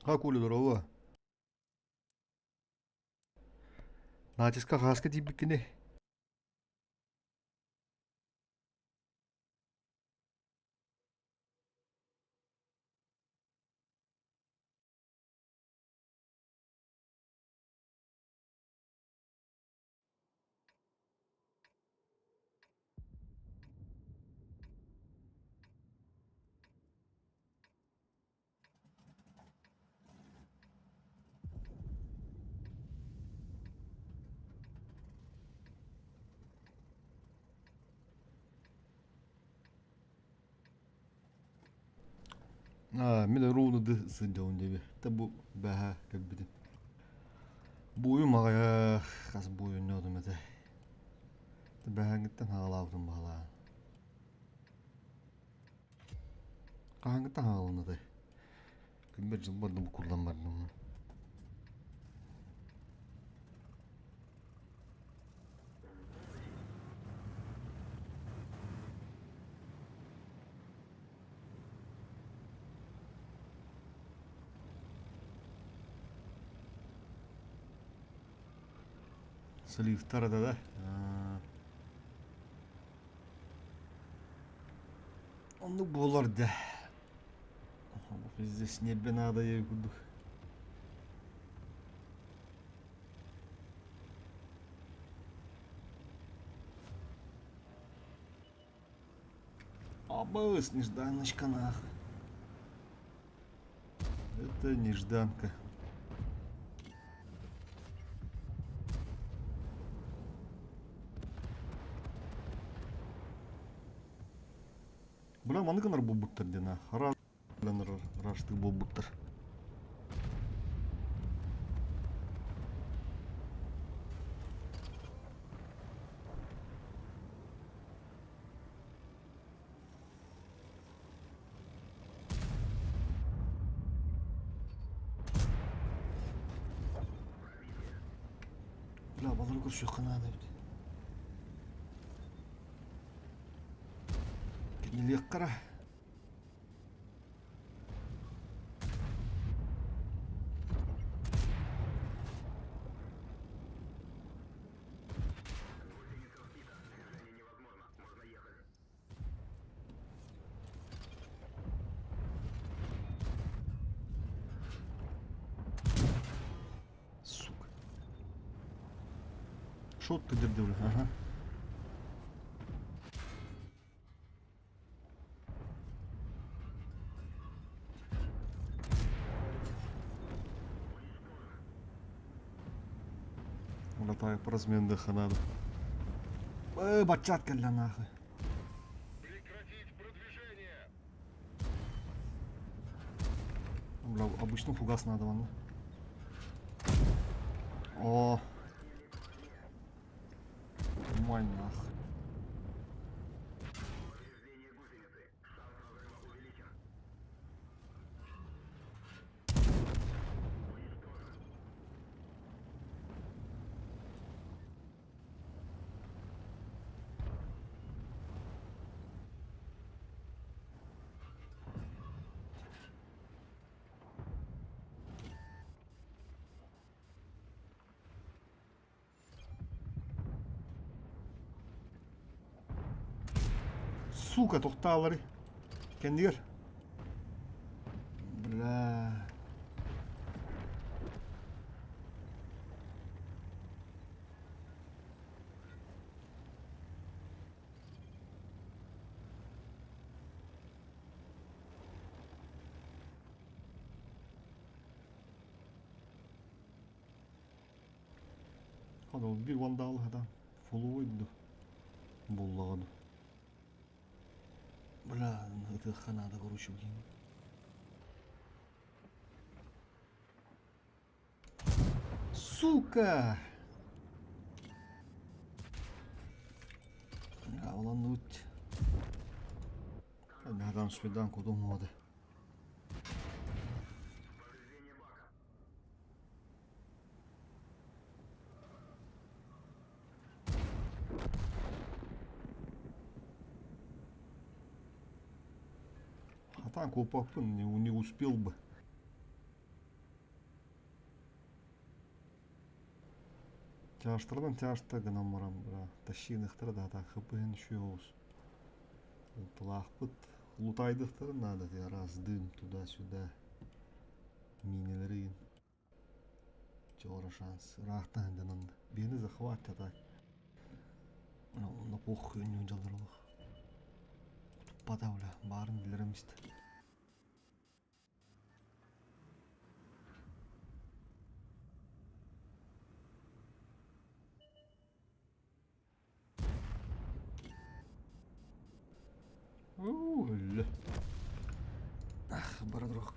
Ха Коля дорообо. Наачыска хааска тиийбиккиний? Аа, мин ровно да сылдьабын диэби. Та бу бэһэ кэлбитим. Буойум аҕыйах, хас буойунньоотум этэ. Бэһээҥҥиттэн хаалаабытым баһылаан. Хаһааҥҥыттан хаалыннатай? Күммэр дьылбар да буккуллан бардым. Сливтар да да. Оннук буолар да. Здесь небе надо ей курдук. Абыс, нежданочка нахуй. Это нежданка. Бля, маны гынар буолбуттар диэн хара раштыы буолбуттар. Бля, балары көрсүөххэ наада эбит. Кинилиэххэ эрэ. Сука. Шо ты дырдыр, ага. Улатай по разменных надо. Э, бачат кэллэ нахуй. Прекратить продвижение! Бля, обычно фугас надо вон. О. Мой нахуй. Сука, тохтаалары. Кэннигэр. Бля. Хана биир вандал хата фулуй ду буллаҕа ду. Бля, ытыахха наада короче блин. Сука! Уланныбыт. Надан свидан кудумуода. А так опапын не, не успел бы. Тяжтарынан тяжта гынан баран бра тащиныхтара да так хыпыһын үчүгэй оҕус. Ылтылаахпыт лутайдыхтарын наада ти араас дым туда-сюда миинэлэри Чора шанс ыраахтан сылдьан биһини захват так онно похуй дьаллар олох туппата бля баарын билэрим истэ. Өллө. Ах, бара туруох.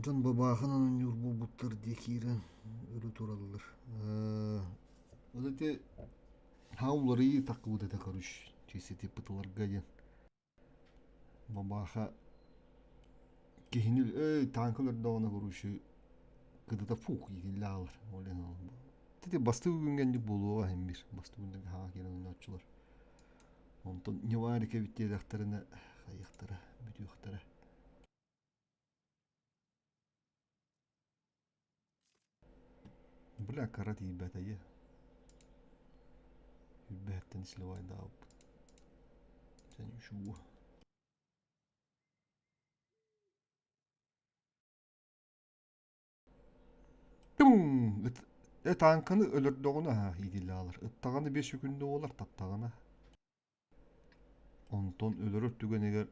Дьон бабаахынан оонньуур буолбуттар дии киирэн өрө тураллар. Вот эти хаулары такыбыт этэ короче, чисти пытыларга диэн. Бабааха киһини эй таанка өлөрдөҕүнэ короче кытыта фух иитиллэ хаалар. Ол иһин Тити бастыы күҥҥэ инник буолуоҕа иһин биир бастыы күннэргэ хаҥа киирэн оонньооччулар. Онтон Ньыварика эбит диэтэхтэринэ хайыахтара, бүтүөхтэрэ. Бля, кара тиийбэтэйэ. Үрбэһэттэн сливайдаабыппыт. Сен үчүгү. Тум! Ыт, э тааҥканы өлөрдөҕүнэ аһа иитиллэ хаалар. Ыттаҕына биэс секунда буолар, таптаҕына. Онтон өлөрөр түгэнигэр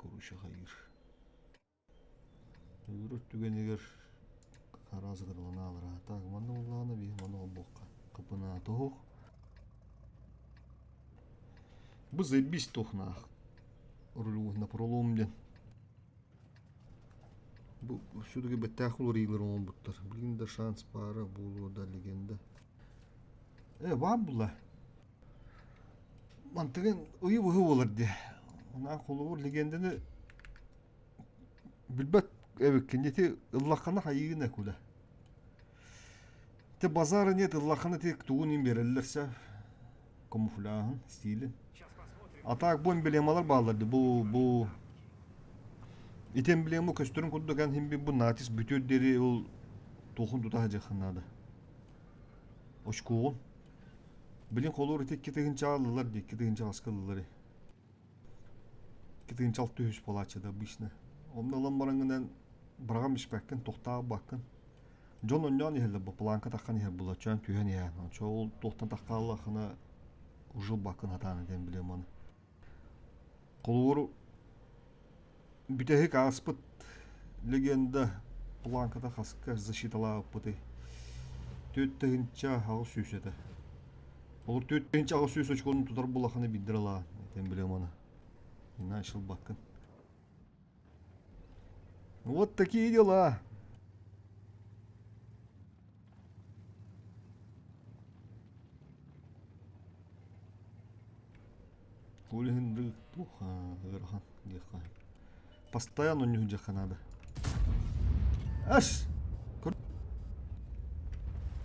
короче хайыыр. Өлөрөр түгэнигэр араас ытырылана хаалар. Так, манна буоллаҕына биһи маны холбуохха. Кыпынаата оһох. Бу заебись туохнаах. Рулевой напролом диэн. Бу все-таки бэттээх уларыйыылар оҥорбуттар. Билигин да шанс баара буолуо да легенда. Э, баар була. Мантыгын ыйы быһы буолар дии. Онон холобур легенданы билбэт эбиккин ити ыллаххына хайыына куда. Те базара нет ыллаххына ти тугун им береллер сэ камуфляһын стилин. А так бу эмблемалар бааллар ди бу бу ити эмблема көстөрүн курдук эн химби бу натиск бүтүөр диэри ол туохун тута сылдьыаххын наада. Очкоҕун. Билин холуур ити икки тыһыынчаҕа ыллылар дии, икки тыһыынча хаска ыллылар. Икки тыһыынча алта үһүс буолааччы да обычно. Онно ылан бараҥҥынан быраҕан испэккин, тохтообаккын. Дьон онньоон иһэллэр бу планка таххан иһэр була чөөн түһэн иһэр. Оччо ол туохтан таххааллаххына уже ылбаккын сатаан этэн билиэм аны. Холобур бүтэһик ааспыт легенда планката хаска защиталаабыппытый? 4800 этэ. Олор 4800 очкону тутар булаханы биирдэр ылаа этэн билиэм аны. Иначе ылбаккын. Вот такие дела. Ол иһин туох ыарахан диэххэ. Постоянно ньүһүдьэххэ наада. Аш!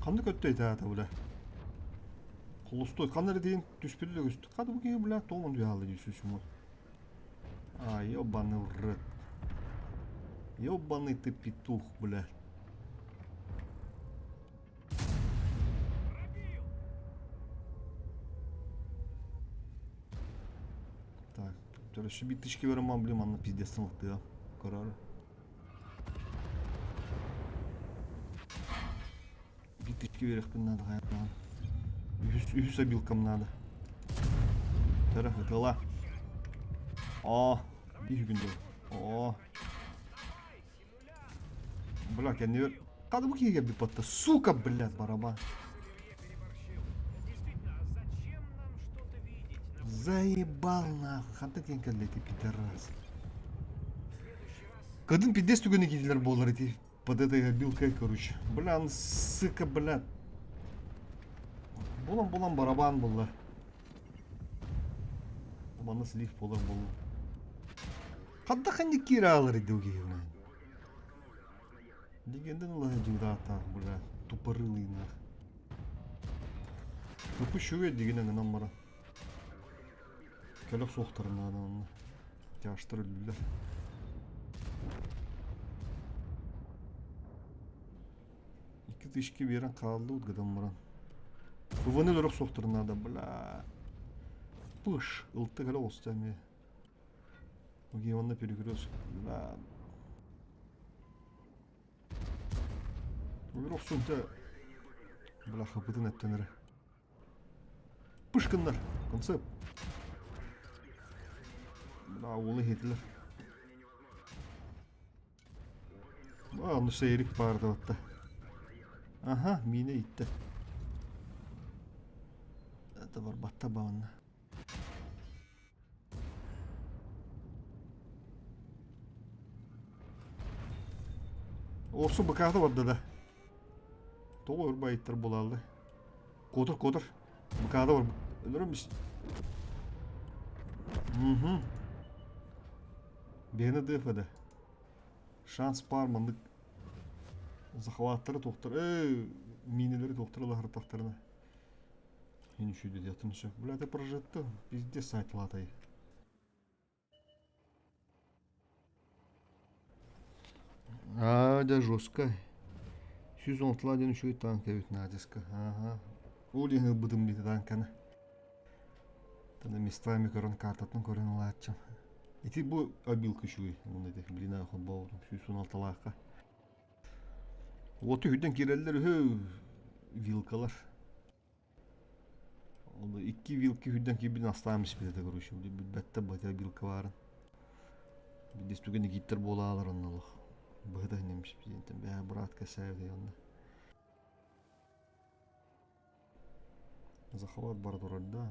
Ханна көттө итаата бля? Холустой ханна эрэ тиийэн түспүтү да көстү. Хата бу киһи бля тоҕо түһэ хаалла дии сүсүмү. А, ёбаный в рот. Ёбаный ты петух, бля. Так, короче, биточки берем, блин, манна пиздец тыа. Көрөр. Биточки берехпин надо, хайаан. Үһүс, үһүс обилкам надо. Төрө, ытыла. О, биир күн О. Бля, кэннибэр Хады бу киһигэ бүппатта. Сука, блядь, барабан. Заебал нахуй. Хантан тиэн кэллэ ити пидорас. Кадын пиздец түгэни киирдилэр буолар ити. Под этой обилкой, короче. Бля, он, сука, бля. Булан-булан барабан булла. Манна слив болар болу. Хадда ханник киирэ аалар иди киһи Легенда ылаһа бля, тупорылый нах. Тупущуга дигинен гынан баран. Кэлэх суохтарын наада онно. Тяжтар өллүлэр. Тысячки биэрэн хааллыбыт гынан баран. ВВ-ны өлөрөх суохтарын наада, бля. Пыш, ылта кэлэ оҕуста эмиэ. Окей, онно перекрёст. Бля. Өлөр охсунта. Бля, хапытын эттен эрэ. Пышкыннар. Концепт. Бля, уолу иһитилэр. Ону Эрик баардабатта. Аха, миинэ иттэ. Это барбатта баҕанна. Орсу быкаата барда да. Тоҕо өр байыттар буолааллар. Куотар, куотар. Быкаата бар. Өлөрөм ис. Угу. Бэйэни дыафа да. Шанс баар маннык захваттары туохтар миинэлэри туохтар ылаһыртахтарына иһин үчүгэй диэхтэн сөп. Бля, это прожитто пиздец сайт латай. Аа, да жестко. 116 диэн үчүгэй танк эбит натиска. Ага. Ол иһин ылбытым дии танканы. Тана местами көрөн картатын көрөн ылааччым. Ити бу обилка үчүгэй. Уонна ити блина холбообутум 116-лаахха. Уоту үһүдэн киирэллэр үһү вилкалар. Оны икки вилки үһүдэн киирбитин астаан испит этэ короче. Билбэттэр бата вилка баарын. Биирдэс түгэн игиттэр буолаалар онно олох. Быһыта иһинэммис бээ брат кэсээбит онно. Захват бара турар да.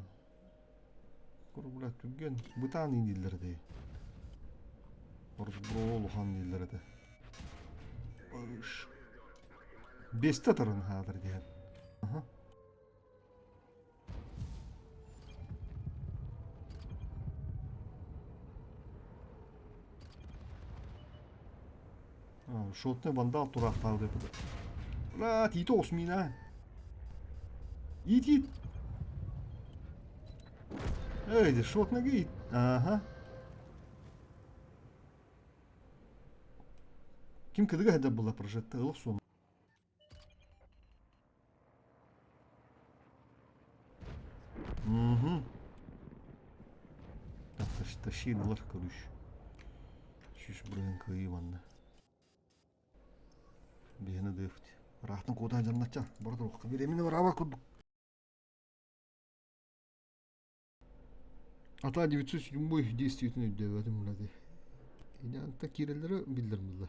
Бля, түргэн бытаан дииллэр этэ. Разбро улахан дииллэр этэ. Бесте тарын хаатыр диэн. Аха. Шотный вандал тураахтаабыт эппит. Бля, тиити оҕус миинэ. Иит, иит. Эй, шотныга иит. Ага. Ким кыдыга хәдә була прожекта ылык сум. Угу. Тащилар, короче. Шиш бырыгын кыайыы манна. Биһини дыфт. Ыраахтан куотан дьарначча. Бара туруохха. Биремини бараба курдук. Ата 907 действительно өйдөөбөтүм булады. Инанта киирэллэрэ биллэр булла.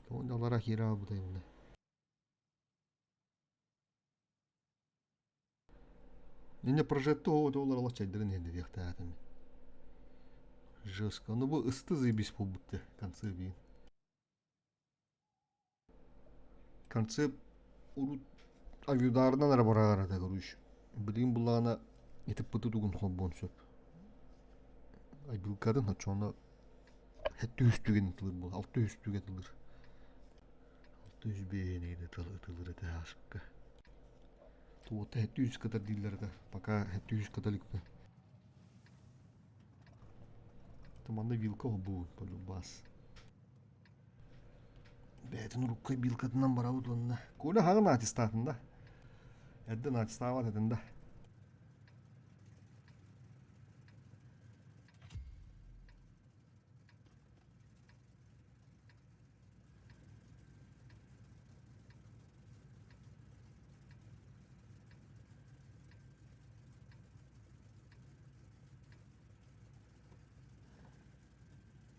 Тоҕо алара киирэ бутай булла. Инньэ прожекты оҕотолор олох чайдарын иһин диэхтээтим. Жестко. Ну бу ысты заебись буолбут концепт биин. Концепт урут авиударынан эрэ барар этэ короче. Билигин буллаҕына итиппыты тугун холбуон сөп. Айбыылкатын оччоҕуна сэттэ үс түгэн ытылыр буол, алта үс түгэн ытылыр. 605 ытылыр этэ ааспыкка. Туота 700 кытар дииллэр этэ. Пока 700 католикпын. Манна вилка холбуубун полюбас. Бэйэтин урукку вилкатынан барабыт уонна. Коля хаҕын аттестатын да. Эрдэ аттестаабат этин да.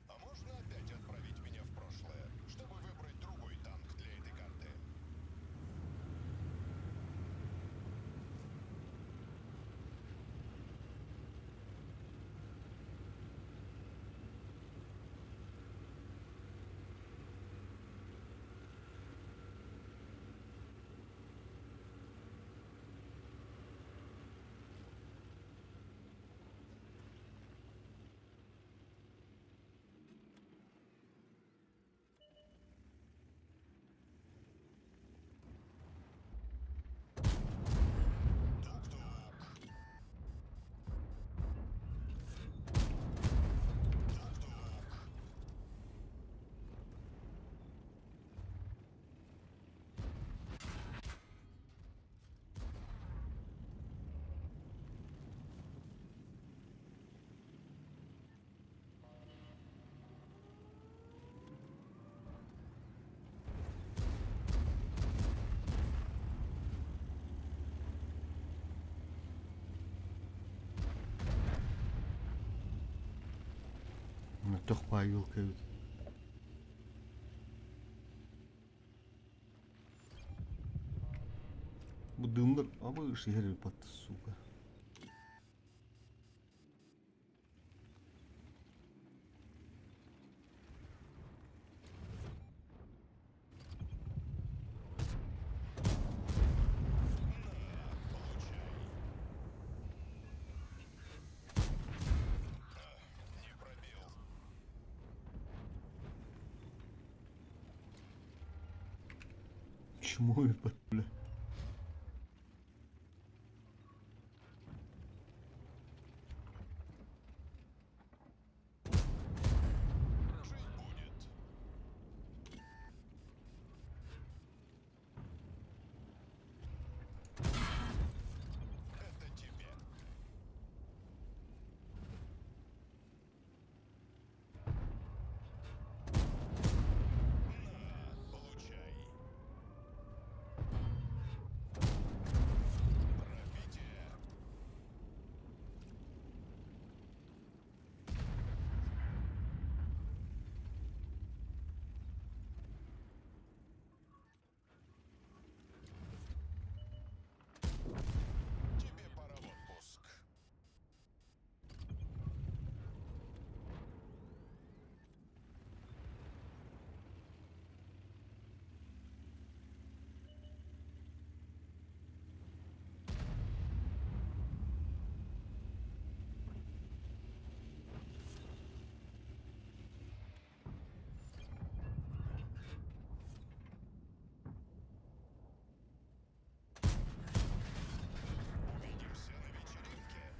А можно опять отправить меня в прошлое, чтобы выбрать другой танк для этой карты? Мөлтөх баайылка эбит. Бу дымнар абы иһэр эбит сука. Не пробил. Чмо бля. Жить будет. Это тебе. На, получай. Пробитие. Тебе пора в отпуск. Увидимся на вечеринке.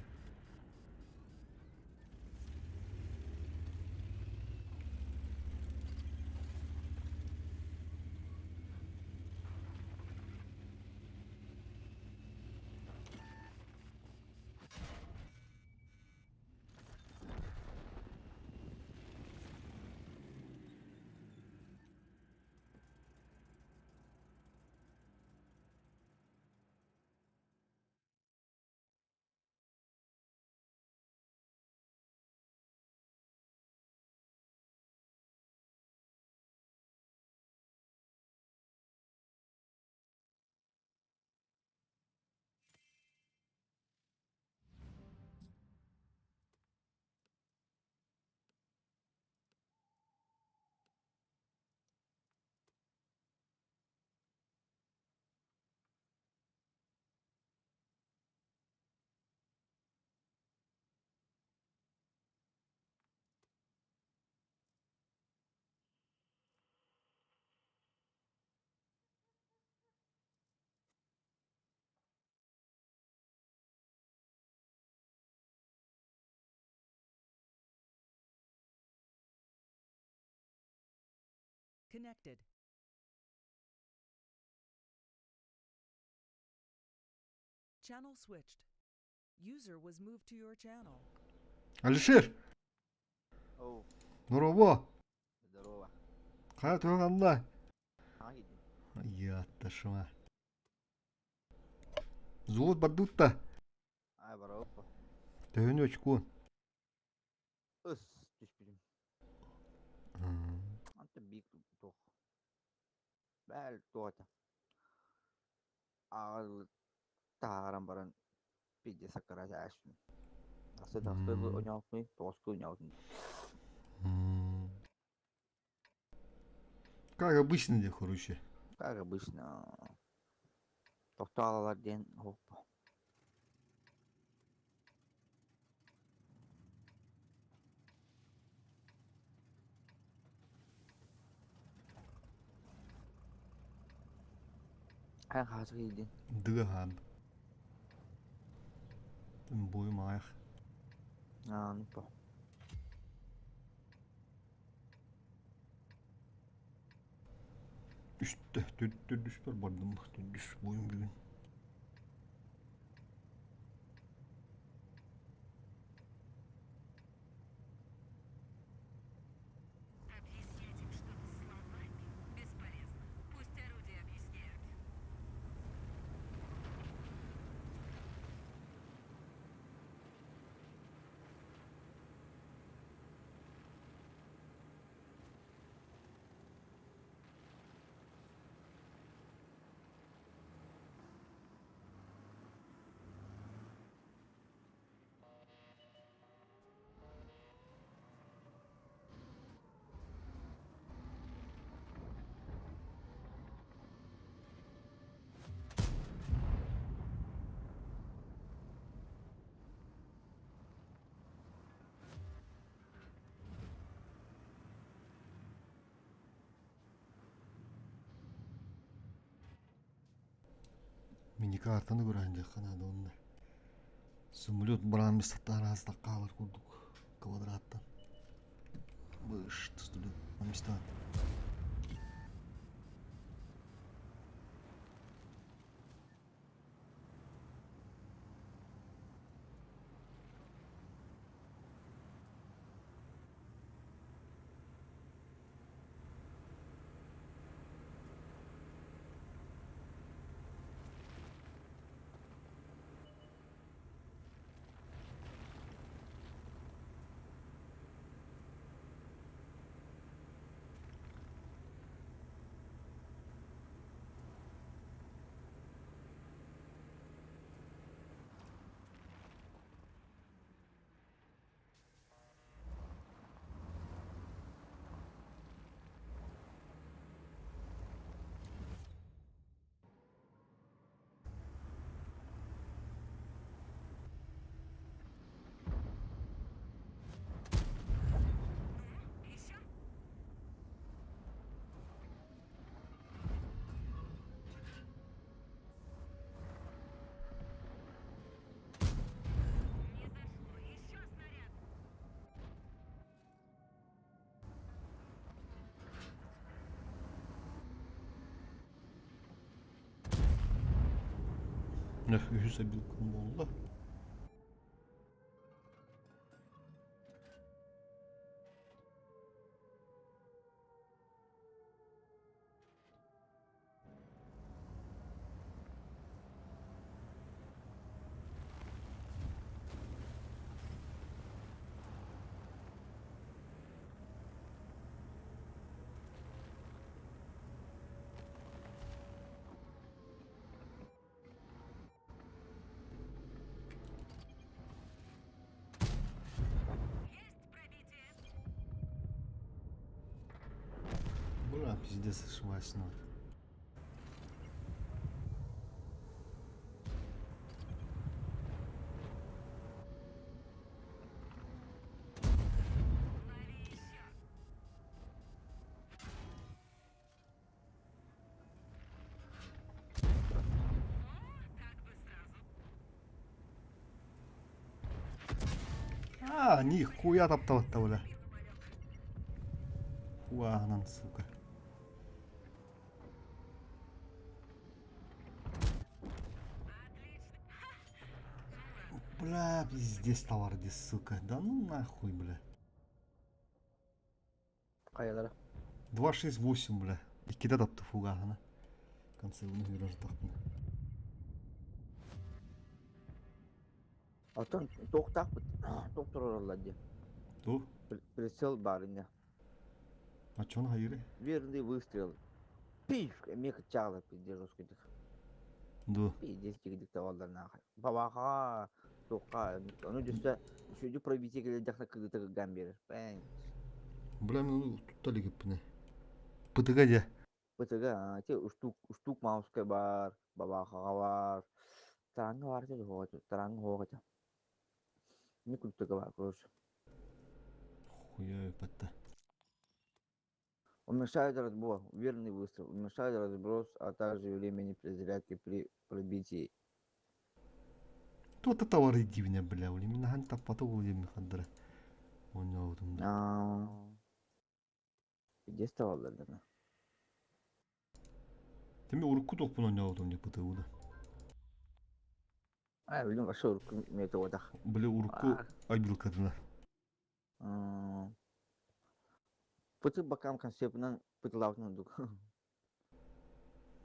Connected. Channel switched. User was moved to your channel. Алишер, Оу, дорообо. здорово. Хайа туох анна? Хаҥа киирдим. Ятташма. Зулут бардутта. Ай, барабаппа. Төһөнү очкуон. Ыс түспүтүм. Антон биир туох. Бэл туох этэ. Аҕал таһааран баран пиздец саккыраата ааспын. Тахса тахса ойнооппун, тоҕуску ойнообутум. Как обычно диэх короче. Как обычно. Тохтоололор диэн оһоппо. Эн хаһыс киирдин? Дыгахан. Буйум аах. Аа, ну по. Үстэ төрдүспэр бардым. Төрдүс буйум бүгүн. Объяснять им что-то словами бесполезно. Пусть орудия объясняют. Мини-картаны көрөн диэххэ наада уонна самолет бараан быстахтаан араастах хаалар курдук квадраттан. Быш тустулун амистан. Үһүс обилкам буолла. Бля, пиздец, ошибаюсь, А, нихуя тапталатта, бля. Хуанан, сука. Бля, пиздец товар здесь, сука. Да ну нахуй, бля. Хайалара. 268, бля. Иккитэ тапты фугаһына. Концевын үрэр тахпын. Оттон туохтаахпыт туох турараллар дии. Ту? Прицел баар инньэ. А чон хайыры? Верный выстрел. Пиф! Эмиэ кыччаалар пиздец жесткойдук. Ду. Пиздец дигдик табаллар нахуй. Бабаха туохха ону дьөссө сүдү пробитие кэлэрдэхтэ кыгыта кыган биэрэр. Бээн. Бля, мен тутта иликпинэ. Пытыга дьэ. Бытыга те устук устук мауска баар, бабахаҕа баар. Тараҥҥа баар этэ дуо тараҥҥа суох этэ. Не культуга баар короче. Хуя патта. Уменьшает разбор, верный выстрел, уменьшает разброс, а также времени перезарядки при пробитии. Тута товары дивне, бля, ули мен хан таппата ол дем хандыра. Оñоотум да. Аа, Пиздец табаллар да. Теме урукку тохпун оñоотум деп пытыгы да. Аа, билим вообще урукку методах. Бля, урукку абилкатына. Пыты бакам концепынан пытылаутун дук.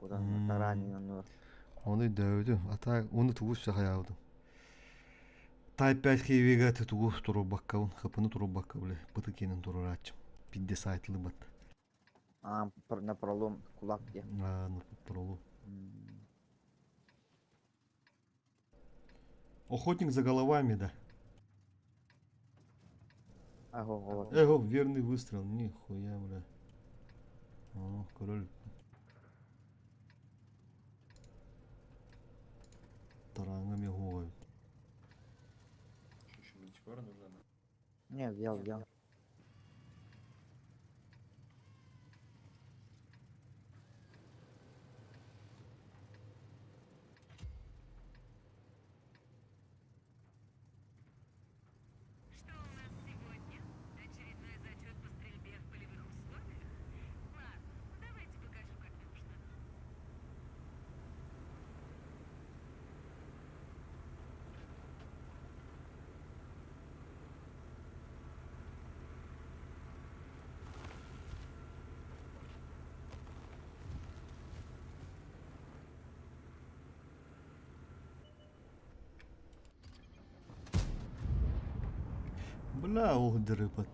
Кудан таранин оннур. Оны дөөдүм. Ата оны тугу сахаябдым. Type 5 хивига тугу турубаккабын, хапыны турубакка бля, пыты кенен турураачым. Пидде сайтылы бат. А, на пролом кулак где. А, на пролом. Охотник за головами, да. Ага, Эго, верный выстрел. Нихуя, бля. О, король. Тарангами гоют. Еще мультикора нужна? Не, взял, взял. Бля, ол дырыпат.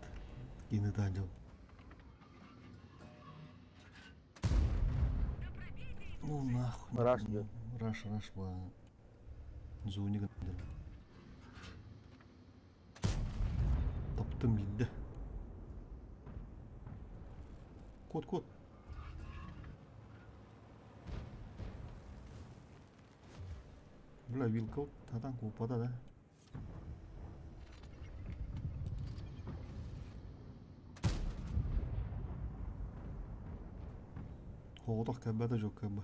Кини таанжал. Ну нахуй. Раш идет. Раш, раш, ба. Зони гыннар. Таптым биирдэ. Кот, кот. Бля, вилка татан кууппата да. Оҕотох кэлбэтэ дьол кэлбэ.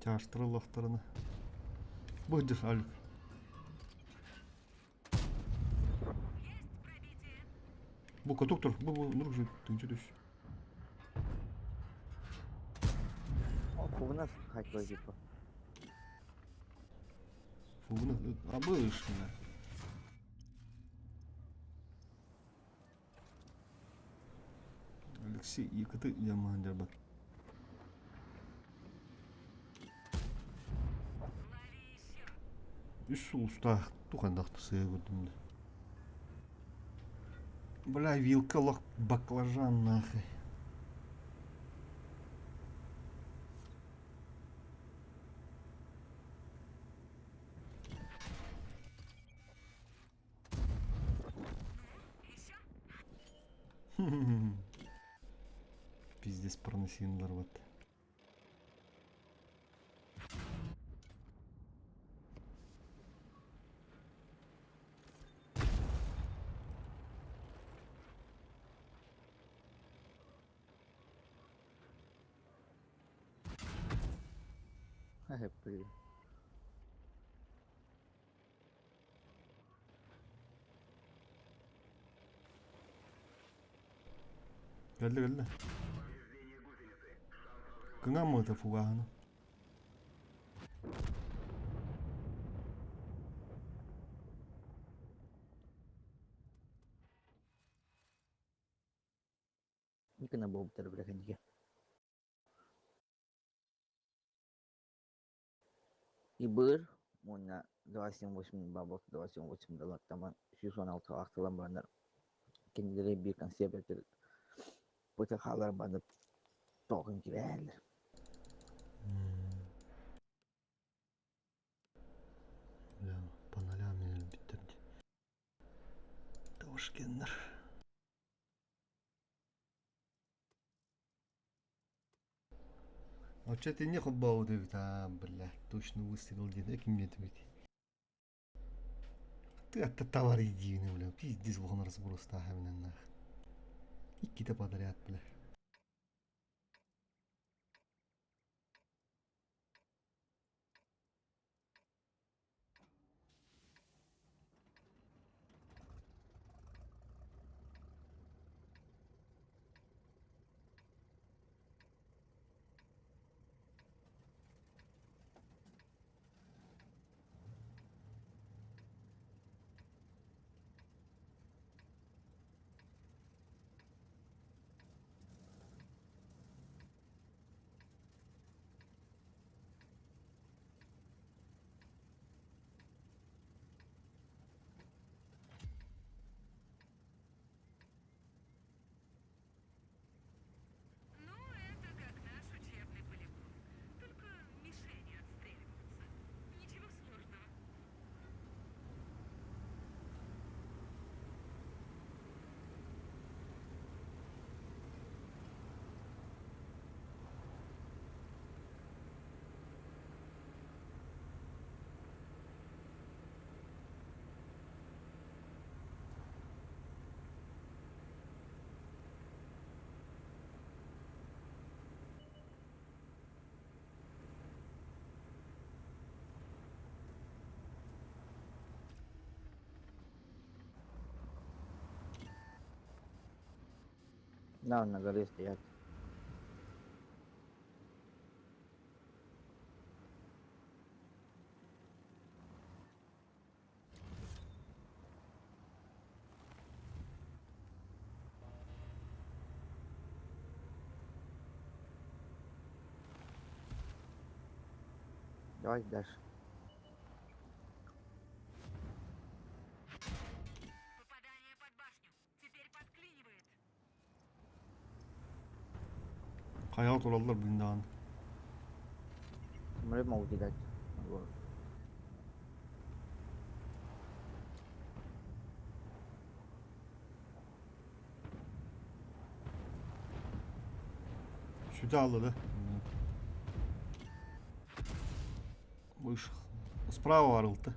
Чаастырыллахтарына. Бу Алик. Бу каток тур. Бу бу нур тынчы түш. Фугунас хотел типа. Фугуна обычно. Алексей, якыты яман жарбат. Үс сулустаах тухандахты сыа көрдүм да. Бля, вилка лох баклажан нахуй. Пиздец проносин вот. Блин. Кэллэ кэллэ. Кыҥаммыта фугаһына. Никона буолбуттар бля кэннигэ. Ибыр уонна 278 бабок 278 далаттаман 116 ахтылан бараннар кинилэри биир концепт ПТХ-лар баны тоҕун кибээллэр. Бля, по нолям өлбүттэр Тошкеннер. Оччо итинни холбообут эбит аа, бля, точно выстрел диэн ким диэтибит. Ты атта товар единый, бля, пиздец улахан разбростааха минэннах. Иккитэ подряд, бля. Ну, это как наш учебный полигон. Только мишени отстреливаются. Ничего сложного. Да, на горе стоят. Давай дальше. Попадание под башню. Теперь подклинивает. Хайаҕа тураллар билин даҕаны. Самолет могу кидать. Вот. Сүтэ хаалла да? Вышел. Справа арылты.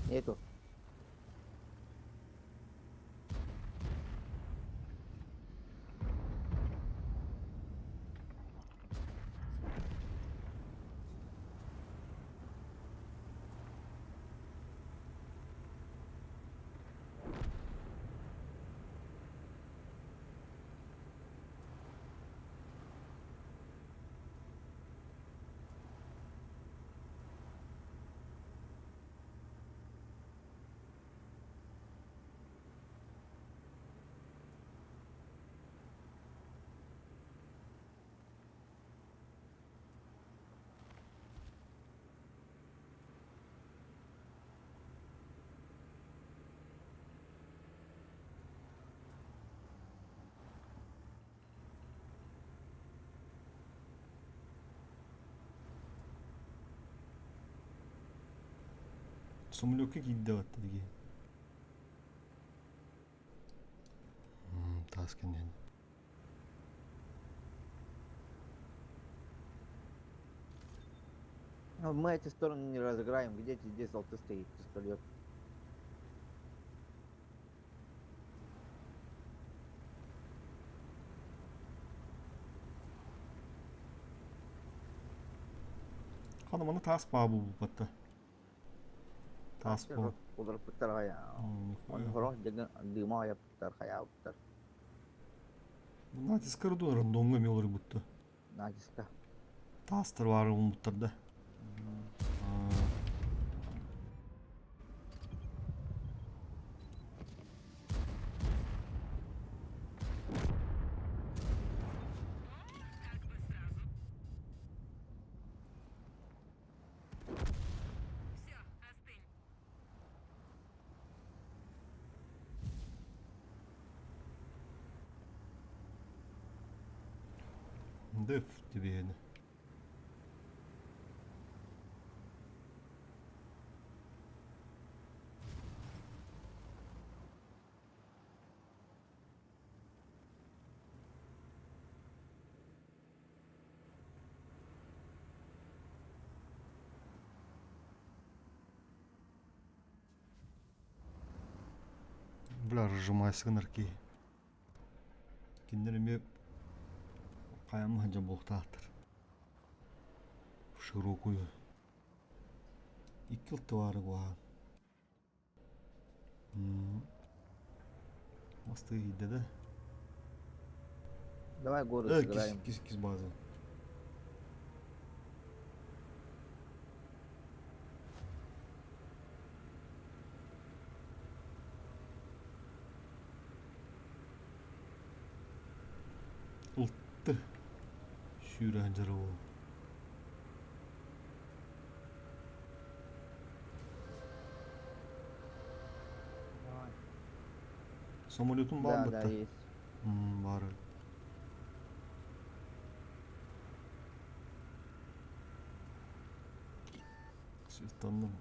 Нету. Самолекка киирдэ батта дии. Таас кэннин. Ну, мы эти стороны не разыграем. Где здесь золото стоит пистолет? Хана маны таас баа булбатта. Таас боо. Уларыппыттар хайа. Оны хорох деген дыма айаппыттар хайаабыттар. Натискар дуо рандомҥа эмиэ уларыйбытта. Натиска. Таастар баары уммуттар да. Так бы сразу. Все, остынь. Дэф тебе. Бля, разжимайся гынар киһи. Кинилэр эмиэ хайаммы сылдьан буолуохтаахтар. Широкую. Икки ылтыбаары куһаҕан. Мастыы иһийдэ да. Давай город Э, сыграем. кис, кис, кис база. Ылты. Сүүрэн дьарыбыл. Давай. Самолетун баар Да, да, бытта. есть. Баар. Светанным.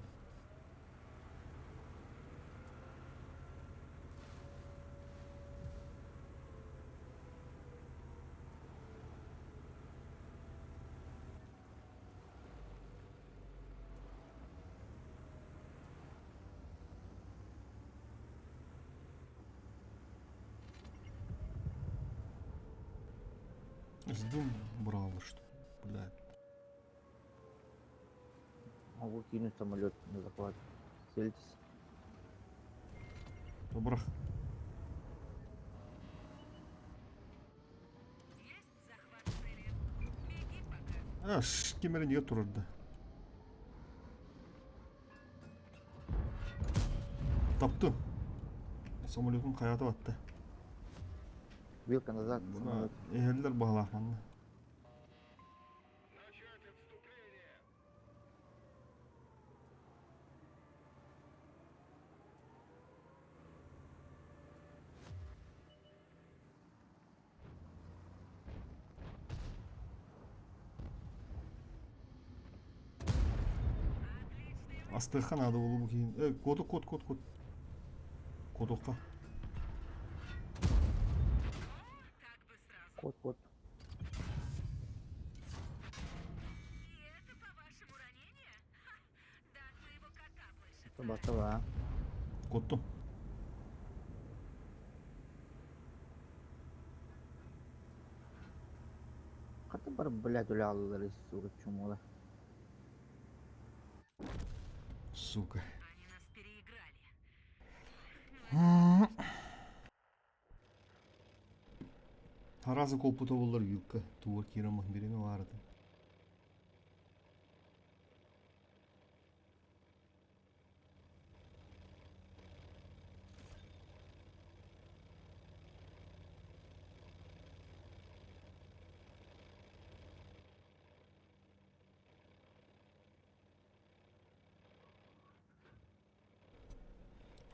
Жду брал, что, блядь. Могу кинуть самолет на захват. Целитесь. Добрах. Есть захват цели. Беги пока. А, ким эрэ ньигэ турар да. Таптым. Самолетум хайата батта. Вилка назад, Мына эһэллэр баһылаах манна. Астыахха наада буолуо бу киһини. Э, куоту куот куот куот. Куотуохха. Куот куот. Батыла. Куоттум. Хата бар, блядь, үлэ сука, чумола. Сука. Они нас переиграли. Таразы колпута боллар вилка. Туа киирэн бириэмэ баар этэ.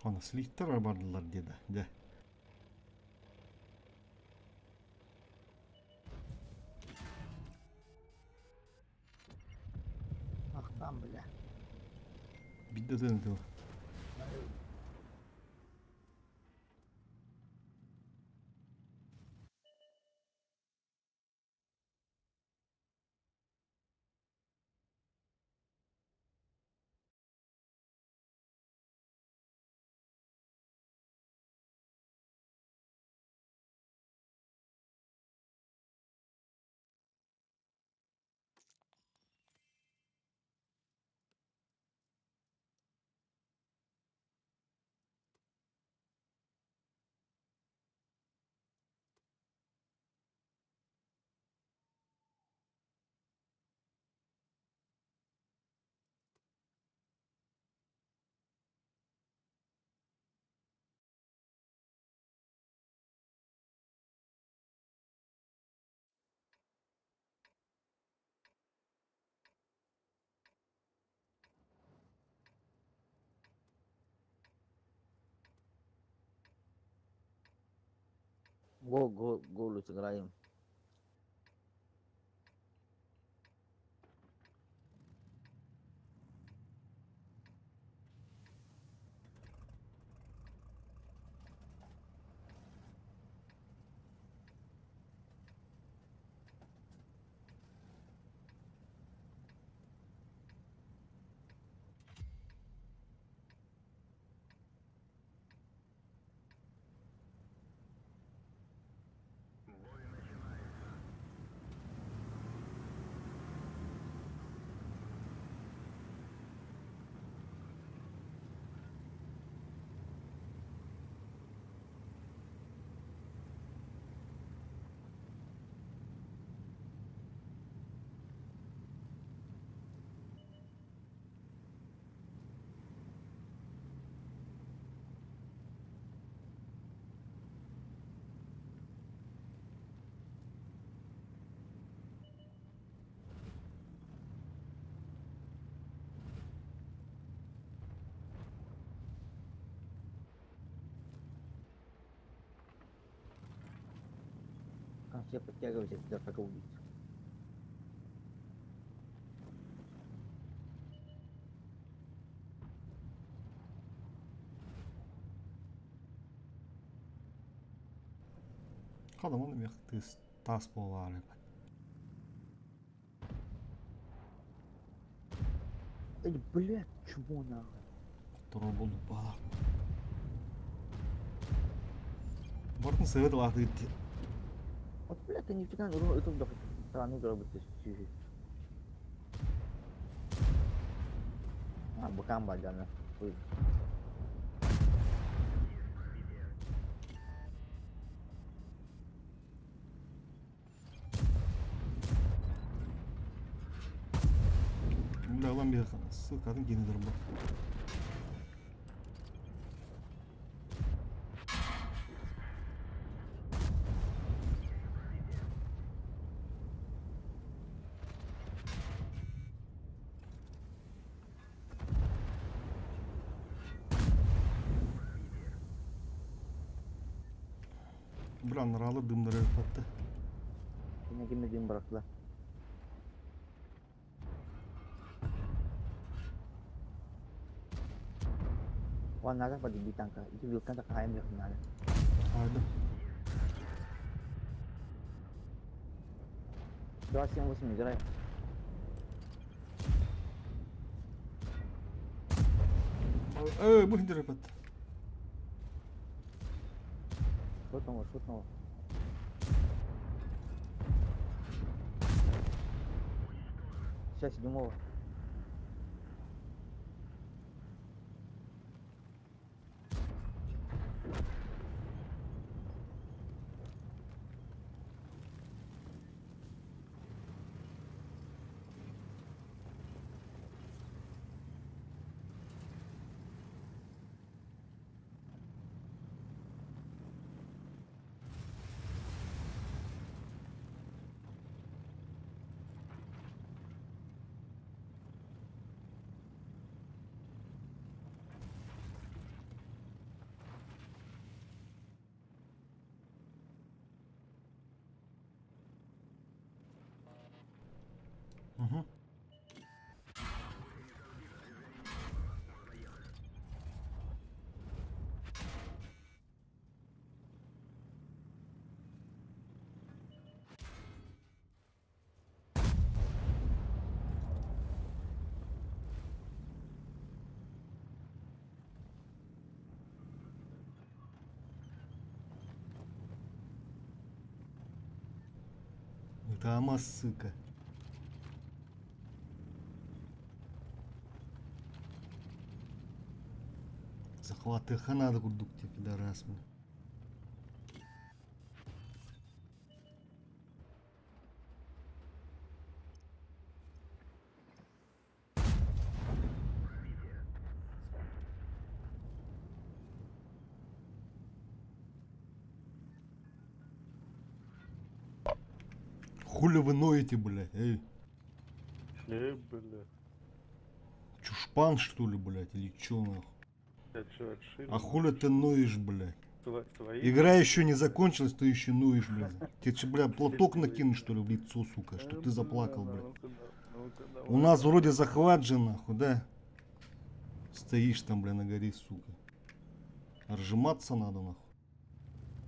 Аны слиттер бардылар диэдэ. Дьэ. Ахтан, бля. Бидде тыын Го, го, гол сыграем. Там все подтягивайся, тебя пока убить. Халаман эмиэ тыс таас буолаары. Эй, блядь, чмо нахуй. Хотторор буолбут баалаах. Бартын сыһыт улаатыыт дии. Вот, блядь, ты нифига не это да, ну, работать. А, быкам бадяна. Ой. Бля, ылан биһиэхэ ссылкатын киинэ турбут. Бир анаралар дымнары өлпатты. Кини кимме дым бырахтылар. Уоннааҕар бардыбыы таҥка, ити вилкан да хаһаайын дьахтанаары. Айды. 278 играй. Эй, бу хиндер өлпатты. Шот оҥор, шот оҥор. Сейчас седьмого. Угу. Ытаама, сука. Захватыха надо курдук тебе, пидорас, блин. Хули вы ноете, блядь, эй? Эй, бля. Чушпан, что ли, блядь, или чё нахуй? Я чё, отшили? А хули ты ноешь, блядь? Свои? Игра еще не закончилась, ты еще ноешь, блядь. Тебе че, бля, платок накинуть, что ли, в лицо, сука, чтоб ты заплакал, блядь. Ну-ка, ну-ка, У нас вроде захват же, нахуй, да? Стоишь там, бля, на горе, сука. Отжиматься надо, нахуй.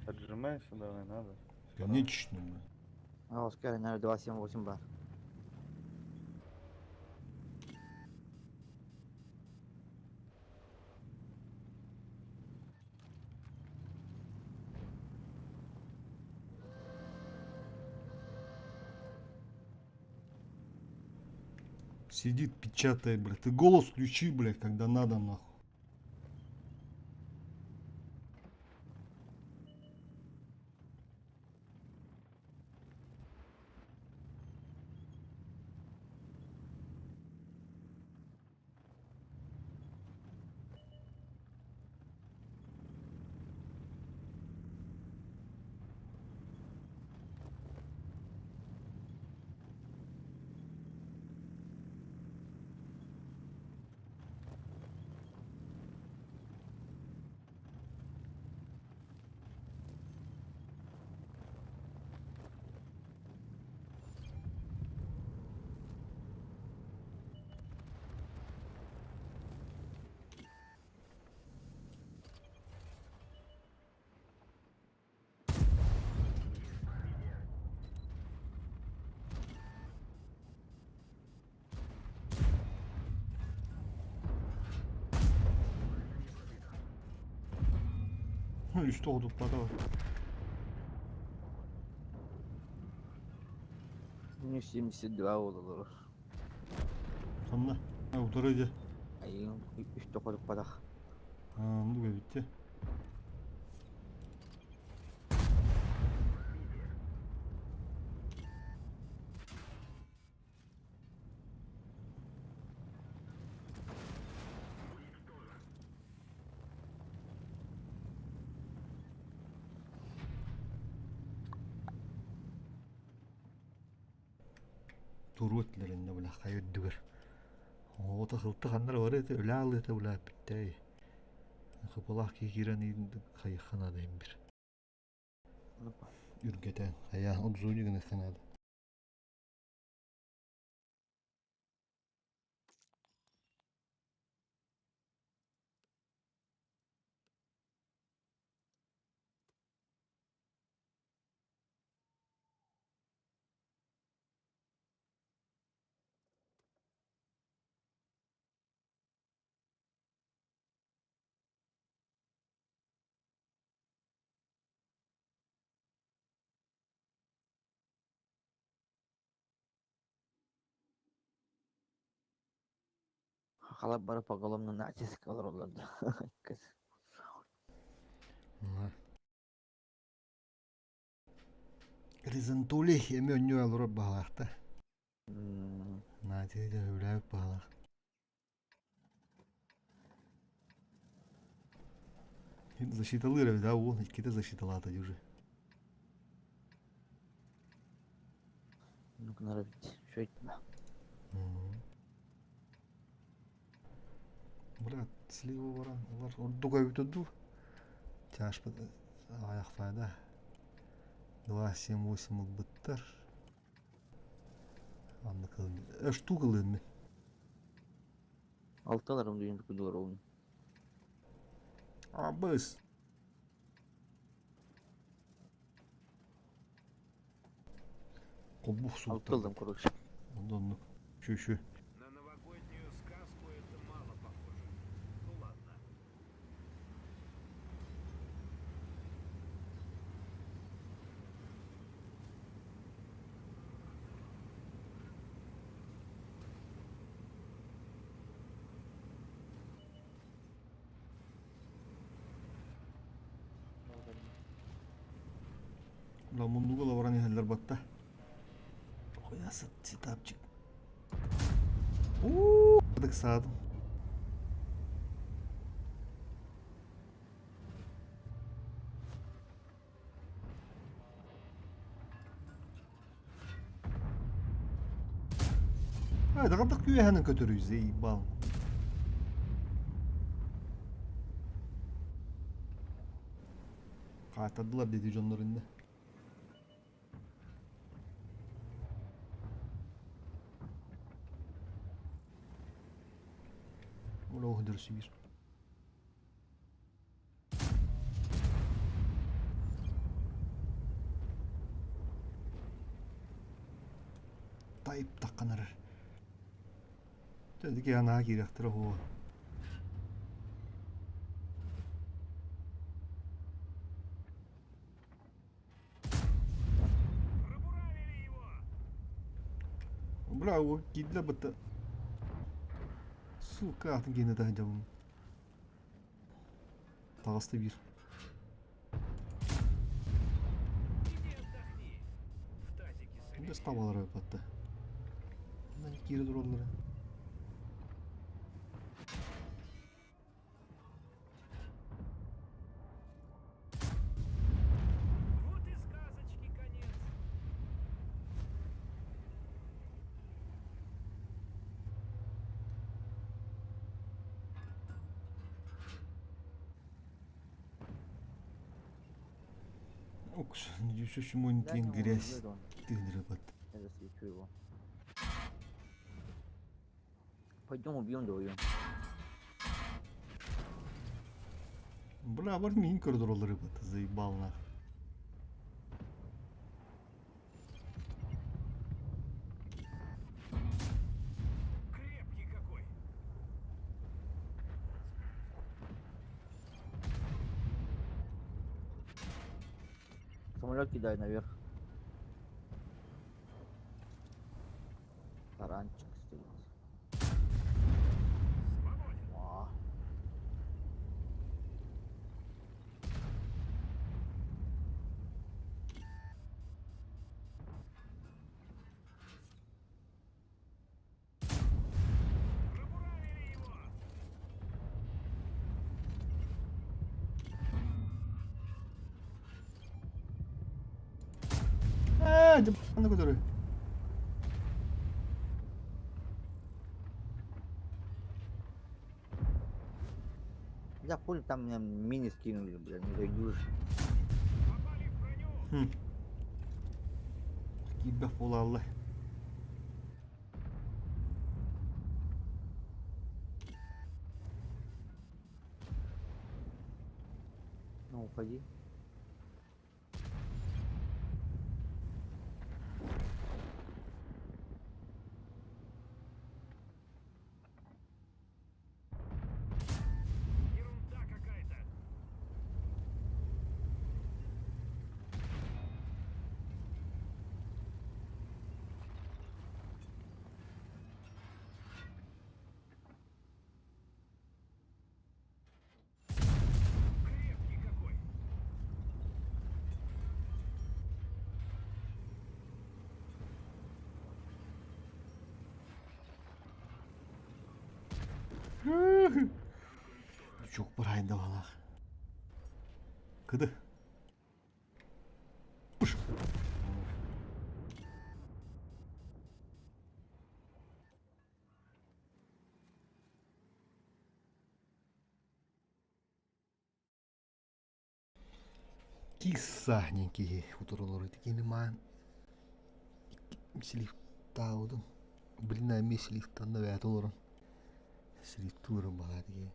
Отжимайся давай, надо. Конечно, бля. Оскар, наверное, 278 бар. Сидит, печатает, блядь. Ты голос включи, блядь, когда надо, нахуй. Үстэ хотуппата. Минус 72 буолаллар. Ханна? Утары дьэ. Айыҥ үстэ хотуппатах. Аа, оннук эбит дьэ. Туруо этилэр иннэ бля хайа үрдүгэр. Оҕото хылта ханна эрэ барыа этэ, үлэ аалыа этэ бля бүттэй. Хапалаах киһи киирэн хайыахха наада иһин бир. Үргэтэн, хайаан обзору гыныахха наада. Хахалар бары поголовно натиск олороллор да. Ризантули эми өнньү олорор баһалаахта. Наадьа сөбүлээбит баһалаах. Защиталыыр эбит аа уол иккитэ защиталаата дии уже. Ну гынар эбит. Үчүгэй Брат, слива баран олар ордук эбитэ дуу. Чашпыт аҕыйахтаада. 2,7,8 ылбыттар. Аннык ылын. Штук ылыам мин. Алталарым дүйүн кудулар олун. Абыс. Холбух Алта ыллым короче. Онда оннук. Шү-шү. На новогоднюю сказку это мало похоже. Ну ладно. Ulan муннуга лабаран иһэллэр батта. Хуясы сетапчик. Уу, саадым. Хайдах күүһэнин көтөрүй заебал. Хааттардылар диэти дьоннор иннэ. Ол дөрсүбүр. Тайып тахханарар. Дьэ анаа киириэхтэрэ уһуо. Пробуравили его! Бля, ол киирдилэр бытта. Сука, атын киһини таһырдьабын. Таҕыста биир. Иди отдохни. В тазике Без собери. табалара батта. Мына киирэ тураллара. Вот и сказочки конец. Укс, еще тин грязь. Тыгныры бат. Я засвечу его. Пойдем убьем вдвоем. Бля, бар мин көрдөрөлөр бат, заебал нах. Крепкий какой. Самолет кидай наверх. Таранчик стоит. Свободен. Ва. Пробуравили его! Ээ, дьэ который. Бля, хули там меня мини скинули, бля, не дойдешь. Попали в броню! Киирбэх буолаалла. Ну, уходи. Ерунда какая-то. Крепкий какой. Çok paraydı valla. Кыды. Пыш. Киса киһи утурулар итикини маан слифтаабытым блин эмиэ слифтанна бэйэтэ олорон слифтуурум баҕа тиги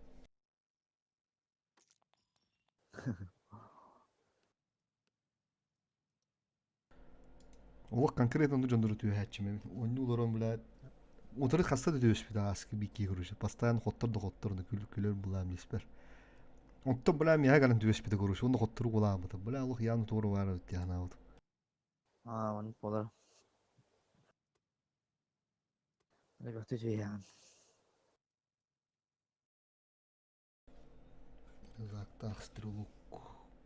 Олох конкретно онну дьоннору түөһээччим эбит. Онньуу олорон, блядь, утары хаста да түөспүт ааскы бикки короче. Постоянно хоттор да хоттор, күл күлэр булаам испэр. Оттон, бля, миэхэ кэлэн түбэспитэ короче, уонна хоттору кулаабыта. Бля, олох яны туора баар эбит дии санаабытым. Аа, оннук буолар. Элбэхтик үчүгэйэҕин. Рюкзактаах стрелок.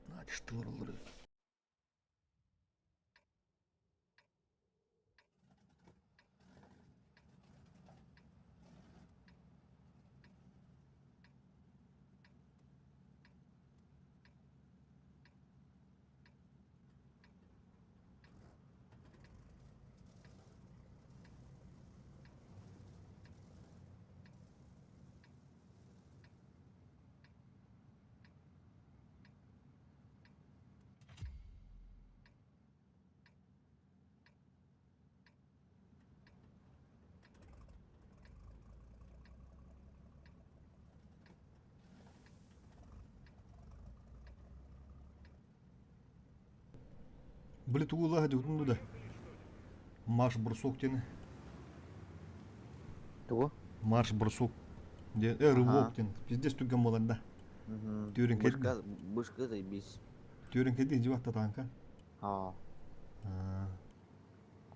Начтылар олор. Били тугу ылаһа дьутун да Марш бросок диэн Тугу? Марш бросок диэн рывок диэн пиздец түгэн буолар да. Түүрүн Бышка, бышка заебись. Түүрүн кэди жибатта танка. Аа.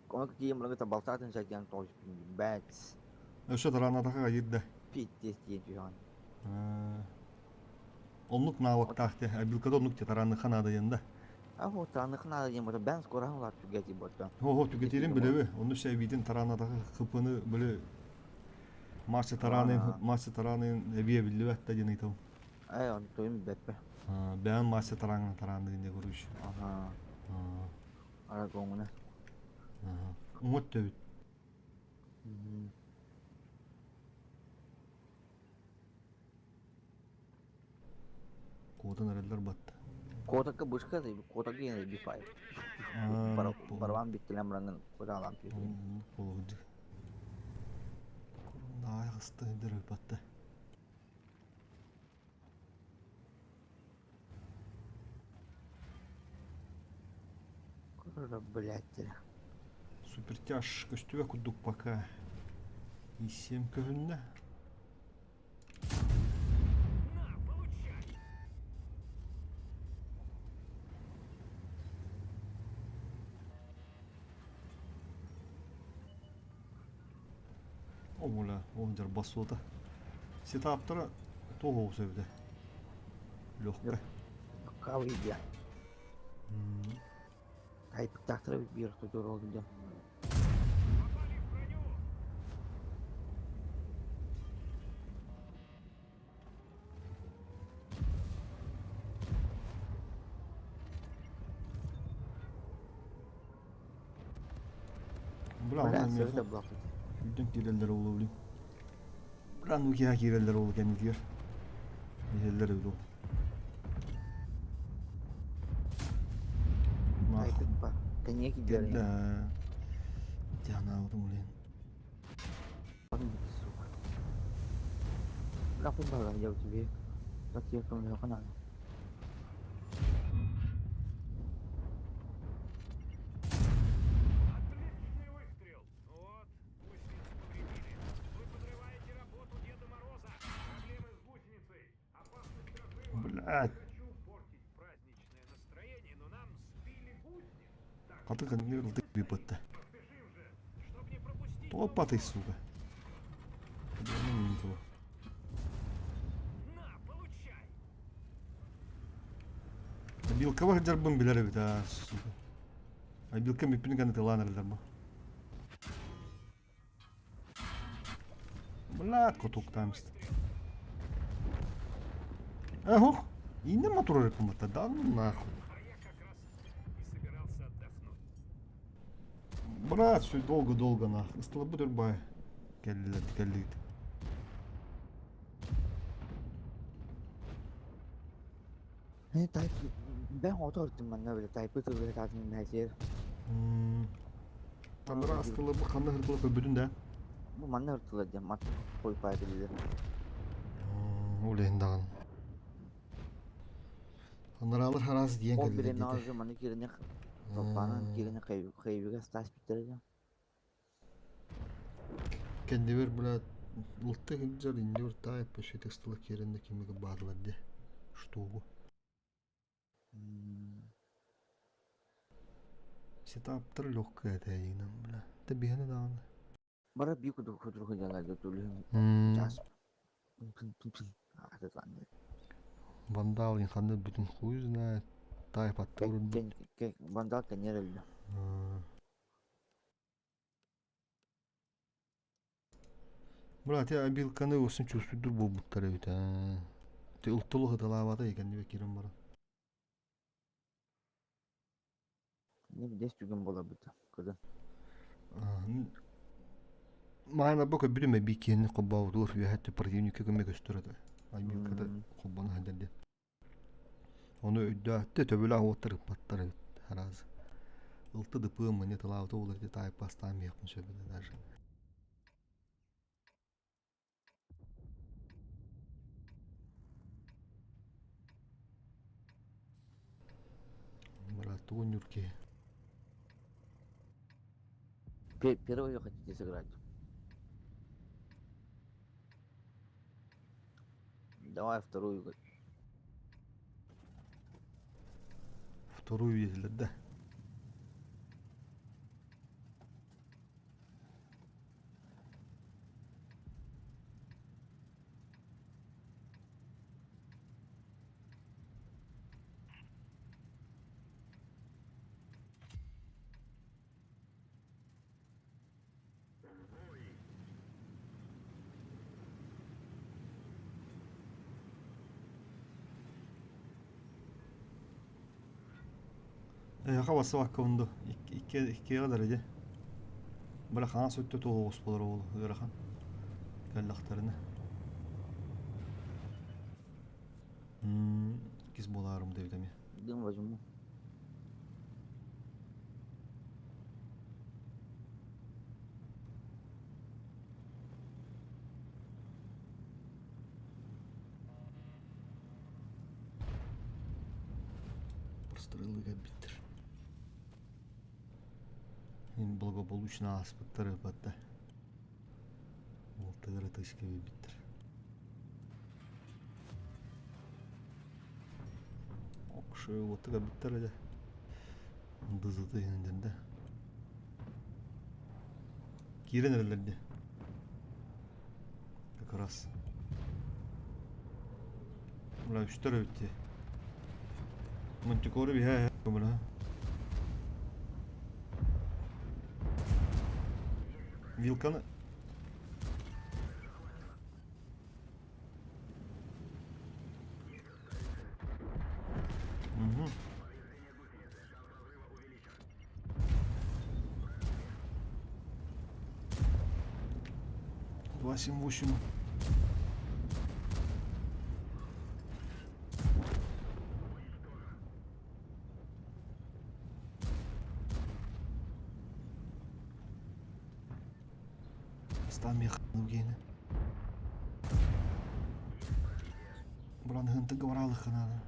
Оны тиийэн баран балтаатын сайтыан тоҕус бэт. Өссө тараанатаха кайырда. Пиздец диэн түһэҕин. Оннук наавактаах те, абилкада оннук те тараанныха наада диэн да. Аху тараанныха наада диэн бота бэн скораһын улаат түгэти бота. Хо түгэтирин билеби. Онну сэбиитин тараанатаха хыпыны били Марса тараанын Марса тараанын эбие биллибэт да диэн ыйтабын. Ай, он тойум бэппэ. Бээн Марса тарааңна тараанныгын де көрүш. Аха. Арагоҥуна. Уҥот төбүт. Куотан эрэллэр батта. Куотакка бышка куотакка диэн бифай. Барабан биттилэн баран куотаалаан түһүн. Болугу. Наай хысты батта. Блядь. Супертяж көстүбэ курдук пока. И 7 көһүннэ. На, получай! О, бля, ол дьар басуота. Сетаптара туох оҕус эбитэ? Легкая. Кавидя. Хайпыктаахтара биир тутуур дьон. Попали в броню! Бля, Бля, онон сөбүтэ миэхэ буолбут. сүүрдэн киирэллэр ол блин. Бля, ну киһи киирэллэр ол кэннигэр. Иһэллэр эбит ол. Тайпыт ба. Кэннигэ киирдилэр Да. Тянаабытым улин. Сука. Нахуй бага, я у тебе. Так я көмөлөһөххө наада. Отличный выстрел! Вот, гусеницы повредили. Вы подрываете работу Деда Мороза. Проблемы с гусеницей. Опасность разрыва. Блядь. Не хочу портить праздничное настроение, но нам сбили гусениц. Так, Хаты кэннигэр ылтык биппытта. поспешим же, чтоб не пропустить Тоҕо Новый патай, год. сука. На, получай! Билкабар дьарбын билэр эбит аа, сука. А билка бүппүн гана тылаан эрэллэр бу. Блядь, котуктаам Эх, иннем мотор рекомата, да ну нахуй. А я как раз и собирался отдохнуть. Брат, все долго-долго нахуй. Ыстылабыт өрбай. Кэллилэр, кэллигит. Тайп бэн хотор манна бile тайпы тылы таатын бәсер. Танра астылы бу ханна хыртылы көбүтүн да. Бу манна хыртылы диэн мат хойпай билер. Ол иһин даҕаны. Анаралар хараас диэн Ол кэллилэр билен диэтэ. наазы маны кирине топпанан кирине хайбыга стас биттер. Кэннибэр бля ылта сылдьар иннибэр таайып вообще ыстыла киирэн да кимигэ баатылар дии. Штугу. Сетаптар легкая этэ бля. Тэ биһэни даҕаны. Бара би куду куду хыдьалар тулүһүн час. Вандал ханна бүтүн хуй знает. Тайп аттыгыр Вандал кэннер Брат, я обилканы осын чувствуйдур буолбуттар эбит аа. Ты ылтылы хыталаабата кэннибэ киирэн баран. Не дес түгэн буолабыт кыдын. Маана бу көбүрүмэ би киэнни холбообутугар үөһэттэ противникка көмө көстөр этэ. Обилката холбоно сылдьар диэн. Ону өйдөөхтө төбөлөөх уоттар ыппаттар эбит араас. Ылты дыпыам мане тылаабыта буолар ити таайып бастаан биһиэхпин сөп этэ даже. Брат, тугун ньур киһи. Первую хотите сыграть? Давай вторую. Вторую диэтилэр да. Эһиэхэ бассабакка унду икки иккиэҕэ дэрэ Бара хаҥас өттө туох оҕус буолар ол ыарахан кэллэхтэринэ. Иккис буолаарым диэбит эмиэ. Дым возьму. Прострелы кэлбиттэр. Мин благополучно ааспыттар ыппатта. Уолтагар ытыска биэрбиттэр. Окшой уоттук кэлбиттэр этэ. Дызыты иһин да. Киирэн эрэллэр дии. Как раз. Бля, үстэр эбит дии. Мантикоры биһэ бля. Вилканы Угу. 278. Бастаан миэхэ киһини. Буран ыһынтыга бараалыхха наада.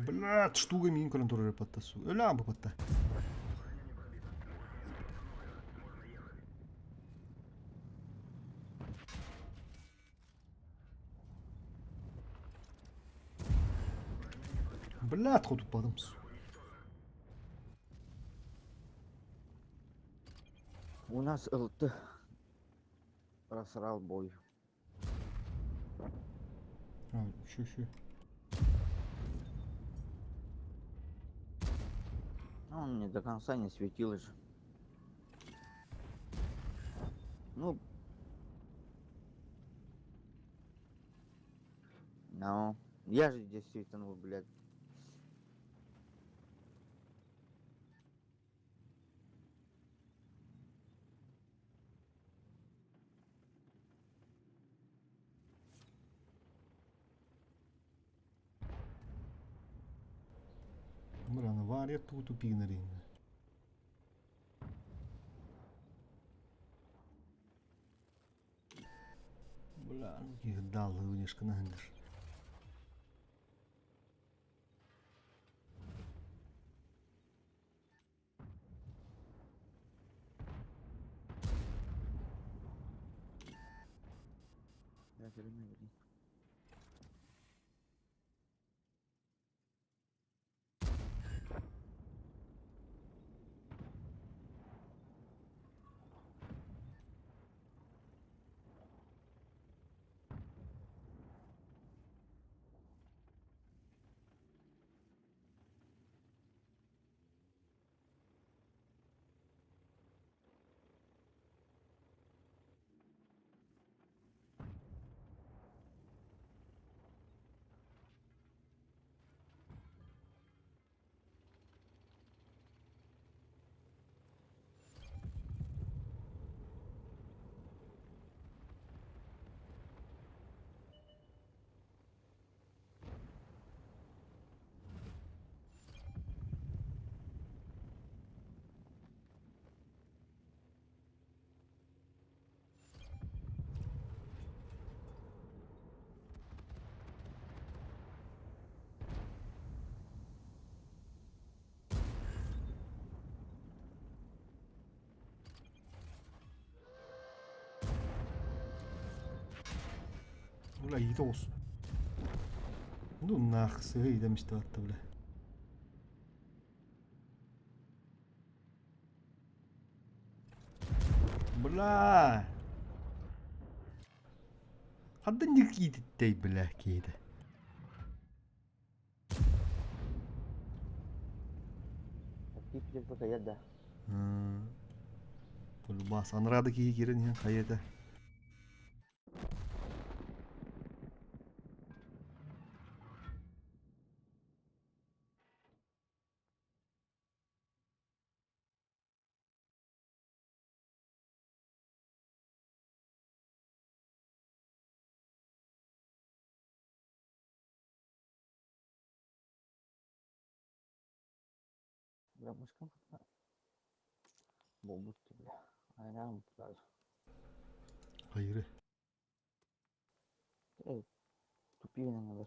Блядь, штуга миин көрөн турар эппатта су. Өлөөн бапатта. Блядь, хотуппатым. У нас ЛТ просрал бой. А, щу, щу. Ну, он мне до конца не светил же. Ну. Ну, я же здесь светанул, блядь. Бля, варя тут упинарин. Бля, ну их дал, вынешка на Я блин. Бля, иитэ оҕус. Ну нах, сыһы иитэмистэ бля. Бля! Хандан ник иититтэй бля киһитэ. Тип хайа да. Полюбас анрады киһи кирен иһэн хайата. Бля, мышкам Буолбут бля. Айнаан бутар. Хайыры. Э, тупигынан алар.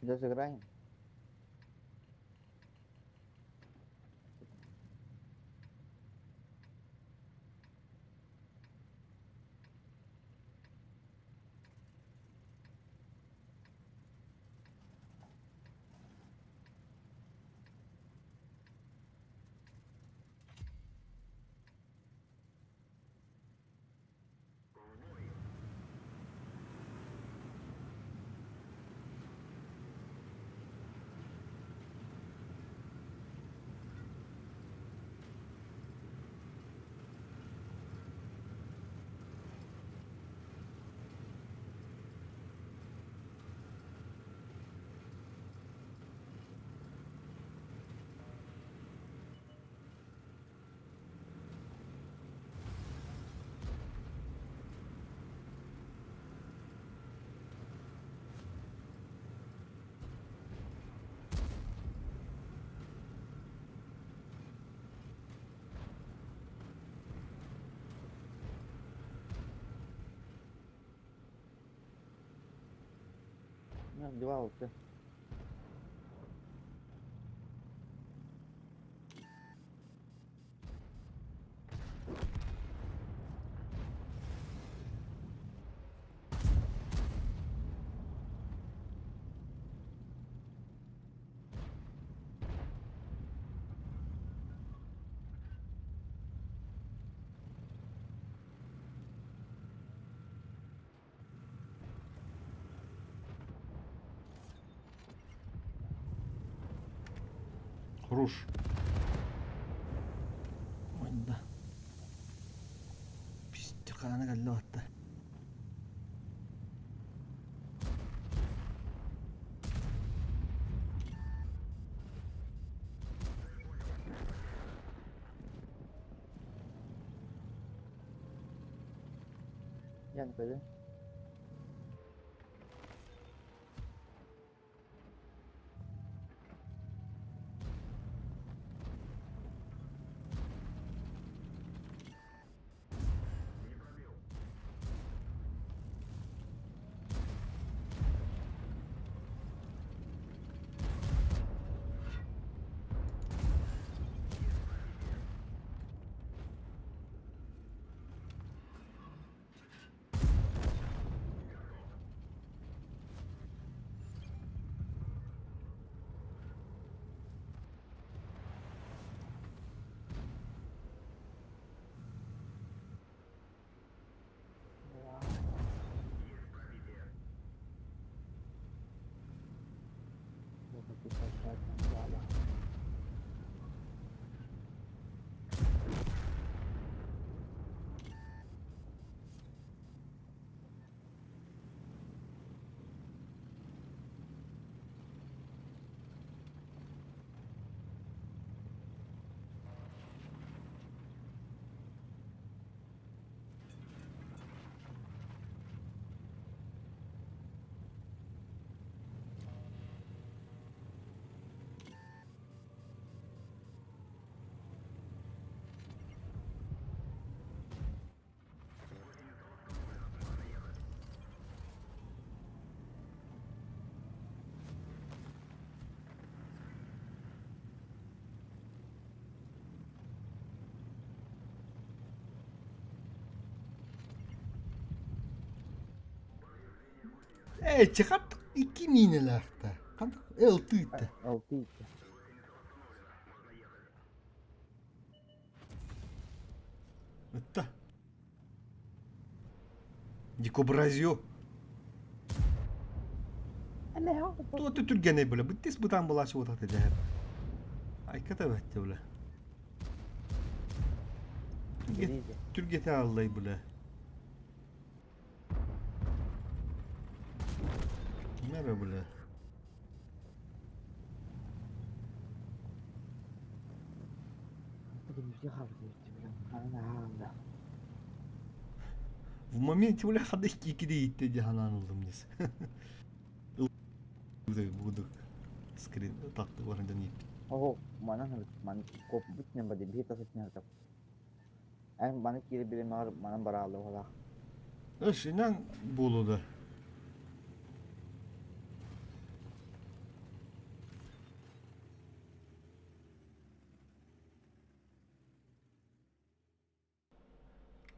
Сейчас играем. Два алты. Хорош. Ойда. Пиздец, хаана кэллэ батта. Я не пойду. Ээ, чехат икки миинэлээхтэ. Хантык ылтыытта. Алтыытта. Ытта. Дикобразио. Туоты түргэнэй бля. Быттис бытаан былаачы уотахта дьэһэр. Айката бэттэ бля. Түргэтэ аллай бля. Nere бля? В моменте бля хады икиде итте дьаһанаан ыллым дес. Будук скрин татты баран дьон ииппит. Оһо, манан маны коппут нем бади биир тас этнер Эн маны киири билимэҕэр манан бараалла уһалаах. Ышынан буолуда.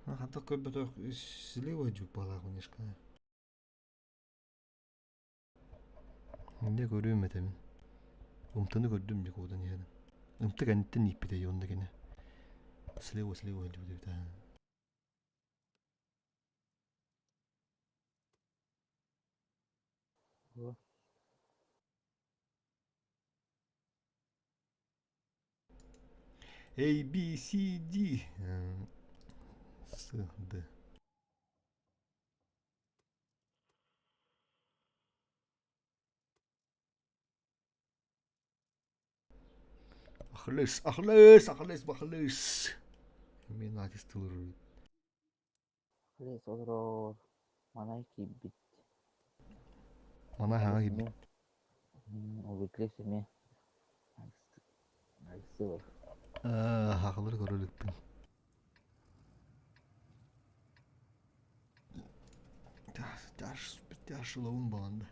Хантах көрбөтөх слева дьуппалаах унишка. Инде көрүөм этэмин. Умтаны көрдүм дьэ куотан иһэн. Ымты кэнниттэн ииппитэ онно кини. Слева слева дьубут A, B, C, D. С, Д. Ахлыс, ахлыс, ахлыс, бахлыс. Мен артист тылыр. Ахлыс олорор. Манай киирбит. Манай хаҥа киирбит. Ол эмиэ. Хахалары көрө иликпин. Тяжеловун баланда.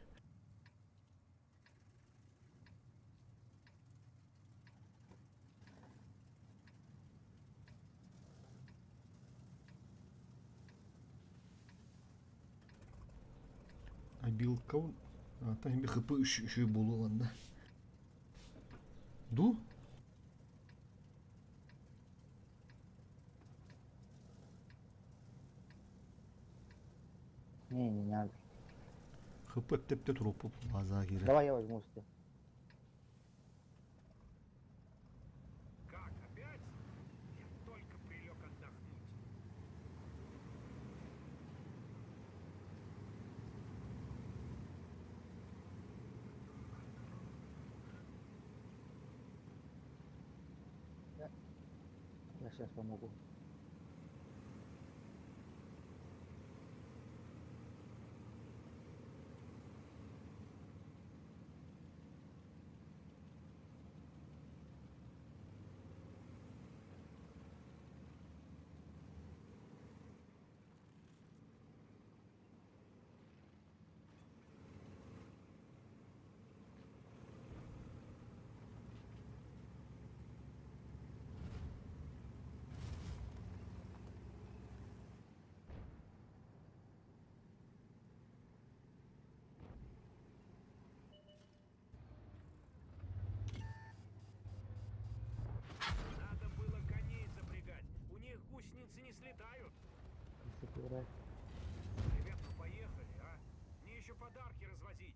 Абилка Та хп үчүгэй буолуо Ду? Не, не надо. ХП эптепте туруп база киирэр. Давай я возьму себе. Как, опять? Я только прилег отдохнуть. Я сейчас помогу. Надо было коней запрягать. У них гусеницы не слетают. Ребят, ну поехали, а? Мне еще подарки развозить.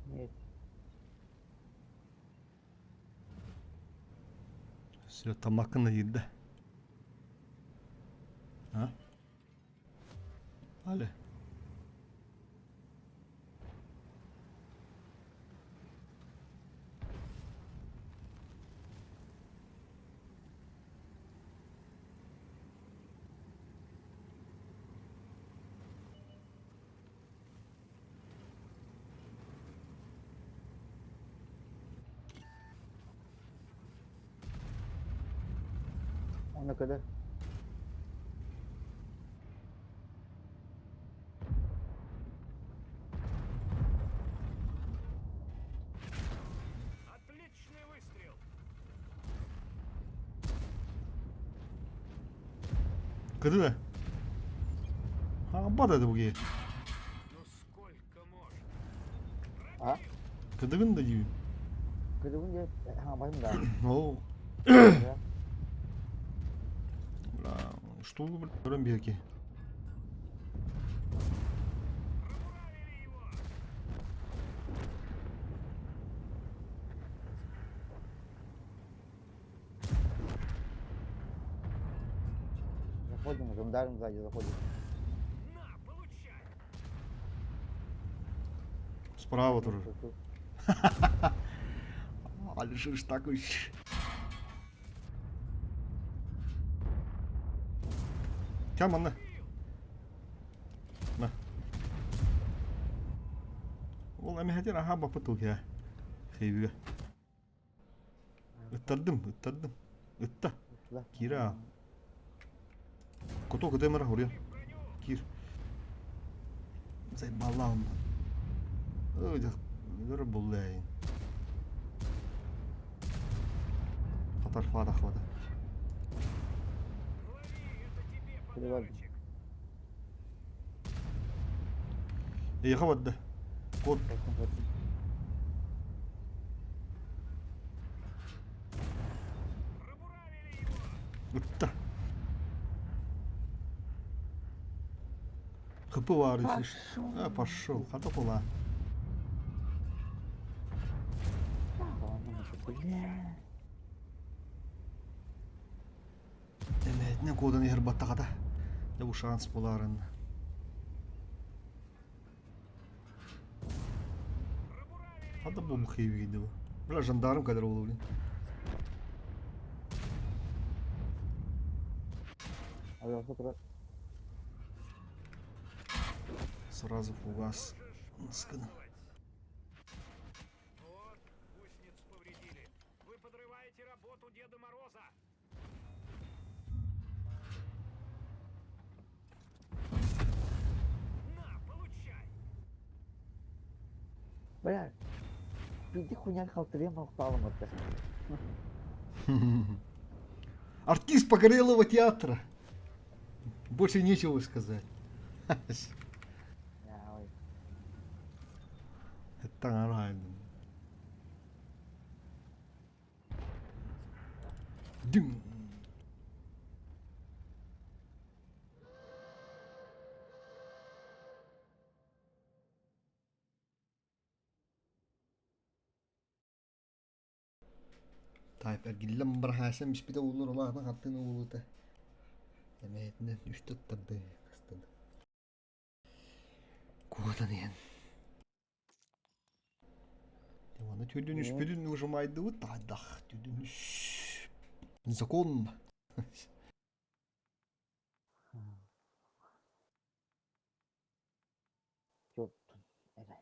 Нет. Все, тамакын да. А? Але. Оны когда? Отличный выстрел. Кыды да. Ха, бада да буге. Ну сколько можно? А? Кыдыгын да дейін. Кыдыгын деп, ха, бардым да. Оу. Бля, что вы, бля, көрөн биэрки. Пробуравили его. Заходим, жандарм сзади заходит. На, получай. Справа тоже. Алишиш такой. Кем анна? На. Ол эмэхэтин аха баппыт тыл Хейбиге. Ыттардым, ыттардым. Ытта. Кира. Кото кытымыр хуруйан. Кир. Зайбалам. Өлөр булла Хатар фада хвата. Эйиэхэ барда. Код. Ытта. ХП баар А, пошел. Хата кула. Эмээтинэн куодан иһэр баттахата. Дьэ бу шанс булаарын. Хата бу мхиви бу. Бля, жандарм кэлэр буолуо блин. Сразу фугас. Скину. Вот, гусениц повредили. Вы подрываете работу Деда Мороза. На, получай! Бля, иди хуйня халтырем охталым это. Артист Погорелого театра. Больше нечего сказать. Это нормально. Дым. Таайп эргиллэн бараһаасан биспитэ ууллар улаатан хаттыын уулута эмэһэтинэн үстэ ыттарды кыстыды. Куотан иһэн Ивана түрдүн үспүтүн ужумайдыбыт таайдах түрдүн үс закон Жоптун эрэ.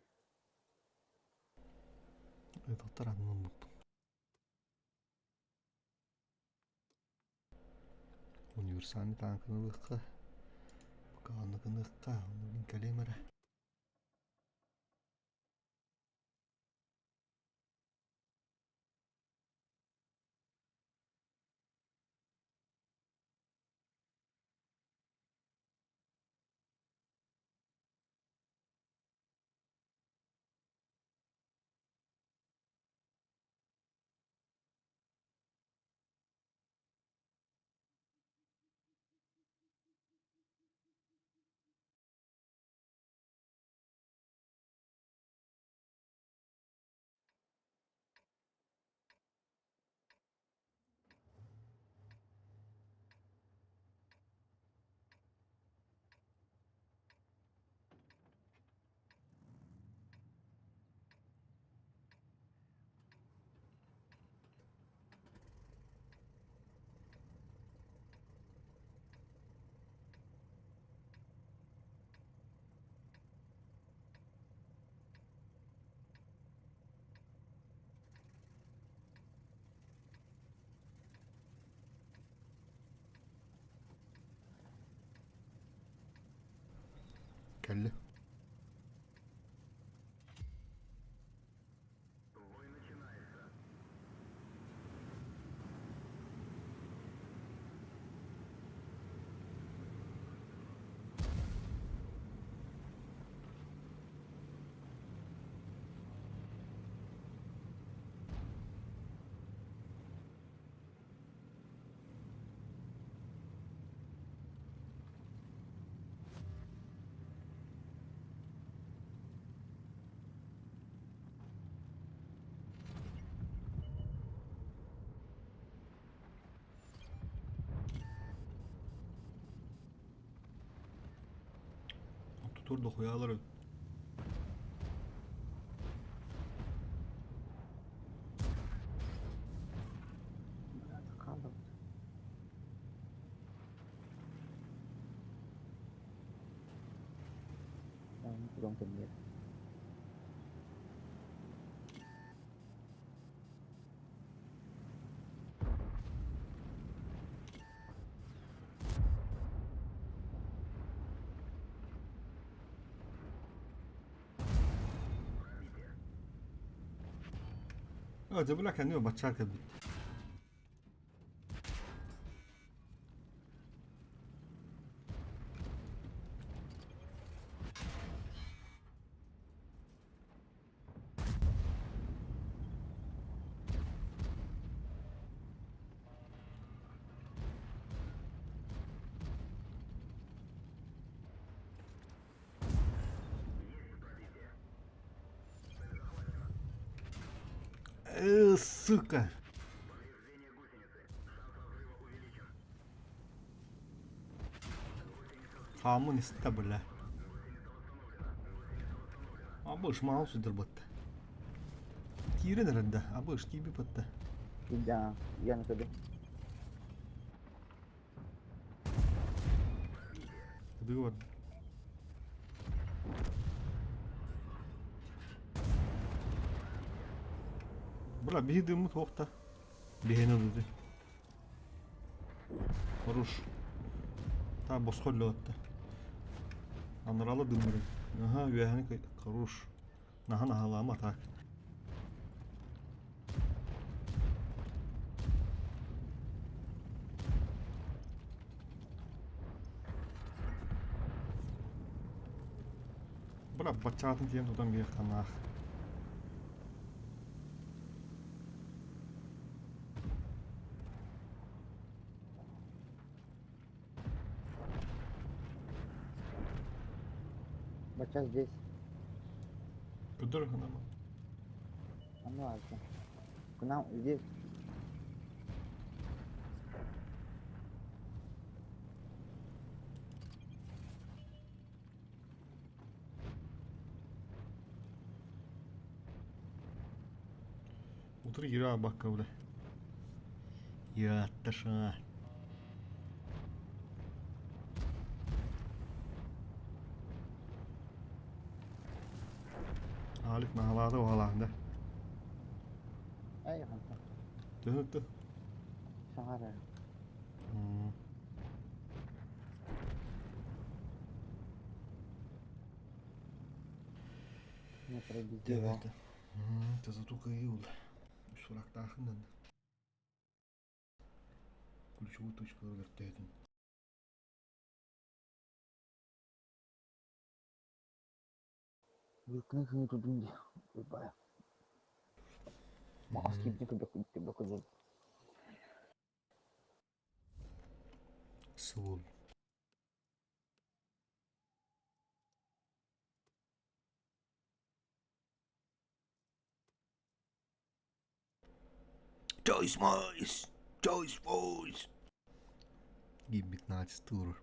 Доктор анныммыппын. Универсальный тааҥканы ылыахха, пока оннукыныахха, онно мин кэлиэм эрэ. Кэллэ. Тутур дохуялар Хаалбыт. Дом кэмигэр. Дьэ, кэннэ баччаа кэлбит. Сука! Хаамын истэ бля. Абыш мал сүдэр батта. Киирэн эрэрдэ, абыш кииби батта. Да, я на ходу. Кыдыгы барда. Бля, биһи дыммыт суохта. Биһини ылыды. Хорош. Та босхо өллөтте. Анаралы дыммырын. Аха, үөһэни хорош. Наха наһалаама так. Бля, баччаатын тиийэн тутан биэх ханаах. Бача здесь. Көдөр ханама. А ну ладно. К нам здесь. Утары киирэ бакка бля. Ятташа. Алик наһалаата уһалаанда. Эй, ханта. Төһүттү. Саҥара. Не пробить его. Девete. Тазату кыйыл. Сурактаахынан. Ключевой точкалар өртөөтүн. Бүркүнү күнү тудум ди. Ойбай. Маас киипни көбөк көбөк көбөк. Сывыл. Joyce Mice! Joyce Voice! Гиббит тур.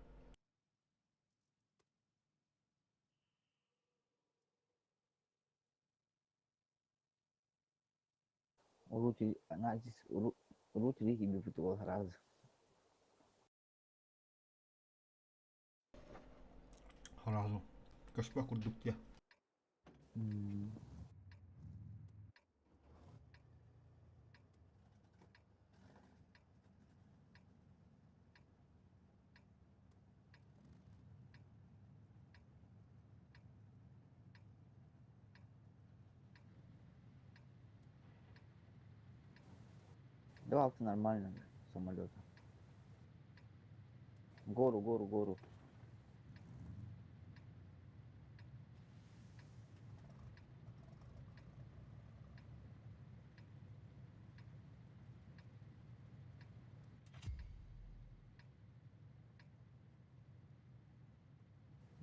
Урут анализ урут рики бипутугал сразу. Сразу. Кашпа курдук я. Давал ты нормально самолета. Гору, гору, гору.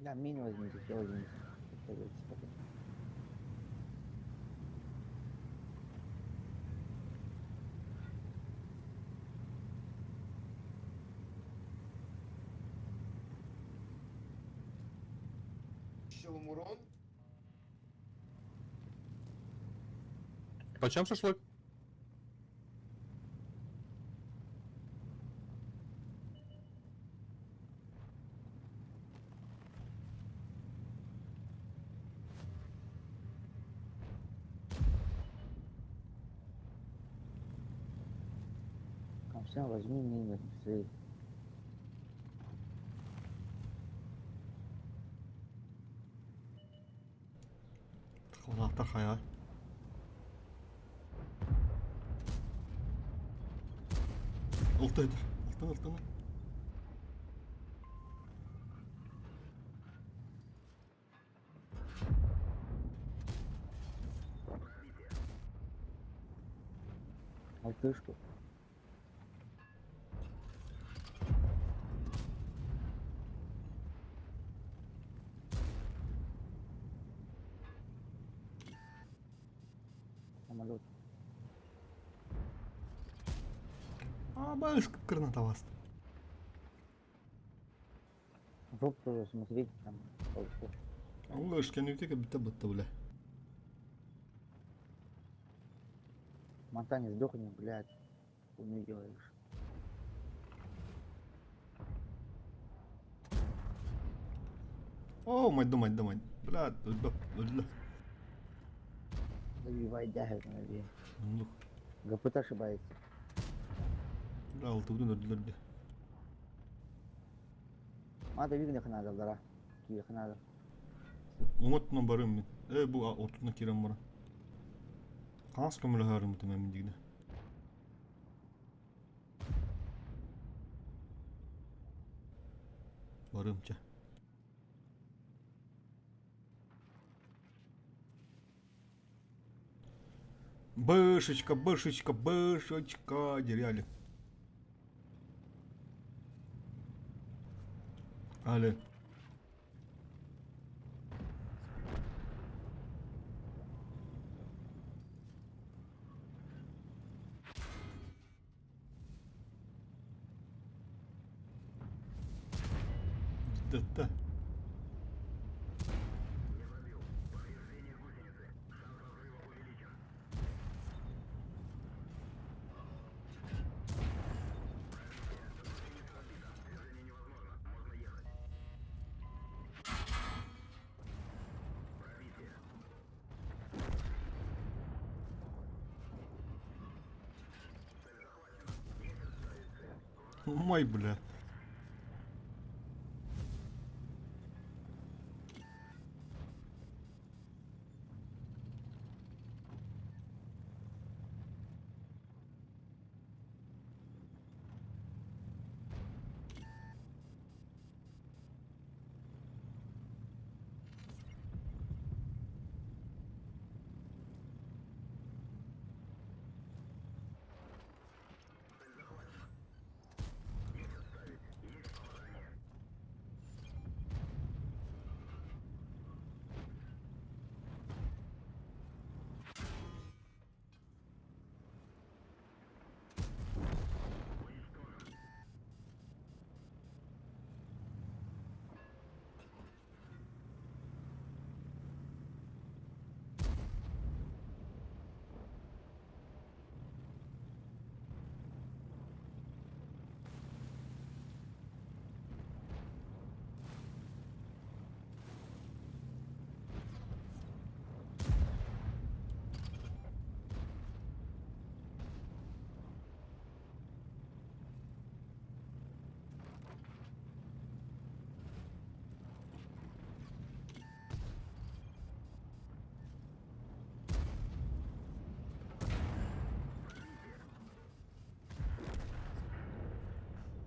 Да, мину возьмите, все возьмите. Подтягивайтесь потом. Увеличил урон. Почем шашлык? Все, возьми мины свои. Халааттар хайа. Алта этер. Алтан алтан. Алтышку. Самолет. А, баешь, граната вас. Жоп тоже смотреть там. Ол өшкенүтэ кэбитэ бытта бля. Монтане сдохни, блядь. Хуйню делаешь. О, мать, мать, мать. Бля, өллө. Забивай дягер, наверное. Оннук. ГПТ ошибается. Бля, алтыбытын өлдүлэр дии. Мада видно надо, да. Киих надо. Уҥа барыам мин. Ээ, бу ортотунан киирэн баран. Хаҥас көмөлөһөөрүм мин дигинэ. Барыам чэ. Бышечка, бышечка, бышечка, деряли. Але. Да-да. Мой, бля.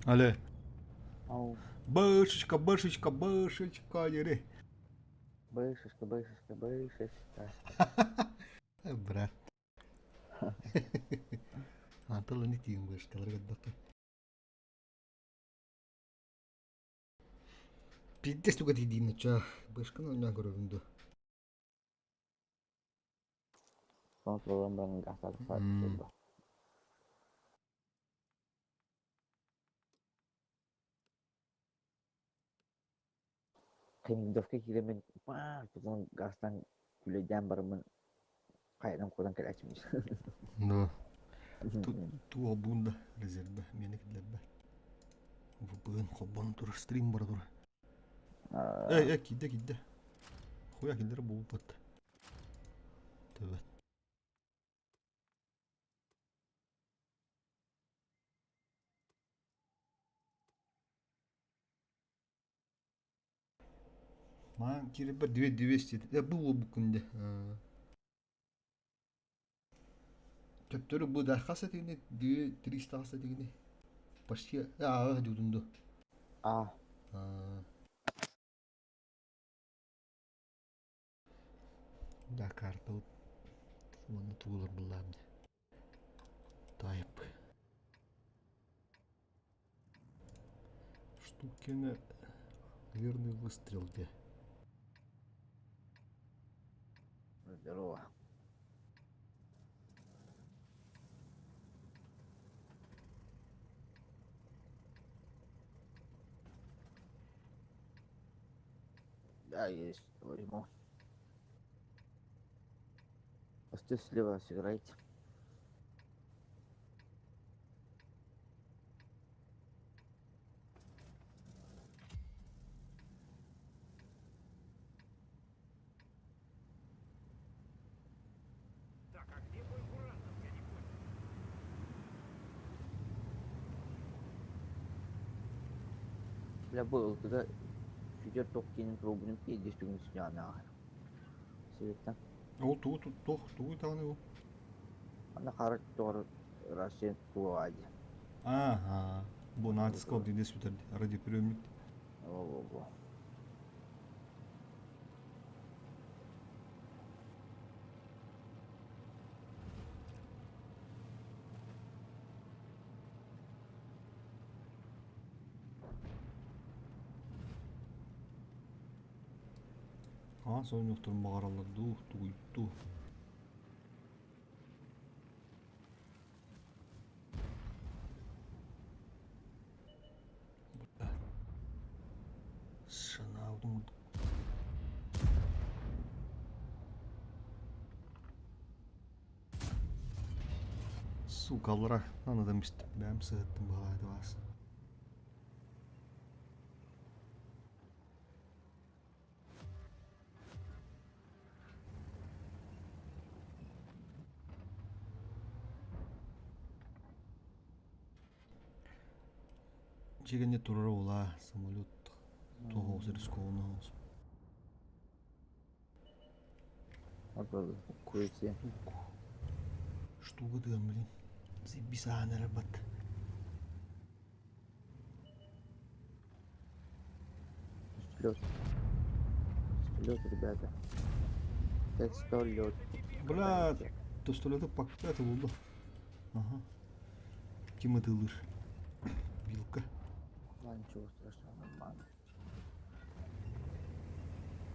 Але. Ау. Бышечка, бышечка, бышечка, дери. Бышечка, бышечка, бышечка. Брат. Антыл не тиин бышкалар гаддата. Пиздец туга тиидиин ча. Бышканы оннан көрөбүн ду. Соң барын гасар. Кемидовка киирэммин паа гастан күлэйдээн бараммын хайдан куотан кэлээччим. Да. Ту обунда резерве мени киллэрбэ. VPN холбонон турар стрим бара турар. Эй, эй, киирдэ, киирдэ. Хуя киллэрэ буолбут. Төбөт. Маан киирбэр 200 э бу бу күндэ. Төптөрү бу да хас этигини 300 хас этигини. Почти аа дуудун ду. А. Да, карта вот уонна тугулар буллаам дии. Тайп. Штукина верный выстрел где. Здорово. Да, есть, возьму. Посты слева сыграйте. Так, а где бой курантов, я не понял. Бля, был, когда фидер ток кинем трубу, пиздец, түгін сняна. Света. Ол тугу туох тугу даҕаны ол? Ана хара тор Россия туади. Ага. Бу натиск диде сүтэрди. Радиоприемник. Во-во-во. Хаан сонньуохтарын баҕараллар дуу, тугуй дуу. Санаабытым Сука, анадан истим, бэйэм сыһыттым быһалаайда баас. Дьиэгэннэ турара улаа, самолет туох рискованно Курицы. Штука тыган блин. Заебись аан эрэ бат. Лед. Лед, ребята. Это лед. Бля, тостолета пакка это булду. Ага. Ким ытыылыр? Вилка. Ладно, ничего страшного, нормально.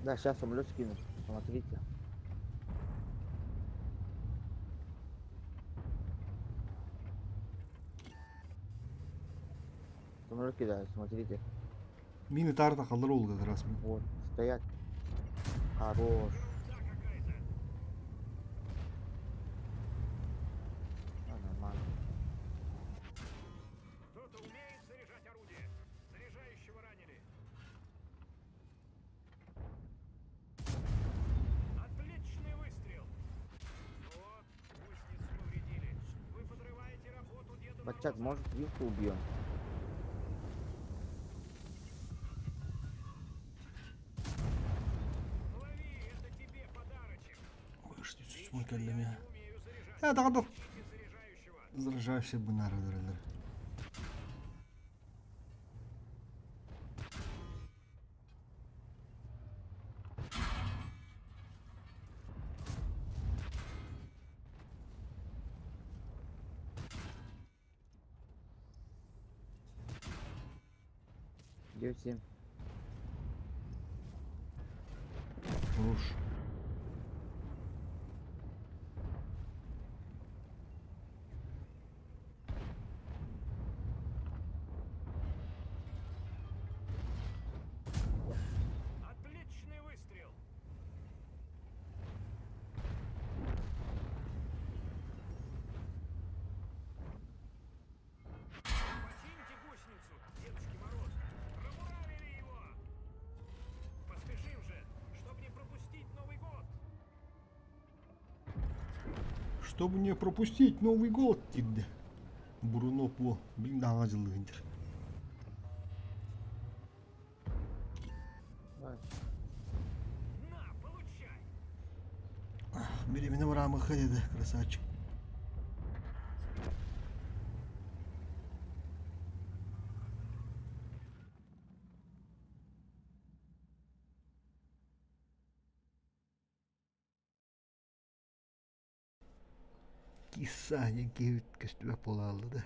Да, сейчас самолет скину. Смотрите. Самолет кидают, смотрите. Мины тарта халлар ол как раз. Вот, стоят. Хорош. А, нормально. Кто-то умеет заряжать орудие. Заряжающего ранили. Отличный выстрел. Вот, гусеницу повредили. Вы подрываете работу Деда Бачат, Мороза. может вилку убьем? Лови, это тебе подарочек. Ой, Лично я кэллэм не я. умею заряжать. Э, даҕа Ищите заряжающего. Заряжающий бынары дырылыр. 9-7. Хорош. Отличный выстрел. Почините гусеницу, Дедушке Мороз. Промуравили его. Поспешим же, чтобы не пропустить Новый год. Чтобы не пропустить Новый год, диде. Бруно по. Блин, даҕа дьыллыгынтер. Давай. На, получай. Беременна бараамыха деді, красавчик. Киса диэн киһибит көстүбэт буолаалла да.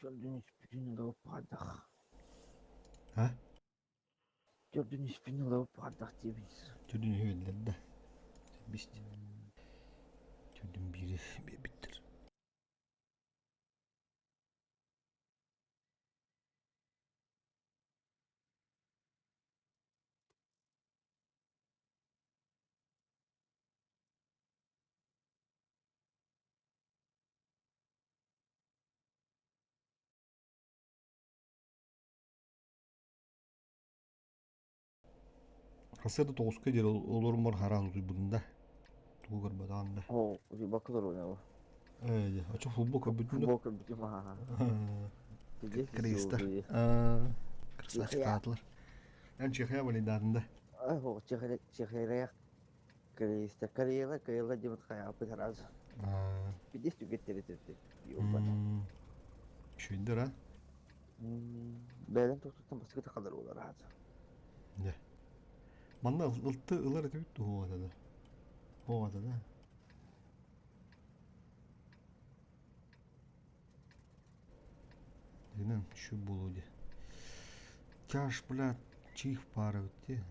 Төрдүн испитин ылыппатах. А? Төрдүн испин ылыппатах диэбин. Төрдүн үһү да. Бист. Төрдүн биири биэрбиттэр. Хасыа да тоҕуска диэри олоруммар хараан утуйбутум да. Тугу көрбөтөҕүм да. Оо, утуйбакка олоруон Ээ, очо футбол көрбүтүм да. Футбол көрбүтүм аха. Кыргызстар. Красавчиктаатылар. Эн Чехия болейдаатын да. Оо, Чехия, Чехия Кыргызстар, Кореяла, Кореяла диэбит хайааппыт араас. Пиздец түгэттери төрдө. Үчүгэйдэр а? Бэйэлэрин тохтуттан бастакы тахалар буолар аата. Дьэ. Манна ылты ылар этибит туһуоҕа да. Оҕата да. Динен şu буолуо дии. Тяж, блядь, чих пара эбит дии.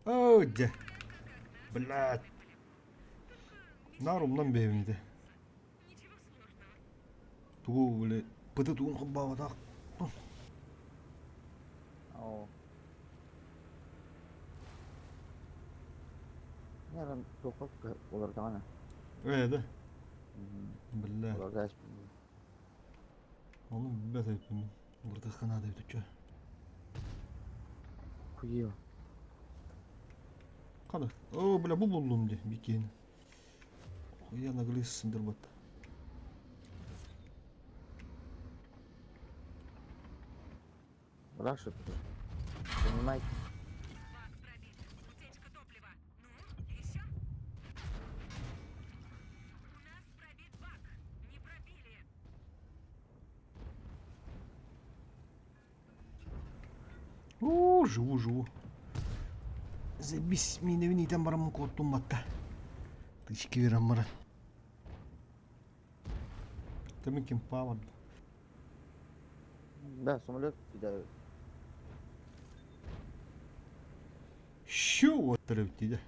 Оо, дьэ. Блядь. Наар умнан бэйэбин ити. Тугу, били, пыты тугун холбооботох. Оо. Наверное, туохха олордоҕуна. Ээ да. Биллэ. Ону билбэт эбиппин. Уларытыахха наада эбит оччо. Хуё. Хана. Оо, бля, бу буллум дии, бикиэн. Хуя наглыс сындырбат. Раша, понимаете? Бак пробит. Утечка топлива. Ну, еще? У нас пробит бак. Не пробили. Оо, живу, живу. Забись, миинэбин иитэн бараммын куоттум батта. Тычки берэн баран. Тэмин кимпаа барда. Да, самолет кидают. Щу, вот эбит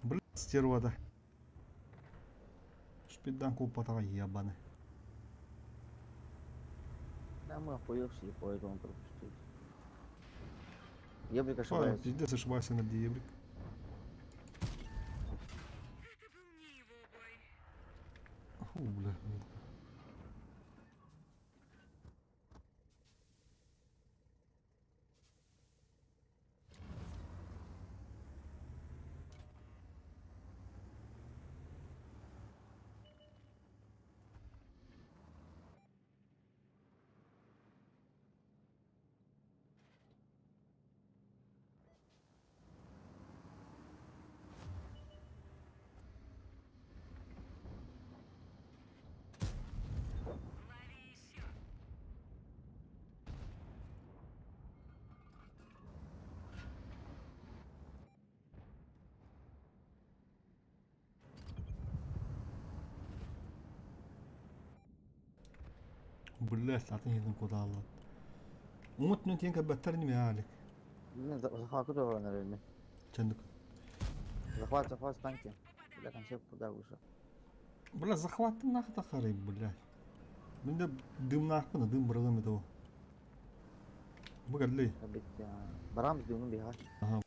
Блядь, стервата. Шпидан купатаҕа ебаны. Да, мы охуевшие, поэтому пропустили. Ебрик Ой, ошибается. пиздец, ошибайся на ебрик. Это был не его бой. Фу, бля. Лови еще. Блядь, атын иһитин кутааллар. Уҥут тиэн кэлбэттэр ини миалик. Захват куда наверное. Чендик. Захват, захват, станьте. Бля, там все куда выше. Бля, захваттын нахуй тахарый, блядь. Мин да дымнаахпын, дым бырагым это. Бу кэлли. Барам с дымом бегать. Ага.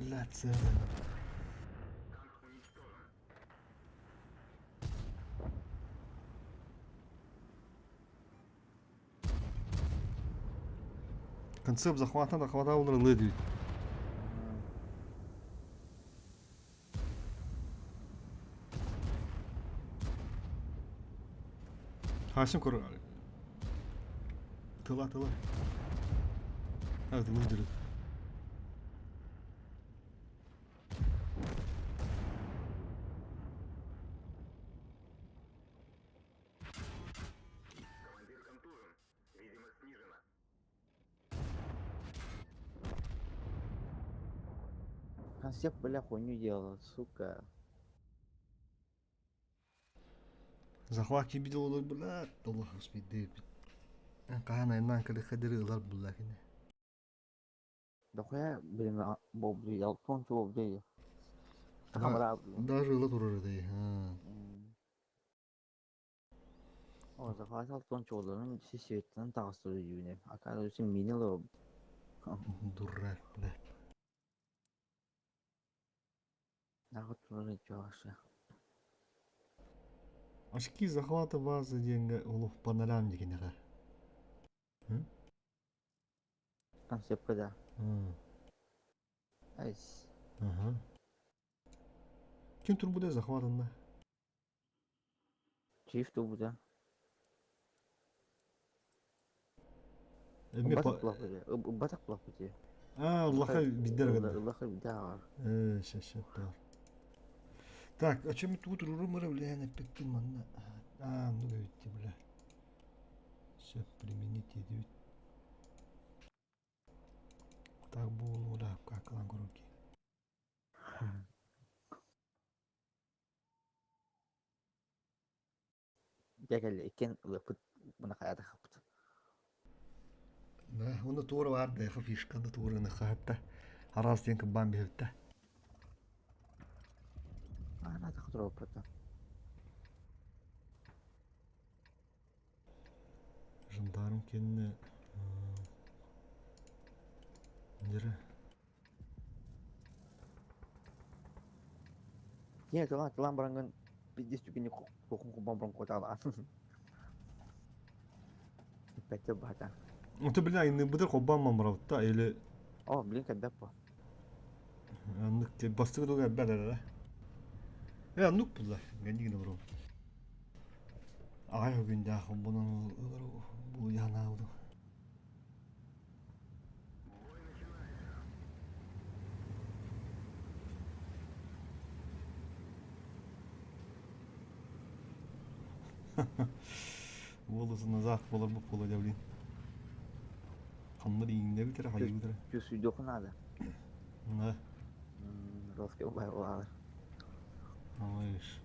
Блядь, целый. Концепт захвата захвата олороллор диибит. Хасим көр тыла тыла. А, тылы жүрөт. Концепт, бля, хуйню делал, сука. Захват киирбит олор бля, Аллах успейдебит. Хаһан айаннаан кэлиэххэ диэри ылар булла кини. Дохуя, блин, бобду, ялтон чуобду. Даже ыла турар этэй. О, захват алтон чуоларын сисиэттэн таҕыстыр дьүүнэ. Оказывается, минило. Дурак, бля. Нахуй турар чугашы. Очки захвата базы диэҥҥэ олох панорам дигинэҕэ. Концепка да. Айс. Ага. Ким турбута захватанна? Чиф турбута. Эми Батак булаппыт. А, Аллаха бидер гына. Аллаха бидер. Э, ща, ща, бар. Так, а чем тут руру бля, эппиккин манна. А, ну видите, бля. Все, применить идут. Так буолуо как руки. Дьэ кэллэ иккиэн ылыахпыт мына хайата хаппыт. Да, уонна туора баар да фишканы туораны хаһытта. Араас диэн кыбаан биһиттэ. Аана туруоппута. Жандарм кэннэ Нерэ Киһи тылан тылан бараҥҥын пиздец түгэни куохун кубан баран куотаалаан. Иппэттэ баата. Ото били айныбытыр холбоон барабытта или О, блин, кэлбэт бу. Аннык бастыгы туга элбэх эрэ. Э, аннык булла. Гэннигин олору. Аҕай күндээх холбонон бу янаабыт. Волосы назад буолар бу буола дьэ блин. Ханна ииҥнэ бүтэрэ хайыы бүтэрэ. Чувствуйдуохха наада. Да. Русский убай Малыш.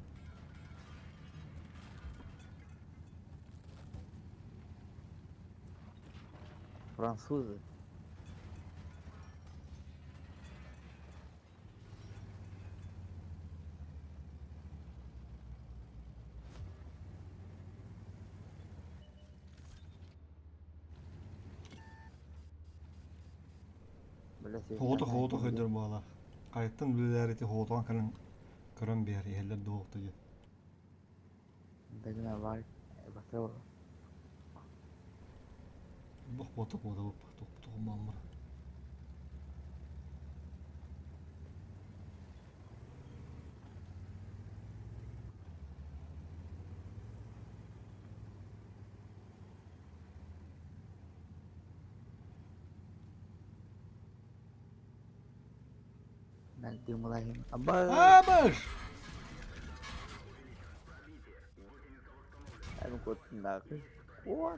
Французы. Хоото хоото көдөр буолар. Хайаттан үлэлээр ити хоотоон кэлэн көрөн биэр иһэллэр дуоҕута диэн. Бэлэмэ бар батыр Бох буота буота туох Абаш! Нахуй. О!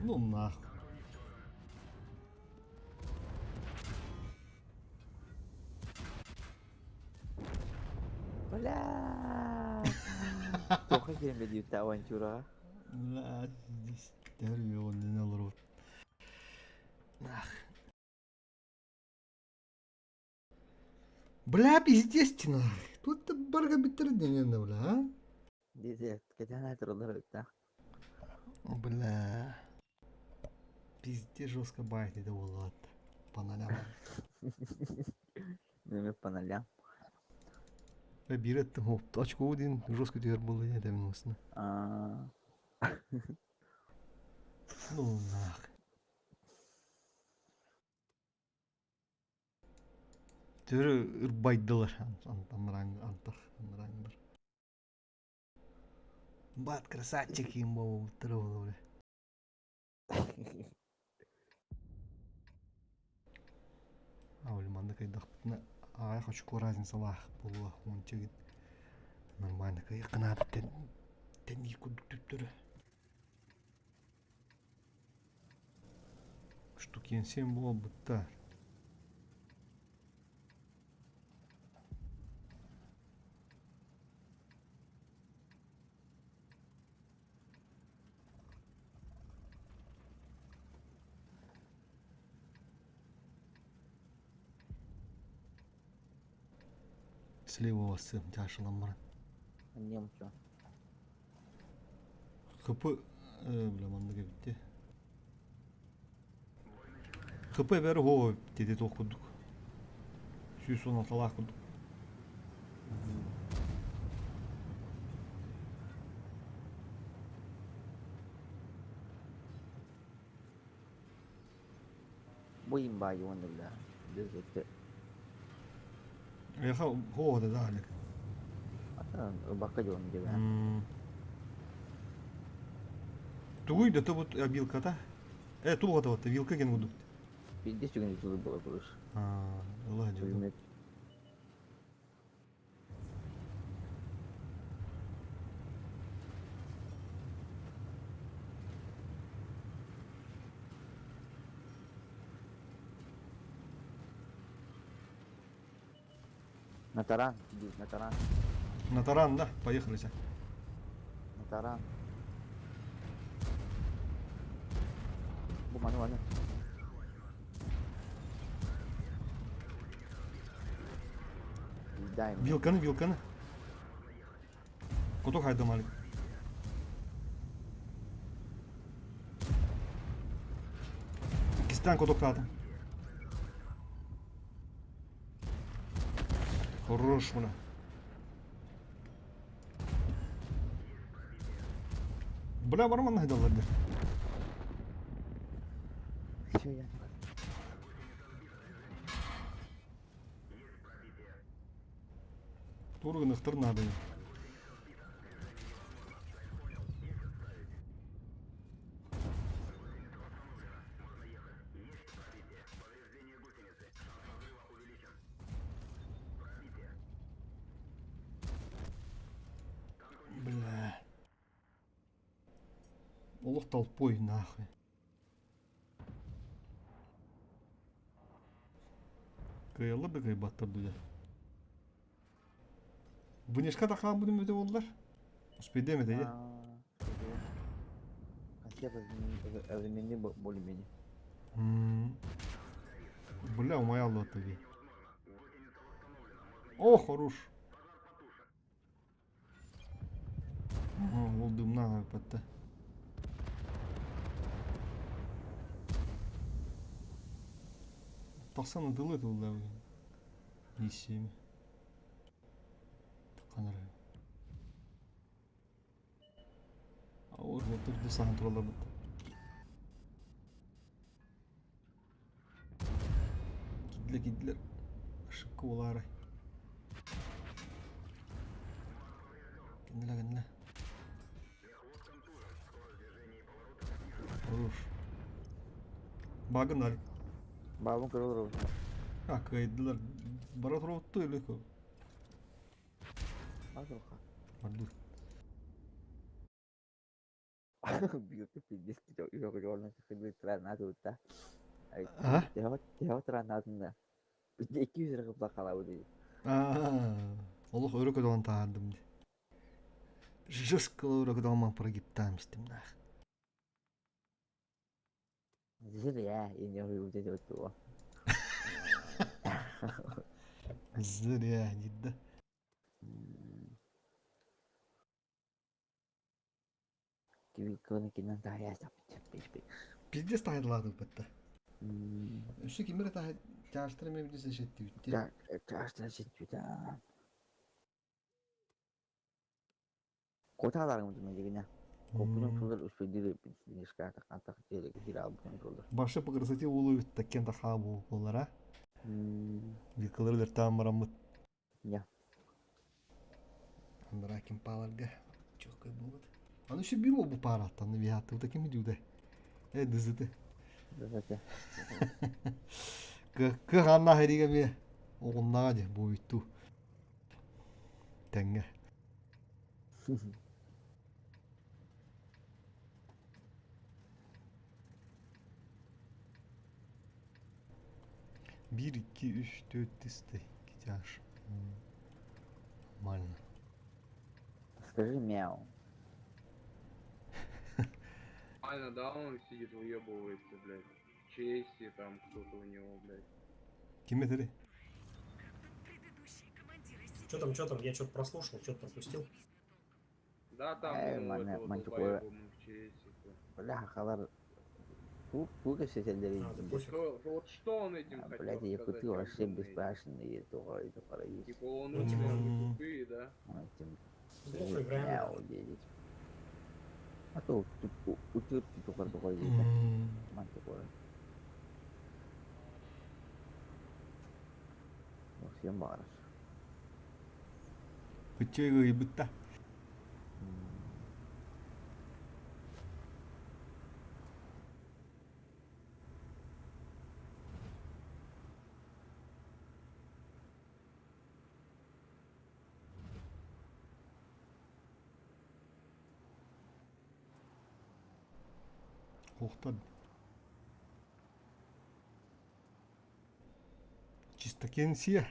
Ну нахуй. Бля! Туохха киирэн бэлиэбит авантюраҕа? Бля, здесь олорбут. Нах. Бля, пиздец Тут барга биттер денен бля, а? Дизе, кэтээн тураллар эбит Бля. Пиздец жестко байт это было. По нолям. Мин по нолям. Биир өттүм очко диэн жестко түһэр буолла диэн этэбин осна. Ну нах. Төрү ырбайдылар антах анрааңдар. Бат красавчик им буолбуттара буолуо. Ауль маннык кыайдахпытына аҕыйах очко разницалаах буолуо уонча нормально кыайыаххынаабыт тэнниир курдук төттөрү. Штукенсиэн буолбуттар. Слева сым тяжелым баран. Немчо. ХП бля маннык эбит дии. ХП бэрэ һоо диэти туох курдук. 116-лаах курдук. Бу имба уонна бля. Дезетте. Эха һоо да да Бакка дьон дебэ. Тугуй да тобут вилката? Э туга да вилка ген курдук. Пиздец түгэн тулу була курус. Аа, ыла дьэ. На таран, иди, на таран. На таран, да? Поехали все. На таран. Бу маны маны. Дай мне. Вилканы, вилканы. Кутук хайдамалик. Иккистээн кутуктаатым. Хорош, бля. Бля, барман хайдаллар дир. Все, я. Туругунахтар наада. Бля. Олох толпой нахуй. Кыайаллар да кыайбаттар дуя. Вынешка да хаалбытым өтө буоллар. Успейдем это я. Хотя бы времени более-менее. Бля, моя лота О, хорош. Ол дымна патта. Тахсан ытылы тылда Исеми. Канар. Ауыр вот сахан туралар бытта. Кидле кидлер. Ошибка буолаарай. Кэннилэ кэннилэ. Хорош. Багын ар. Бабын көрө олоробун. А, кыайдылар. Бара туруотту или ко? Азырха. Бардыр. Бииргэ пиздец гранату да. А? Теһо гранатында. 200 рубль халабы дейт. Олох өрө көтөҕөн таһаардым дии. Жестко өрө көтөҕөн прогибтаам истим нах. Зря я не вот это вот то. Зря дейді. Кибиконы кинен тахая сапыт. Пиздец таһайдылаатык бытта. Өссө кимер таһай... Тяжтар эмэ билсе шеттибитти. Тяжтар шеттибит. Коталарым дегене. Копунун тулар успедири нишката кантак жерге кире албытын тулар. Башы по красоте улу таккен таха болара. Вилкалар лертаан бараммыт. Я. Андара ким паларга. Чоккай болот. Аны еще бир бу параттан виатты таким идюде. Э дызыты. Дызыты. Кы ханна хериге ме оҕуннаҕа дии буойуттуу тэҥҥэ Биир, икки, үс, түөрт тистэй китяж. Нормально. Скажи мяу. Нормально, да, он сидит, выебывается, блядь. В Чейсе там кто-то у него, блядь. Ким этери? Предыдущие командиры сидели. Что там, что там? Я что-то прослушал, что-то пропустил. Да, там Э, у мане- этого мантикора. долбоеба мы в Чейсе. Бля, халар. Тук тук кэпсэтэллэр А, да пофиг. Что, вот что он этим хотел Блядь, сказать, якуты как вообще думаете? беспрашенные, тухары, тухары. Типа он Ну, типа, умный, а мы тупые, да? Плохо играем. Мяу, дедить. А то утырки тухар тухар дейді. Мантикора. Всем барыш. Кыччыгы бытта. Хохтар. Чистокенсия.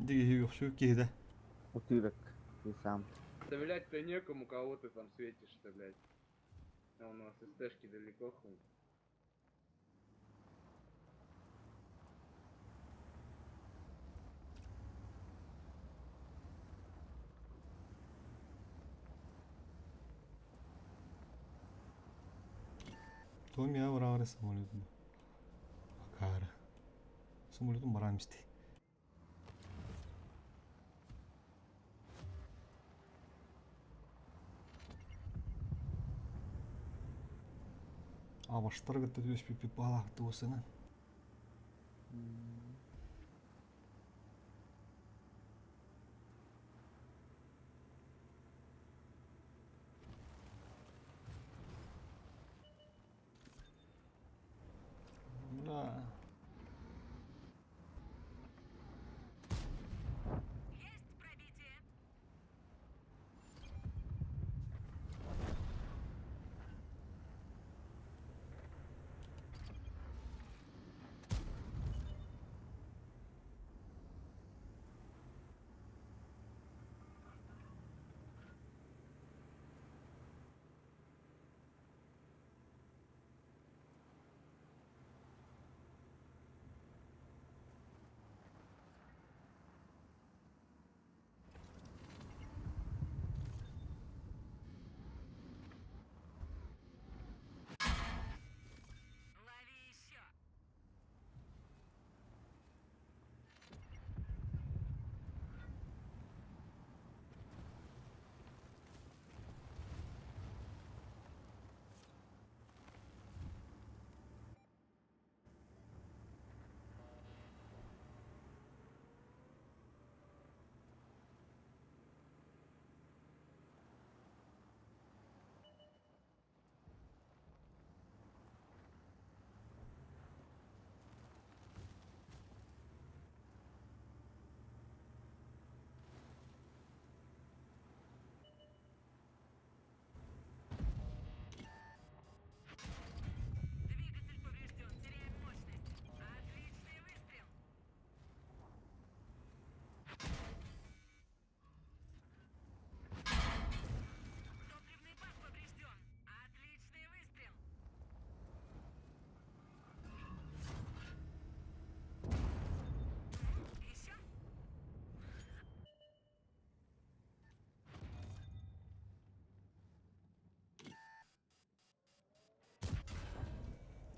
Диги юхсу киһидэ. Утырок. Ты сам. Стрелять-то некому, кого ты там светишь-то, блядь. А у нас СТшки далеко хуй. Том я бараары самолетум. Акара. Самолетум бараам исти. Абаштар кытта түөспүппүт баалаах туосана. Бля. Есть пробитие.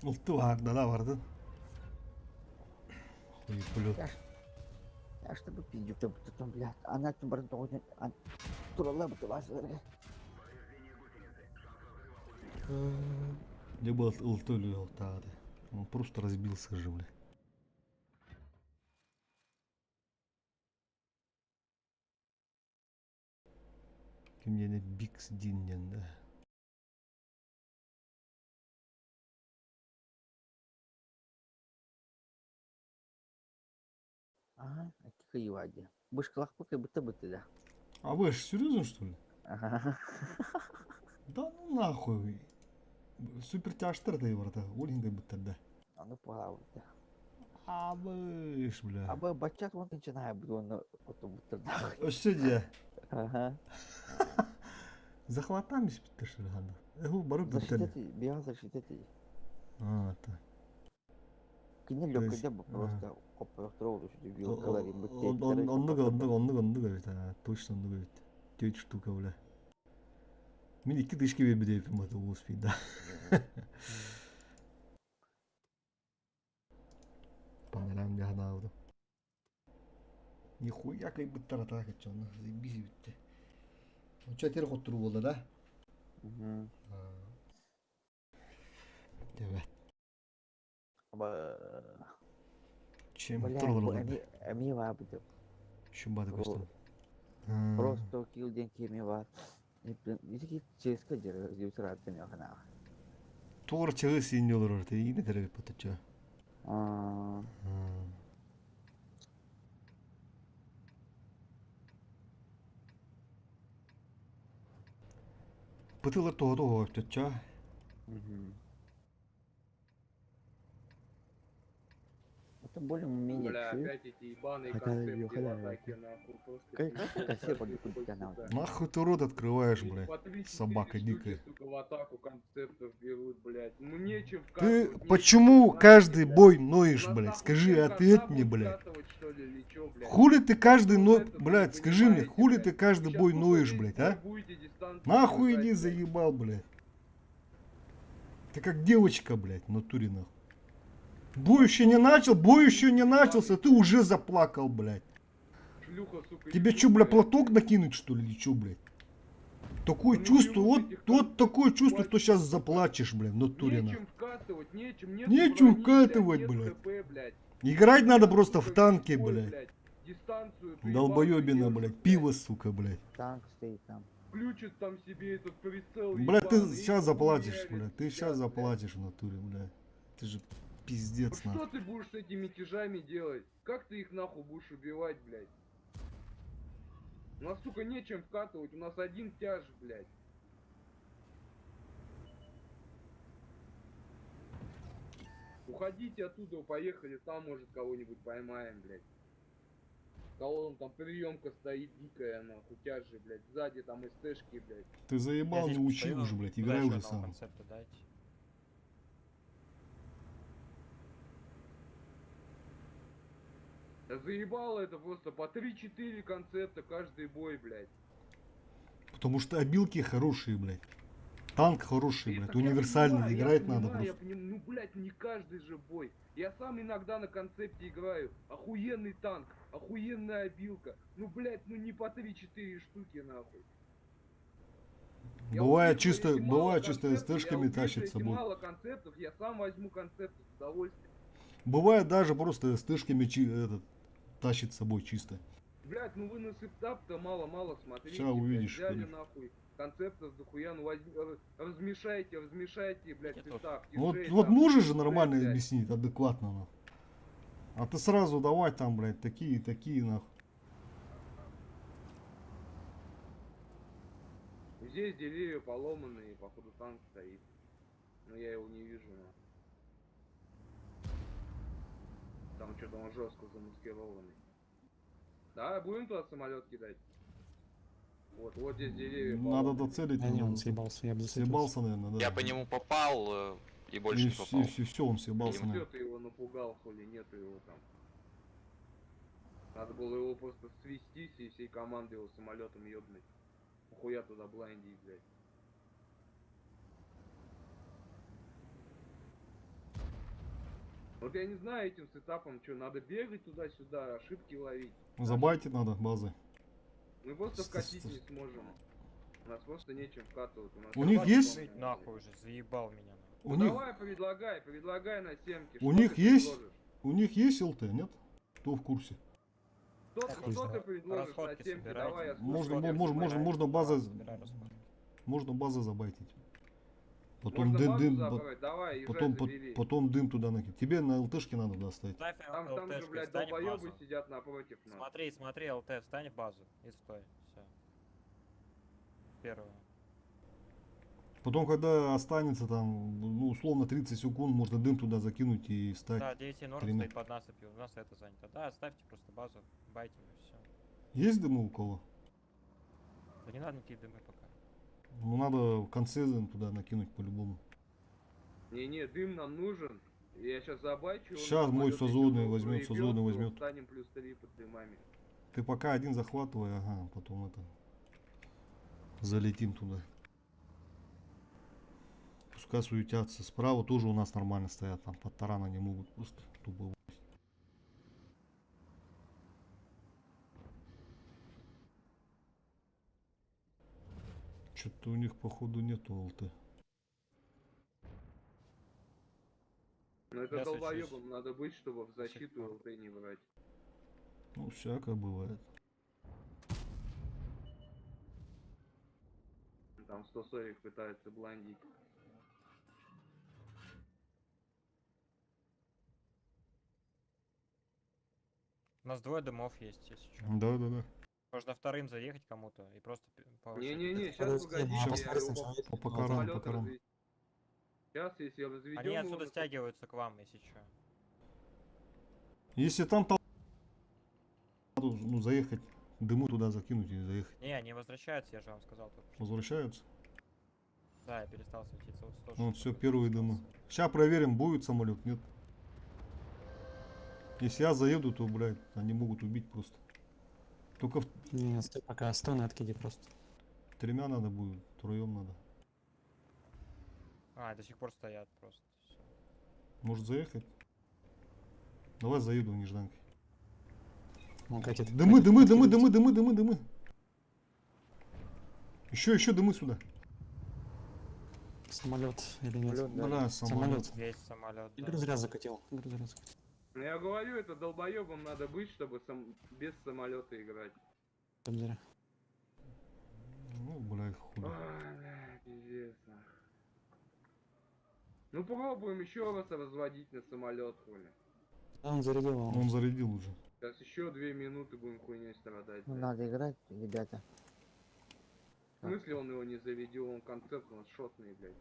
Улту баардала бардын. Хуй Я ж, я ж тебе пиздю, тебе там, блядь, она там бардын тоҕо туралла бу табасыларга. Где был ылтылю Он просто разбился же, бля. Ким диэн Бикс Дин диэн да. Ага, кыйыва дии. Бышкалахпы кыйбыта бытты да. А вы ж серьезно, что ли? Ага. Да ну нахуй. Супер тяжтар да барда. Ол быттар да. Аны палабыта. Абыш, бля. Аба баччат он начинает буду он ото буттар да. Өссө дьэ. Ага. Захватам испиттер что ли ханда. Эху барып бүттер. Защитать, бия защитать. А, та. Кини То есть, лөкөдө бу просто коппоктор вилкалар Оннук оннук оннук оннук эбит. Точно оннук эбит. Теть штука, бля. Мин икки тышки бербит эбиппин бата успей, да. Панорам дьаһанаабыта. Нихуя кайбыттар атака чонно. Заебись битте. Онча тер хоттуру буолла да? Дебет. Аба Чем Бля, турулар эми эми бар бу. Шум бады көстөн. Просто кил ден кеми бар. Ити ческа жер юсыр аттым яхана. Туор чыгы син олорор те ине теребит бутача. Аа. Бытылар тоҕото оһотточча. Это более-менее Бля, чё? опять эти ебаные Хотя концепты её в халява. атаке, нахуй, просто Как- пиздец, как все каждый подойдут бой, к нам? сука. Нахуй ты рот открываешь, блядь? По три-четыре Собака штуки, дикая. сука, в атаку концептов берут, блядь. Ну нечем Ты вкатывать, нечем почему знаете, каждый блядь. бой У ноешь, нас блядь? нахуй Скажи, всем ответь конца мне, будут блядь. вкатывать, что ли, или чё, блядь? Хули ты каждый Вы но... это, блядь, Блядь, скажи мне, понимаете, хули блядь? ты каждый Щас бой тупо ноешь, весь блядь, бой а? будете дистанцию Нахуй держать, иди, блядь. заебал, блядь. Ты как девочка, блядь, в натуре нахуй. Бой еще не начал, бой еще не начался, ты уже заплакал, блядь. Шлюха, сука, Тебе ебучая, чё, бля, платок накинуть, что ли, или чё, блядь? Такое Ну, чувство, берут вот, этих вот такое чувство, что хватит, сейчас заплачешь, бля, в натуре нахуй. Нечем вкатывать, нечем, нет Нечем брони, блядь, вкатывать, нет блядь. ХП, блядь. Играть надо просто в Сука, танке, бой, блядь. Дистанцию ты Долбоебина, ебаный блядь, держишь, пиво, сука, блядь. Танк стоит там. Включит там себе этот прицел. Блядь, ты ебаный, и сейчас заплатишь, хуярит блядь. Ты сейчас, сейчас блядь. заплатишь в натуре, блядь. Ты же пиздец, Вот нахуй. Что ты будешь с этими тяжами делать? Как ты их нахуй будешь убивать, блядь? У нас, сука, нечем вкатывать, у нас один тяж, блядь. Уходите оттуда, поехали, там, может, кого-нибудь поймаем, блядь. Кого он там, приемка стоит дикая, нахуй, тяжи, блядь, сзади там СТшки, блядь. Ты заебал, Я не здесь учи постою, уже, блядь, куда играй еще уже одного сам. концепта дайте. Да заебало это просто по 3-4 концепта каждый бой, блядь. Потому что обилки хорошие, блядь. Танк хороший, И блядь, так я универсальный, понимаю, я играть надо понимаю, я просто. поним- Ну, блядь, не каждый же бой. Я сам иногда на концепте играю. Охуенный танк, охуенная обилка. Ну, блядь, ну не по 3-4 штуки, нахуй. Я Бывает увижу, чисто, если мало бывает чисто концептов, я СТшками увижу, тащит если собой. мало концептов, я сам возьму концепты с удовольствием. Бывает даже просто СТшками этот, тащит с собой чисто. Блядь, ну вы на септап-то мало-мало смотрите. Ща блядь, увидишь, Взяли конечно. нахуй концептов дохуя, ну возьми, размешайте, размешайте, блядь, Я тоже. сетап. Вот, тяжей вот там. можешь же нормально блядь. объяснить, адекватно, нахуй. А ты сразу давай там, блядь, такие, такие, нахуй. Здесь деревья поломанные, походу танк стоит. Но я его не вижу, нахуй. Там что-то он жестко замаскированный. Да, будем туда самолет кидать? Вот, вот здесь деревья Надо поломанные. доцелить. Да не, он наверное. съебался, я бы засветился. Съебался, наверное, да. Я по нему попал и больше И, не попал. все, он съебался, Все, наверное. ты его напугал, хули, нету его там. Надо было его просто свестись и всей командой его самолетом ёбнуть. Нахуя туда блайндить, блядь. Вот я не знаю этим сетапом, что, надо бегать туда-сюда, ошибки ловить. Забайтить надо базы. Мы просто вкатить не сможем. У нас просто нечем вкатывать. У, нас У них хватит есть? полная. Нахуй уже, заебал меня. нахуй. У Ну них, Давай, предлагай, предлагай на семке. У что них ты есть? предложишь? у них есть ЛТ, нет? Кто в курсе? Что, Хуй что ты знает. предложишь на Расходки семке? собирайте. Давай, я Можно, слушаю. можно, можно, собирай. можно базы, Собирай расходки. можно базы забайтить. Потом Можно дым, базу дым, забрать? Давай, езжай, потом, забери. потом дым туда накинуть. Тебе на ЛТшке надо доставить. Ставь Там, там же, ЛТшку, блядь, встань в долбоебы базу. сидят напротив нас. Смотри, смотри, ЛТ, встань в базу и стой. Все. Первое. Потом, когда останется там, ну, условно 30 секунд, можно дым туда закинуть и встать. Да, 9 норм тремя. стоит под насыпью, у нас это занято. Да, оставьте просто базу, байтим и все. Есть дымы у кого? Да не надо никакие дымы пока. Ну, надо в конце туда накинуть по-любому. Не-не, дым нам нужен. Я сейчас забайчу. он Щас мой самолет созонный еще возьмет, проебет, созонный то возьмет. Станем плюс 3 под дымами. Ты пока один захватывай, ага, потом это... Залетим туда. Пускай суетятся. Справа тоже у нас нормально стоят, там под тарана не могут просто тупо. Что-то у них походу нету ЛТ. Но это Я долбоебом надо быть, чтобы в защиту пор. ЛТ не брать. Ну, всякое бывает. Там 140 пытается бландить. У нас двое дымов есть, если что. Да-да-да. Можно вторым заехать кому-то и просто по очереди. Не-не-не, сейчас Подожди, погодите, ну, я посмотри его сначала. По, по карам, по самолет карам. разве- Сейчас, если разведем Они его отсюда на стягиваются к вам, если что. Если там тол- надо, ну, заехать, дымы туда закинуть и заехать. Не, они возвращаются, я же вам сказал только что. Возвращаются. Да, я перестал светиться. Вот 100 Ну, все, первые дымы. Сейчас проверим, будет самолет, нет. Если я заеду, то, блядь, они могут убить просто. Только в Не, стой пока, стой на откиде просто. тремя надо будет, троем надо. А, до сих пор стоят просто. Всё. Может заехать? Давай заеду в Нежданке. Он катит. Дымы, катит, дымы, дымы, подкидывает. дымы, дымы, дымы, дымы. Еще, еще дымы сюда. Самолет или нет? Самолет, да. Бля, самолет. Самолет. Есть самолет. Да. Игру зря закатил. Игру зря закатил. Ну я говорю, это долбоебом надо быть, чтобы сам... без самолета играть. Там зря. Ну, бля, хуй. Ой, бля, пиздец. нах. Ну пробуем еще раз разводить на самолет, хули. Да, он зарядил. а он- Он зарядил уже. Сейчас еще 2 минуты будем хуйней страдать. Ну блядь. надо играть, ребята. В смысле он его не зарядил, он концепт у нас шотный, блядь.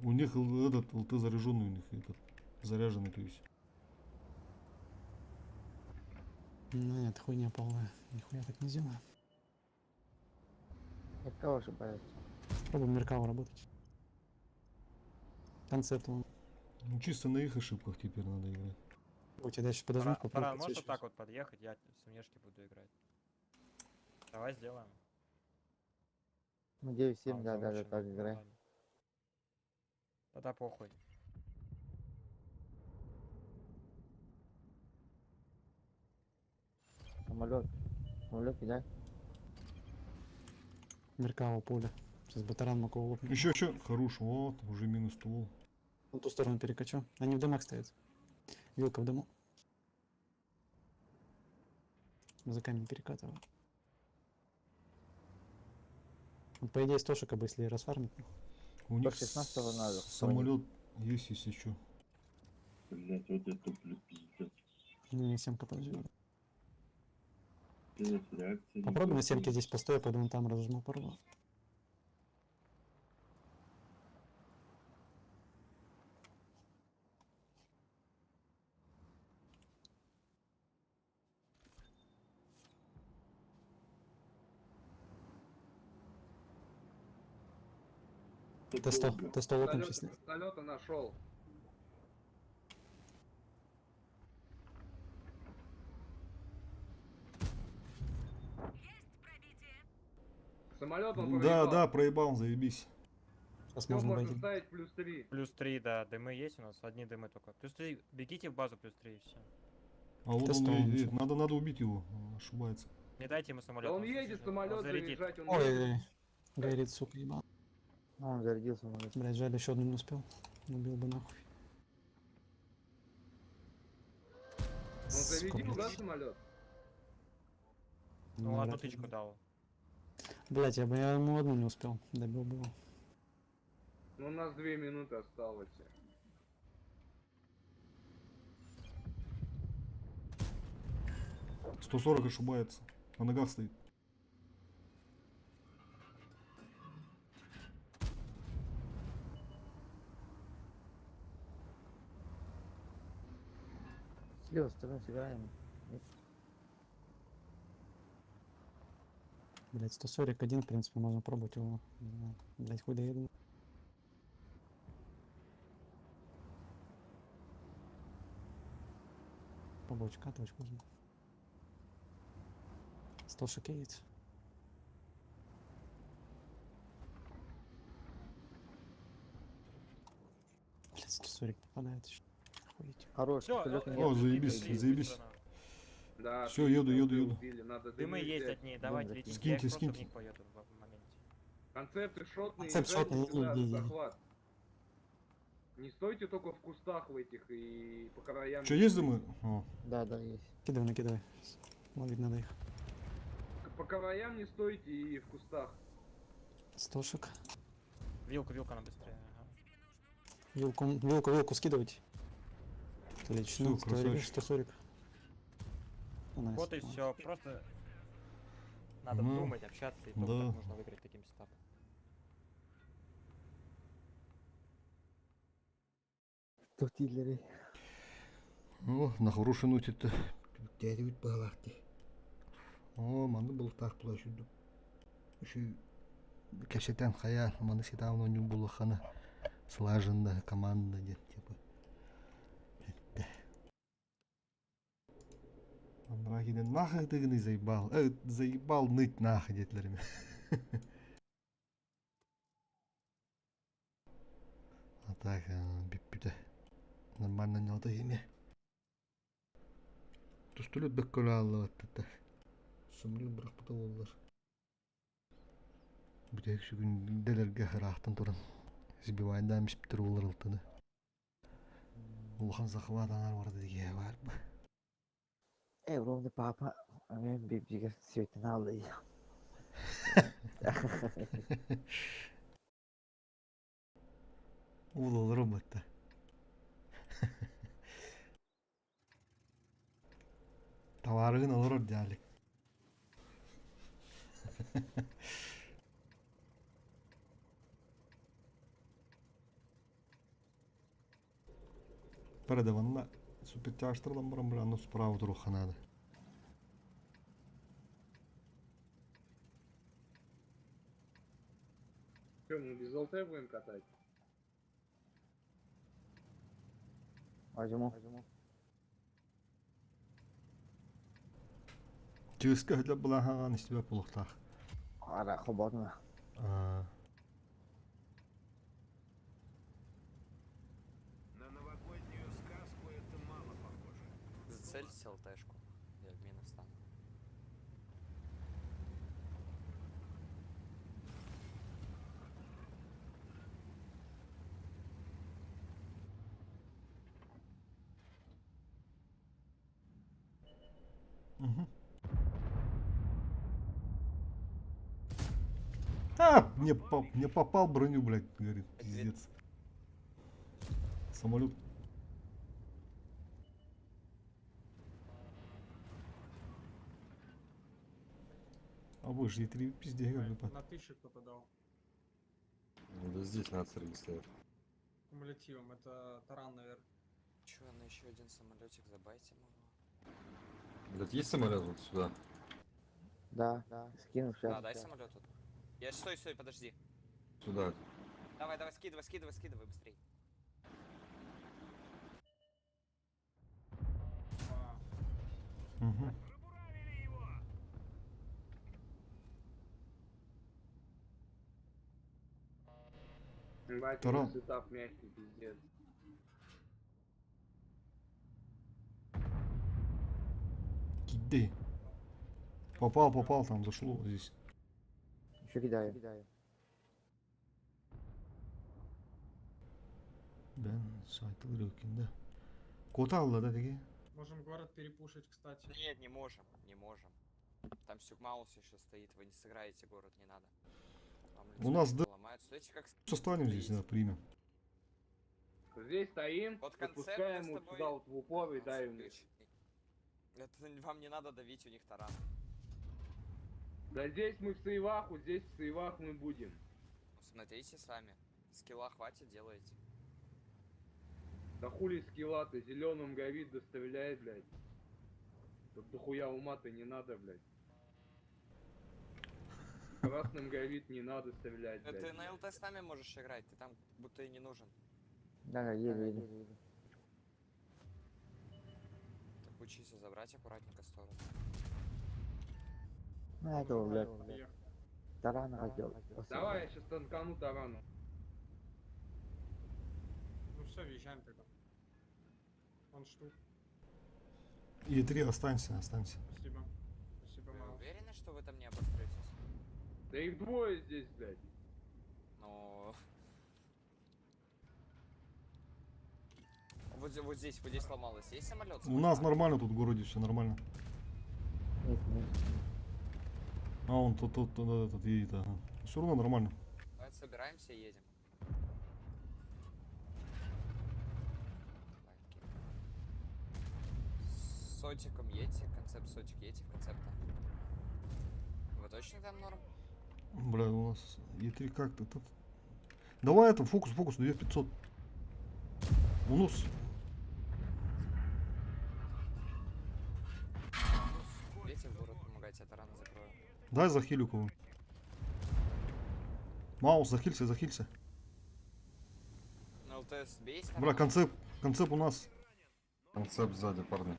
У них этот ЛТ заряженный, у них этот заряженный, то есть. Ну нет, хуйня полная. Нихуя так не сделаю. Я кого ошибаюсь? Пробуем Меркаву работать. Концепт он. Ну, чисто на их ошибках теперь надо играть. У тебя дальше подожму, Таран, попробую Таран, можешь вот подсвечивать. так вот подъехать? Я в внешке буду играть. Давай сделаем. Ну А, 9-7, он да, даже замучен, так ну играй. ладно. Тогда похуй. Самолет. Самолет кидай. Меркаву поле. Сейчас бы таран мог его лопнуть. Еще, еще. Хорош, вот, уже минус ствол. На ту сторону перекачу. Они в дымах стоят. Вилка в дыму. За камень перекатываю. Вот, по идее, стошика бы, если расфармить. У них 116-го надо, самолет есть, если еще. Блять, вот это туплю, пиздец. Не, семка подожди. Пиздец, реакции Попробуй на семке здесь постой, я пойду вон там разожму пару. Т-100, Т-100 лопнем сейчас. Самолета нашел. Есть пробитие. Самолет он Да, проебал. да, проебал, заебись. Сейчас Все, можно можно войти. ставить плюс 3. Плюс 3, да, дымы есть у нас, одни дымы только. Плюс 3, бегите в базу плюс 3 и все. А вот он Тестовый едет, еще. надо, надо убить его, он ошибается. Не дайте ему самолет. Да он едет, самолет зарядит. заряжать, он Ой, едет. ой, горит, сука, ебал. Ну, он зарядил самолет. Блять, жаль, еще одну не успел. Убил бы нахуй. Он Сука, зарядил, да, блядь. самолет? Ну, одну Навряд ли. тычку дал. Блять, я бы я ему одну не успел. Добил бы его. Ну, у нас 2 минуты осталось. 140 ошибается. На ногах стоит. С левой стороны сыграем. Нет? Блять, 141, в принципе, можно пробовать его. Не знаю. Блять, хуй доеду. Пробовать катывать можно. 100 шокеет. Блять, 140 попадает еще. Охуеть. Хорош, Всё, вертолета нет. О, заебись, Три, заебись. быстро, Да, Всё, еду, отлично, еду, ЛТ еду. убили, надо Дымы дымы есть взять. от ней, давайте Дым летите. Я Скиньте, их просто в скиньте. них поеду в моменте. Концепты шотные, Концепт езжайте шотный, сюда, иди, иди, на иди. захват. Не стойте только в кустах в этих и по краям. Че, есть дымы? О, Да, да, есть. Кидывай, накидывай. Ловить надо их. По краям не стойте и в кустах. Стошек. Вилку, вилку нам быстрее. Ага. Вилку, вилку, вилку скидывайте. Отлично. Всё, 140, красавчик. 140. Ну, nice. Вот и все, просто надо Ну, думать, общаться, и только да. так можно выиграть таким сетапом. Тут дилеры. О, на хорошей ноте-то. О, манны бултах була шүдү. Şu кэпсэтэн хайа маны сетаун онньуу булахана слаженно команда диэн типа. Этте. Андрагинен нахуй ты заебал. Заебал ныть нахуй диэтилэр А так, бүппүтэ. Нормально не имя. Тустулют бөккөлө аллабаттата. Сумлю бырахпыта боллар. Бүтек сүгүн делерге хыраахтан туран. Сбивайдан миспитер болар ылтыны. Улахан захват анар барды диге бар. Эй, ровно папа. А мен бибиге светин алды. Улалар оматта. Товарыгын алар дялик. Передаванна супертяжтырлан баран бля, ну справа туруха надо. Че, мы без ЛТ будем катать? Возьму. Чыска для блахан из тебя полухтах. Ара, хоботно. А, На новогоднюю сказку это мало похоже. Зацелься ЛТшку. Я в минус стану. Мгм. А, мне, мне попал броню, блядь, говорит, пиздец. Самолет. А вы же Е3 пизде, говорю, На тысячу кто-то дал. Да здесь на церкви стоят. Кумулятивом. Это таран, наверное. Че, на еще один самолетик забайте могу. Блядь, есть самолет вот сюда? Да, да. Скину сейчас. Да, дай самолет тут. Я стой, стой, подожди. Сюда. Давай, давай, скидывай, скидывай, скидывай быстрей. Угу. Ебать, у Таран. них сетап мягкий, пиздец. Кидай. Попал, попал, там зашло здесь. Еще кидаю. Ben сайтылыр да. Кота алла да деги. Можем город перепушить, кстати. Нет, не можем, не можем. Там Сюгмаус еще стоит, вы не сыграете город, не надо. Вам У нас лицо ломают. Стойте как Останем здесь, да, примем. Здесь стоим, Вот концепт мы подпускаем с вот тобой- сюда вот в упор и давим. Это вам не надо давить, у них таран. Да здесь мы в сейвах, вот здесь в сейвах мы будем. Ну, Смотрите сами. Скилла хватит, делайте. Да хули скилла-то, зеленым горит, доставляет, блядь. Тут дохуя ума-то не надо, блядь. Красным горит, не надо стрелять, Ты блядь. на ЛТ с нами можешь играть, ты там будто и не нужен. Да, еду, еду. Так учись забрать аккуратненько сторону. На этого, блядь. Тарана хотел. Давай я сейчас танкану тарану. Ну все, въезжаем тогда. Он штук. Е3 останься, останься. Спасибо. Спасибо, Вы Маус. уверены, что вы там не обостретесь? Да их двое здесь, блядь. Но... Вот, вот здесь, вот здесь сломалось. Есть самолет? У нас нормально тут в городе все нормально. Нет, нет. А он тут, тут, тут, этот едет, ага. Все равно нормально. Давай собираемся и едем. Давай, окей. С Сотиком едьте, концепт сотик, едьте в концепта. Вы точно там норм? Бля, у нас Е3 как-то тут. Давай это, фокус, фокус, 2500. У нас Едьте в город помогать, я тарана закрою. Дай захилю кого. Маус, захилься, захилься. На ЛТС бейся. Бля, концепт, концепт у нас. Концепт сзади, парни.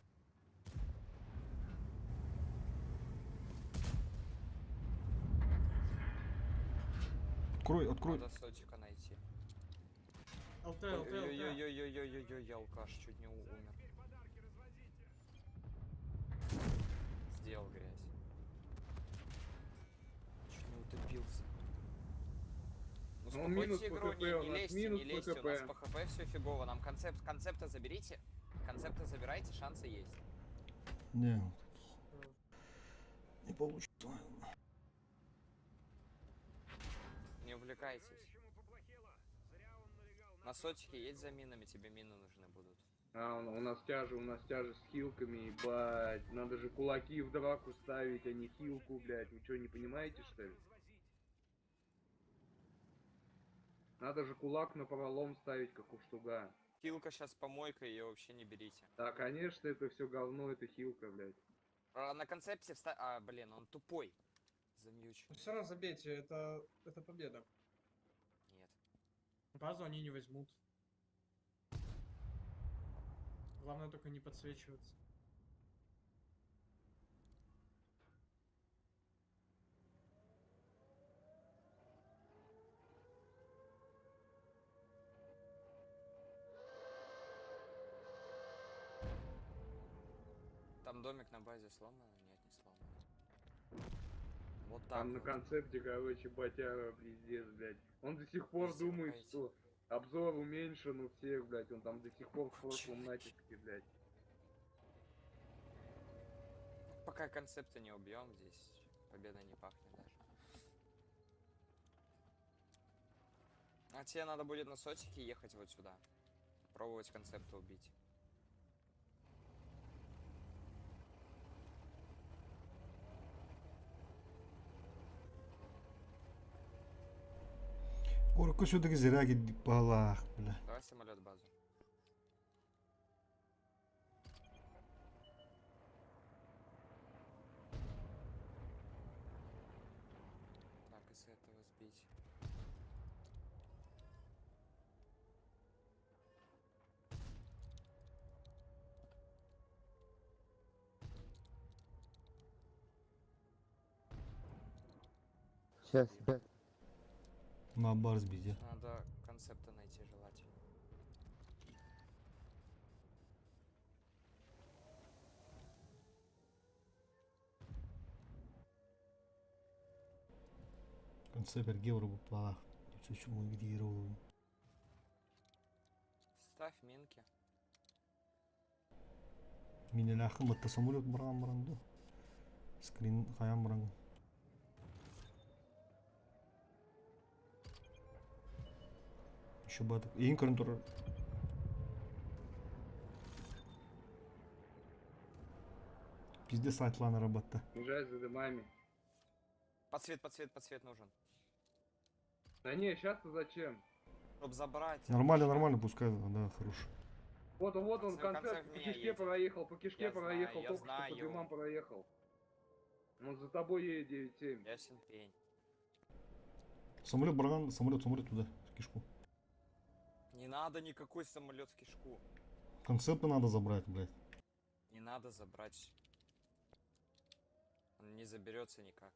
Открой, открой. Надо сотика найти. ЛТ, ЛТ, ЛТ. Ой-ой-ой-ой-ой-ой-ой, я алкаш, чуть не умер. Сделал грязь. Чуть не утопился. Ну, Ну, минус успокойте по игру, ХП, не, у не нас лезьте, минус не по лезьте, у нас ХП. по ХП все фигово. Нам концепт, концепта заберите, концепта забирайте, шансы есть. Не, не получится. наверное. Не увлекайтесь. На сотике едь за минами, тебе мины нужны будут. А, у нас тяжи с хилками, ебать. Надо же кулаки в драку ставить, а не хилку, блядь. Вы что, не понимаете, что ли? Надо же кулак на пролом ставить, как у штуга. Хилка сейчас помойка, ее вообще не берите. Да, конечно, это все говно, это хилка, блядь. А, на концепте вста... А, блин, он тупой. Замьючен. Все равно забейте, это победа. Нет. Базу они не возьмут. Главное только не подсвечиваться. Там домик на базе сломан? Нет, не сломан. Вот так. Там на вот. концепте, короче, батяра, пиздец, блядь. Он до сих пор думает, что обзор уменьшен у всех, блядь. Он там до сих пор в прошлом натиске, блядь. Пока концепты не убьем, здесь победа не пахнет даже. А тебе надо будет на сотике ехать вот сюда. Пробовать концепты убить. Коротко все-таки зря балах, бля. Давай самолет базу. Так, и с этого сбить. Сейчас, сейчас. На бар сбить, а. Надо Концепта найти желательно. Концепт эргэ барбыт диир Ставь минки. Минэлээххин батта самолет бараан баран ду. Скрин хайаан баран. Еще бадык. Иин көрөн турар. Пизде сайтланара батта. Езжай за дымами. Подсвет, подсвет, подсвет нужен. Да не, сейчас-то зачем? Чтоб забрать. Нормально, нормально, пускай, да, хорош. Вот он, вот он, Пацаны, концерт концерт по меня кишке едет. проехал, по кишке Я знаю, проехал, я только что по знаю. дымам проехал. Он за тобой едет 9-7. Ясен пень. Самолет барган, самолет, самолет туда, в кишку. Не надо никакой самолет в кишку. Концепты надо забрать, блядь. Не надо забрать. Он не заберется никак.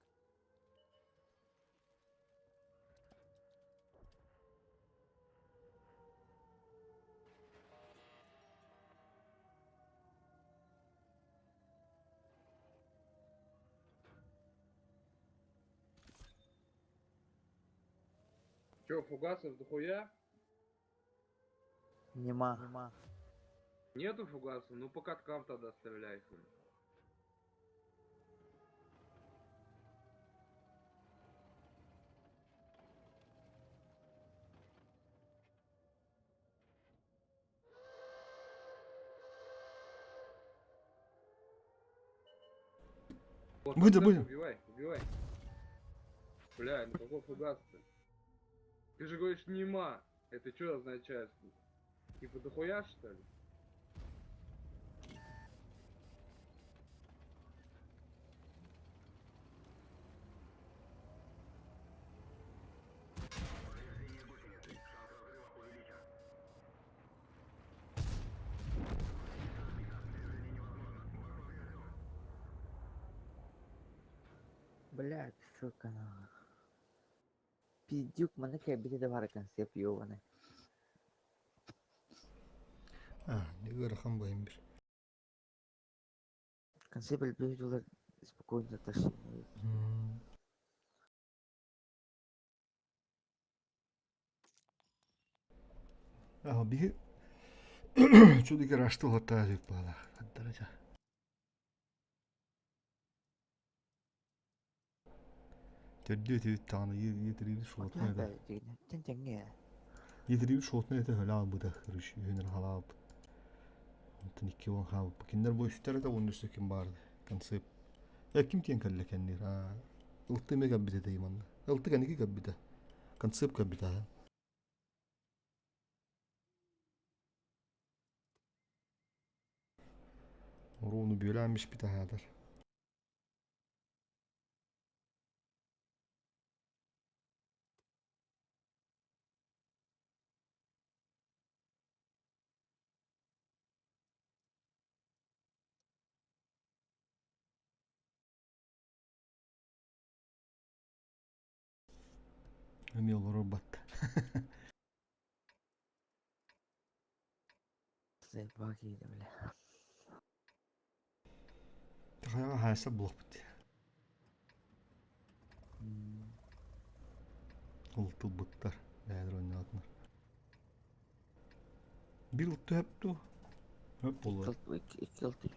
Че, фугасов дохуя? Нема. Нема. Нету фугасов? Ну по каткам тогда стреляй. хуй. Вот, Выйди, концерт выйди. Убивай, убивай. Бля, ну какой фугас-то? Ты же говоришь нема. Это что означает? Типа дохуя что ли? Блядь, сука, нахуй. Пиздюк, мене кебіти давар концепт, ёбаный. А, не ыарахан бу бир. Концепт люблю спокойно тащи. Ага, биһи чудики раштыл хаттаа баала. Хаттарача. Төрдү түт тааны етириби шоотна это. Тен Етириби шоотна это хөлаа буда хырыш үһүнер халаап. Онтон икки он хаап. Киндер бу үстер это он үстө ким барды. Концепт. Я ким тиен калла кеннир. А. Ылты ме каббите дейман. Ылты каники каббите. Концепт каббите. Уруну бүләмиш бит хәҙер. Эми олорор батта. Заебал бля. Тахаяга хайса булак бит. Ол тылбыттар. Бәдер ойнатынар. Бир ылты хөптү. Хөп болар. Икки ылты.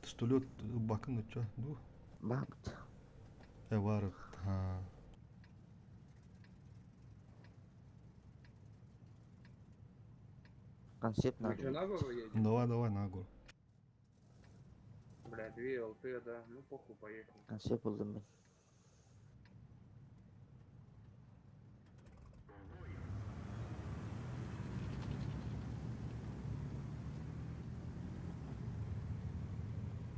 Пистолет бакын өтчө. Ду. Бабыт. Э бар. Ха. Концепт Мы надо. что, на гору едем? Давай, давай на гору. Бля, две ЛТ, да. Ну похуй, поехали. Концепт булдым мин.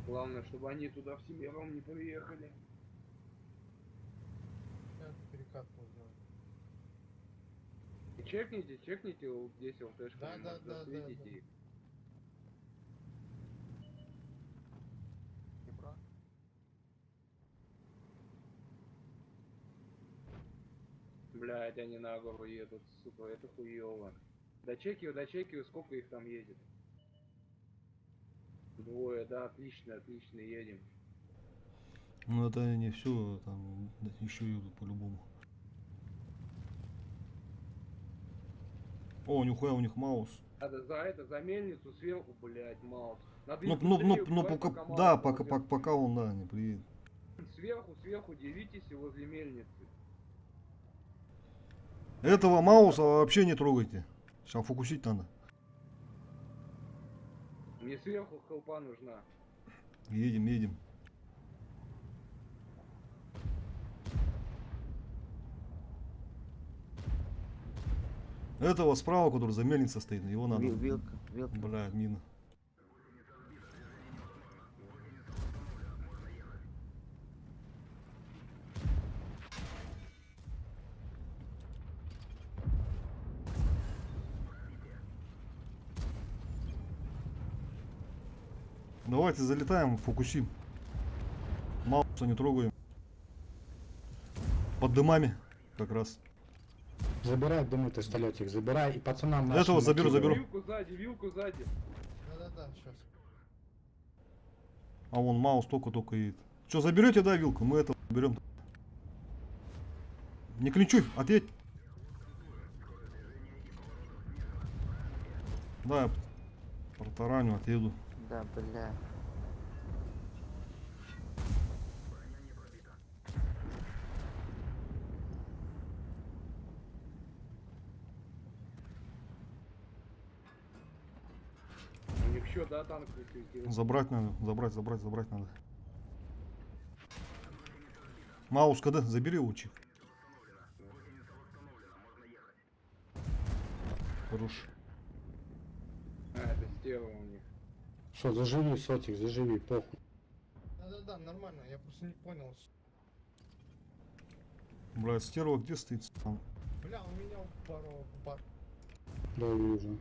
Главное, чтобы они туда всемиром не приехали. Перекатку сделать. Чекните, чекните вот здесь ЛТшка, Да, да, может, да, да, засветите да. их. Блядь, они на гору едут, сука, это хуёво. Дочекиваю, дочекиваю, сколько их там едет. Двое, да, отлично, отлично, едем. Ну это не все, там еще едут по-любому. О, нихуя у них маус. Надо за это, за мельницу сверху, блядь, Маус. Надо Ну, их ну, ну, быстрее ну, убивать, пока, пока Маус да, не пока, уйдет. пока, пока он, да, не приедет. Сверху, сверху делитесь и возле мельницы. Этого Мауса вообще не трогайте. Сейчас фокусить надо. Мне сверху хелпа нужна. Едем, едем. Этого справа, который за мельницей стоит, его надо. Вилка, вилка. Бля, мина. Давайте залетаем, фокусим. Мауса не трогаем. Под дымами как раз. Забирай дымы, тестолетик, забирай и пацанам нашим Этого заберу, накидывай. заберу. Вилку сзади, вилку сзади. Да-да-да, сейчас. А вон Маус только-только едет. Что, заберете, да, вилку? Мы это берем. Не клинчуй, отъедь. Да, я протараню, отъеду. Да, бля. У них еще, да, танк не светил. Забрать надо, забрать, забрать, забрать надо. Маус КД, забери его, Чиф. Хорош. А, это стерва у них. Что, заживи, сотик, заживи, похуй. Да-да-да, нормально, я просто не понял. Бля, стерва где стоит там? Бля, у меня упорол бар. Да, вижу.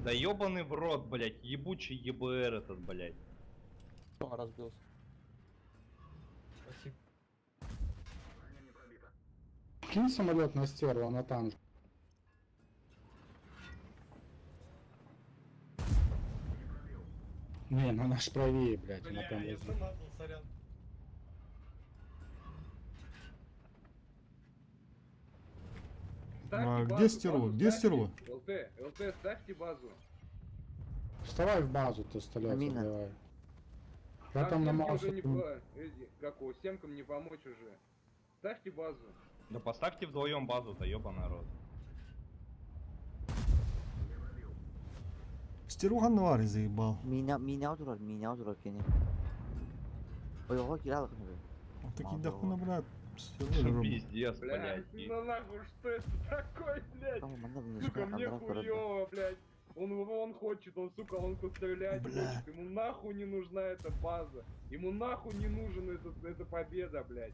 Да ёбаный в рот, блять, ебучий ЕБР этот, блять. Он разбился. Спасибо. Кинь самолет на стерву, она там же. Не, ну она ж правее, блядь, она Бля, прям я возле. замазал, сорян. Ставьте А, где базу, стерва? базу Где ставьте. стерва? ЛТ, ЛТ, ставьте базу. Вставай в базу, тестолетик, Мина. давай. Я там на семки Мауса... уже не по... Эти, как его, семкам не помочь уже. Ставьте базу. Да поставьте вдвоем базу-то, ёбаный рот. Стерва Навари заебал. Мина, мина турар, мина турар кини. Ойоҕо киирэ алыкын Такие дохуя, блядь. стерва Пиздец, Бля, блять. ну нахуй, что это такое, блядь? Манна Сука, мне хуёво, блядь. Он урон хочет, он, сука, он пострелять хочет. Ему нахуй не нужна эта база. Ему нахуй не нужен этот, эта победа, блядь.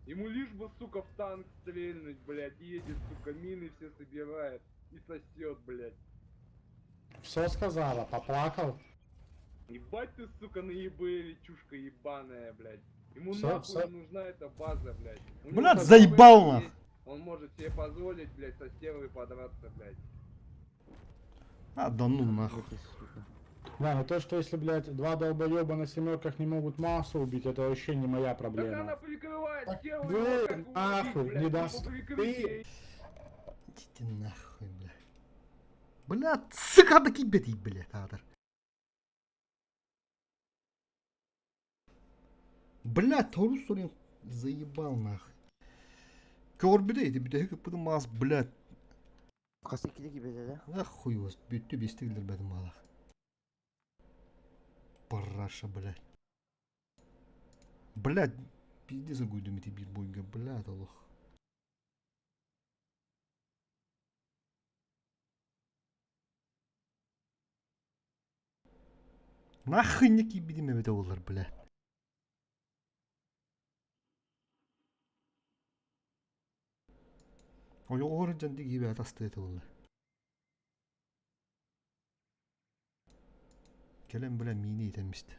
Ему лишь бы, сука, в танк стрельнуть, блядь. Едет, сука, мины все собирает и сосет, блядь. Все сказала, поплакал. Ебать ты, сука, на ЕБРе, чушка ебаная, блядь. Ему Всё, нахуй всё. не нужна эта база, блядь. У него Блядь, там заебал ББ нах. есть, Он может себе позволить, блядь, со стервой подраться, блядь. А, да ну нахуй. Да, но то, что если, блядь, два долбоеба на семерках не могут массу убить, это вообще не моя Так проблема. она прикрывает стерву, Вы его как убить, нахуй блядь, не ну, даст. по прикрытию. Идите нахуй, бля. Бля, сука, таки беди, бля, татар. Бля, Торус заебал нахуй. Көр бүдэ, бүдэ кыппыды мас, блядь. Хас иккиде кибеде да? Да хуй вас, бүттү бестигилер бәдим балах. Параша, блядь. Блядь, пиздец гуйдум эти бир бойга, блядь, аллах. Нахуй не кибидим эбите олар, блядь. Ойоҕор дьанды киибэ атасты это олар. Кэлэн бля миини итэммистэ.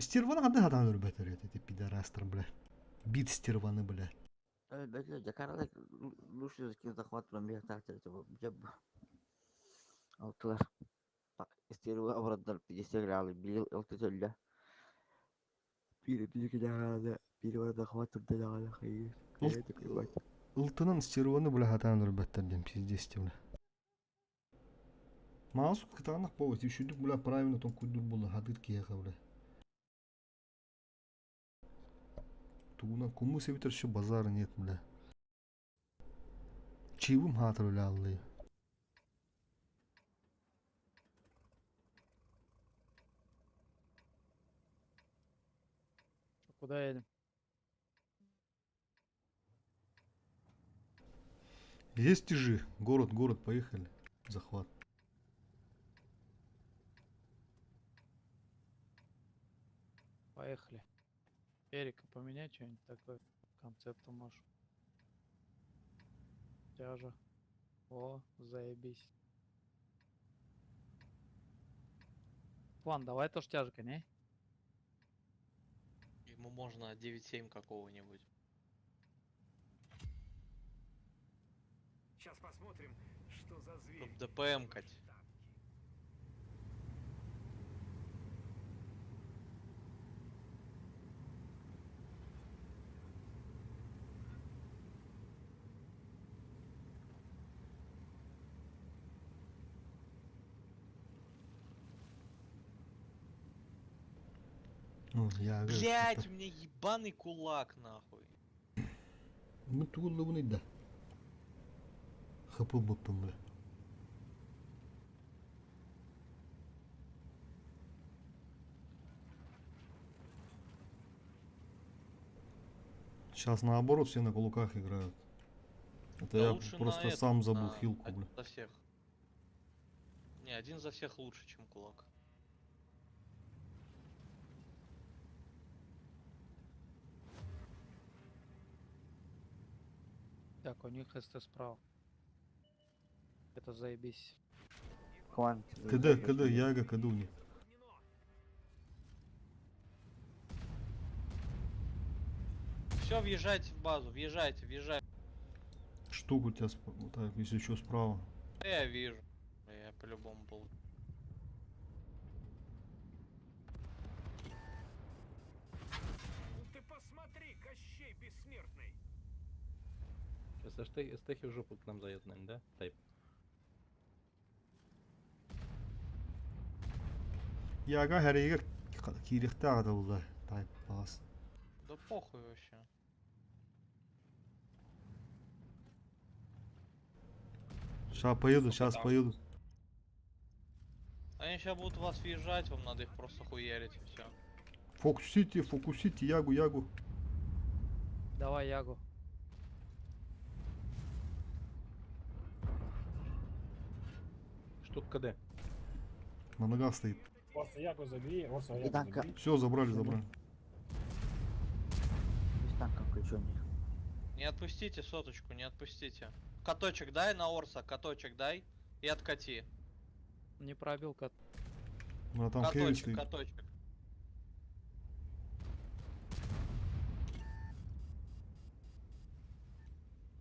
Стерваны ханна сатаан өлбөтөр эти пидорастар бля. Бит стерваны бля. Өлбөтүлэр дьакаралар лучше захват бомбиахтаахтар дьэ алтылар стерва оборотдар пятьдесят били алты төллө биир биир биир барда захват турда Ылтынан стерваны бля сатаан өлбөттөр диэн пиздец бля. Маус кытаанах буолбут үчүгдүк бля правильно тоҥкуйдуур буолла хатыыр киһиэхэ бля. Тугунан кумус эбитэр еще базара нет бля. Чивым хаатыр үлэ аллыы. Куда едем? Есть тяжи. Город, город, поехали. Захват. Поехали. Эрика, поменяй что-нибудь такое. Концепту можешь. Тяжа. О, заебись. План, давай тоже тяжка, не? Ему можно 9-7 какого-нибудь. Сейчас посмотрим, что за зверь. Чтоб ДПМ-кать. Ну, я говорю, Блять, это- у меня ебаный кулак нахуй. Ну, тугуллубун да. Хапы быппын бля. Сейчас наоборот все на кулаках играют. Это Да я лучше на просто этом, сам забыл на хилку, один бля. за всех. Не, один за всех лучше, чем кулак. Так, у них СТ справа. Это заебись. Квант. КД, КД, Яга, КД у них. Все, въезжайте в базу, въезжайте, въезжайте. Штуку у тебя, вот так, если еще справа. Я вижу. Я по-любому был. Ну ты посмотри, Кощей бессмертный. Сейчас СТХи в жопу к нам заедут, наверное, да? Тайп. Яга хэригэр киириэхтээх этэ булла. Тайп паас. Да похуй вообще. Сейчас поеду, сейчас поеду. Они сейчас будут вас въезжать, вам надо их просто хуярить и все. Фокусите, фокусите, Ягу, Ягу. Давай Ягу. Штук КД. На ногах стоит. Орса Яку забери, Орса И танка. Все, забрали, забрали. Без танка включенных. Не отпустите соточку, не отпустите. Каточек дай на Орса, каточек дай и откати. Не пробил кат. Ну, а там хэви Каточек, стоит. каточек.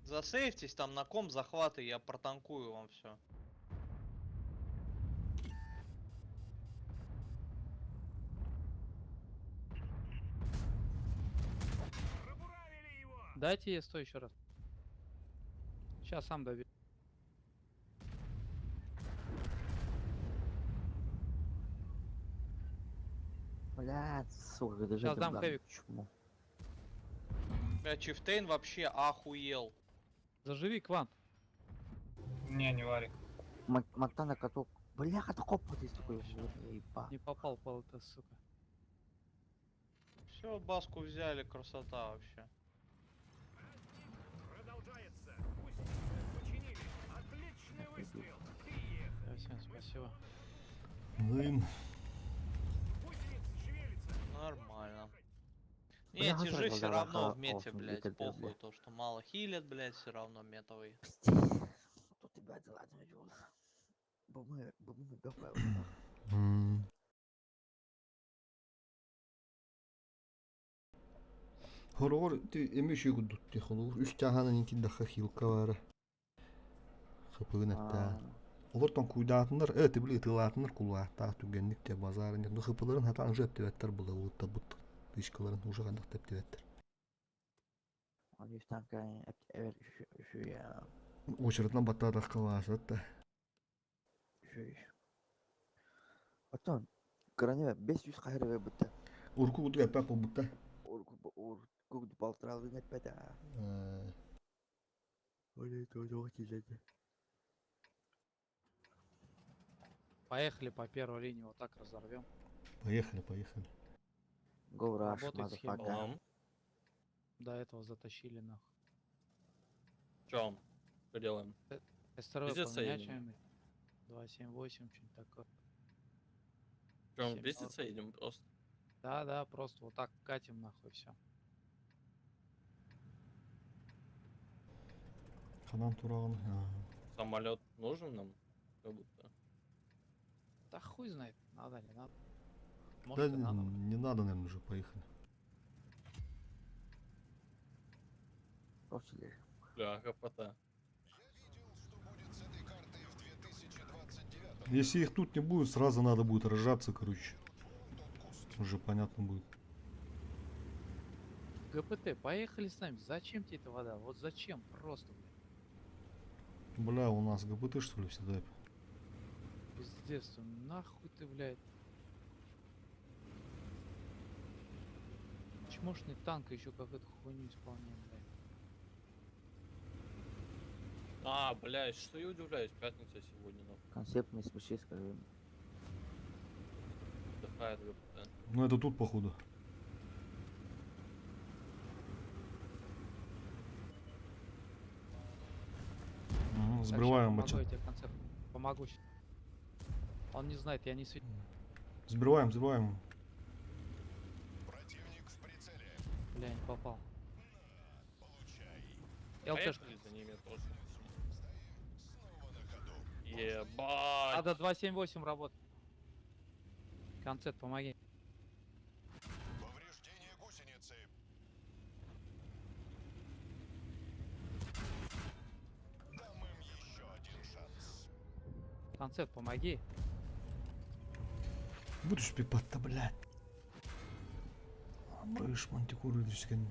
Засейвтесь там на ком захваты, я протанкую вам все. Дайте Е100 еще раз. Сейчас сам добью. Блядь, сука, даже Щас дам хэвик. Чмо. Бля, Чифтейн вообще охуел. Заживи, Квант. Не, не варик. Монтана каток. Бляха, такой вот такой. Еба. Не попал по ЛТ, сука. Все, баску взяли, красота вообще. Продолжается. Гусеницу починили. Отличный выстрел. Приехали. Всем спасибо. Блин. Гусеница шевелится. Нормально. Бля, Не, тяжи сразу все дала равно ха- в мете, оф, блядь, это похуй блядь. то, что мало хилят, блядь, все равно метовый. Пиздец. Ебать, залазим жол. Бу мы бөх Хороҕор ити эмиэ үчүгэй курдук дии холобур үс чааһынан иҥкирдэххэ хилка баара хапыгын эттээн олор тоҥкуйдаатыннар э ты били ытыалаатыннар кулгаахтаах түргэнник дьэ базарын ну хыпыларын хатаан уже эптибэттэр былабыттарбыт тычкаларын уже хайдах да эптибэттэр Он үс танка эбэр үчүгэй очередынан баттаатахха баасат да үчүгэй. Оттон кыраны 500 хаһыр бытта. Урку курдук эппэт буолбутта. Урку урку балтыралыын эппэт аа. Ой, то киледи. Поехали по первой линии, вот так разорвем. Поехали, поехали. Go rush, Работает схема. motherfucker. До этого затащили нахуй. Чем? Что делаем? СРВ Пиздец, поменять едем. чем-нибудь. 278, что-нибудь такое. Чем, Семь пиздиться едем просто? Да, да, просто вот так катим нахуй все. Ханан тураҕын Самолет нужен нам? Как будто. Да хуй знает, надо, не надо. Да Может и надо. не надо, наверное, уже поехали. Просто Бля, ХПТ. Если их тут не будет, сразу надо будет рожаться, короче. Уже понятно будет. ГПТ, поехали с нами. Зачем тебе эта вода? Вот зачем? Просто, блядь. Бля, у нас ГПТ что ли всегда? Пиздец, ну нахуй ты, блядь. Чмошный танк еще какую-то хуйню исполняет, блядь. А, блядь, что я удивляюсь, пятница сегодня, нахуй. Концепт не смеши, скажи. Отдыхает ГПТ. Ну это тут походу. Угу, Так, ща сбриваем помогу бача. я тебе концепт. Помогу ща. Он не знает, я не светил. Сбриваем, сбриваем. Бля, не попал. ЛТшка. Поехали за ними тоже. Ебать. Надо 278 работать. Концепт, помоги. Повреждение гусеницы. Дам им еще один шанс. Концепт, помоги. Будешь пипать-то, блядь. Барыш мантикору түскен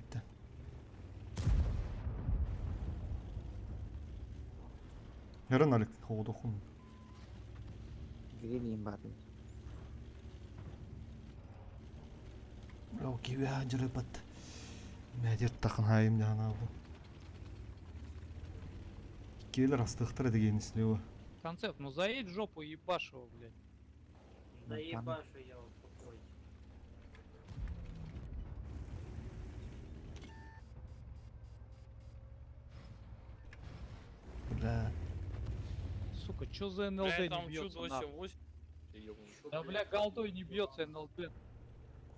Эрен Алик, хоғдохун. Грилин батын. Бля, кивя жырыпат. Мәдер тақын хайым жана бу. Келер астықтыр деген слева. Концепт, ну заедь в жопу и ебашь его, блядь. Да ебашу я, успокойся. Бля. Сука, чё за НЛД Бля, не там бьется, чудо нахуй? 8 Ёбаный. Да, бля, голдой не бьется НЛД.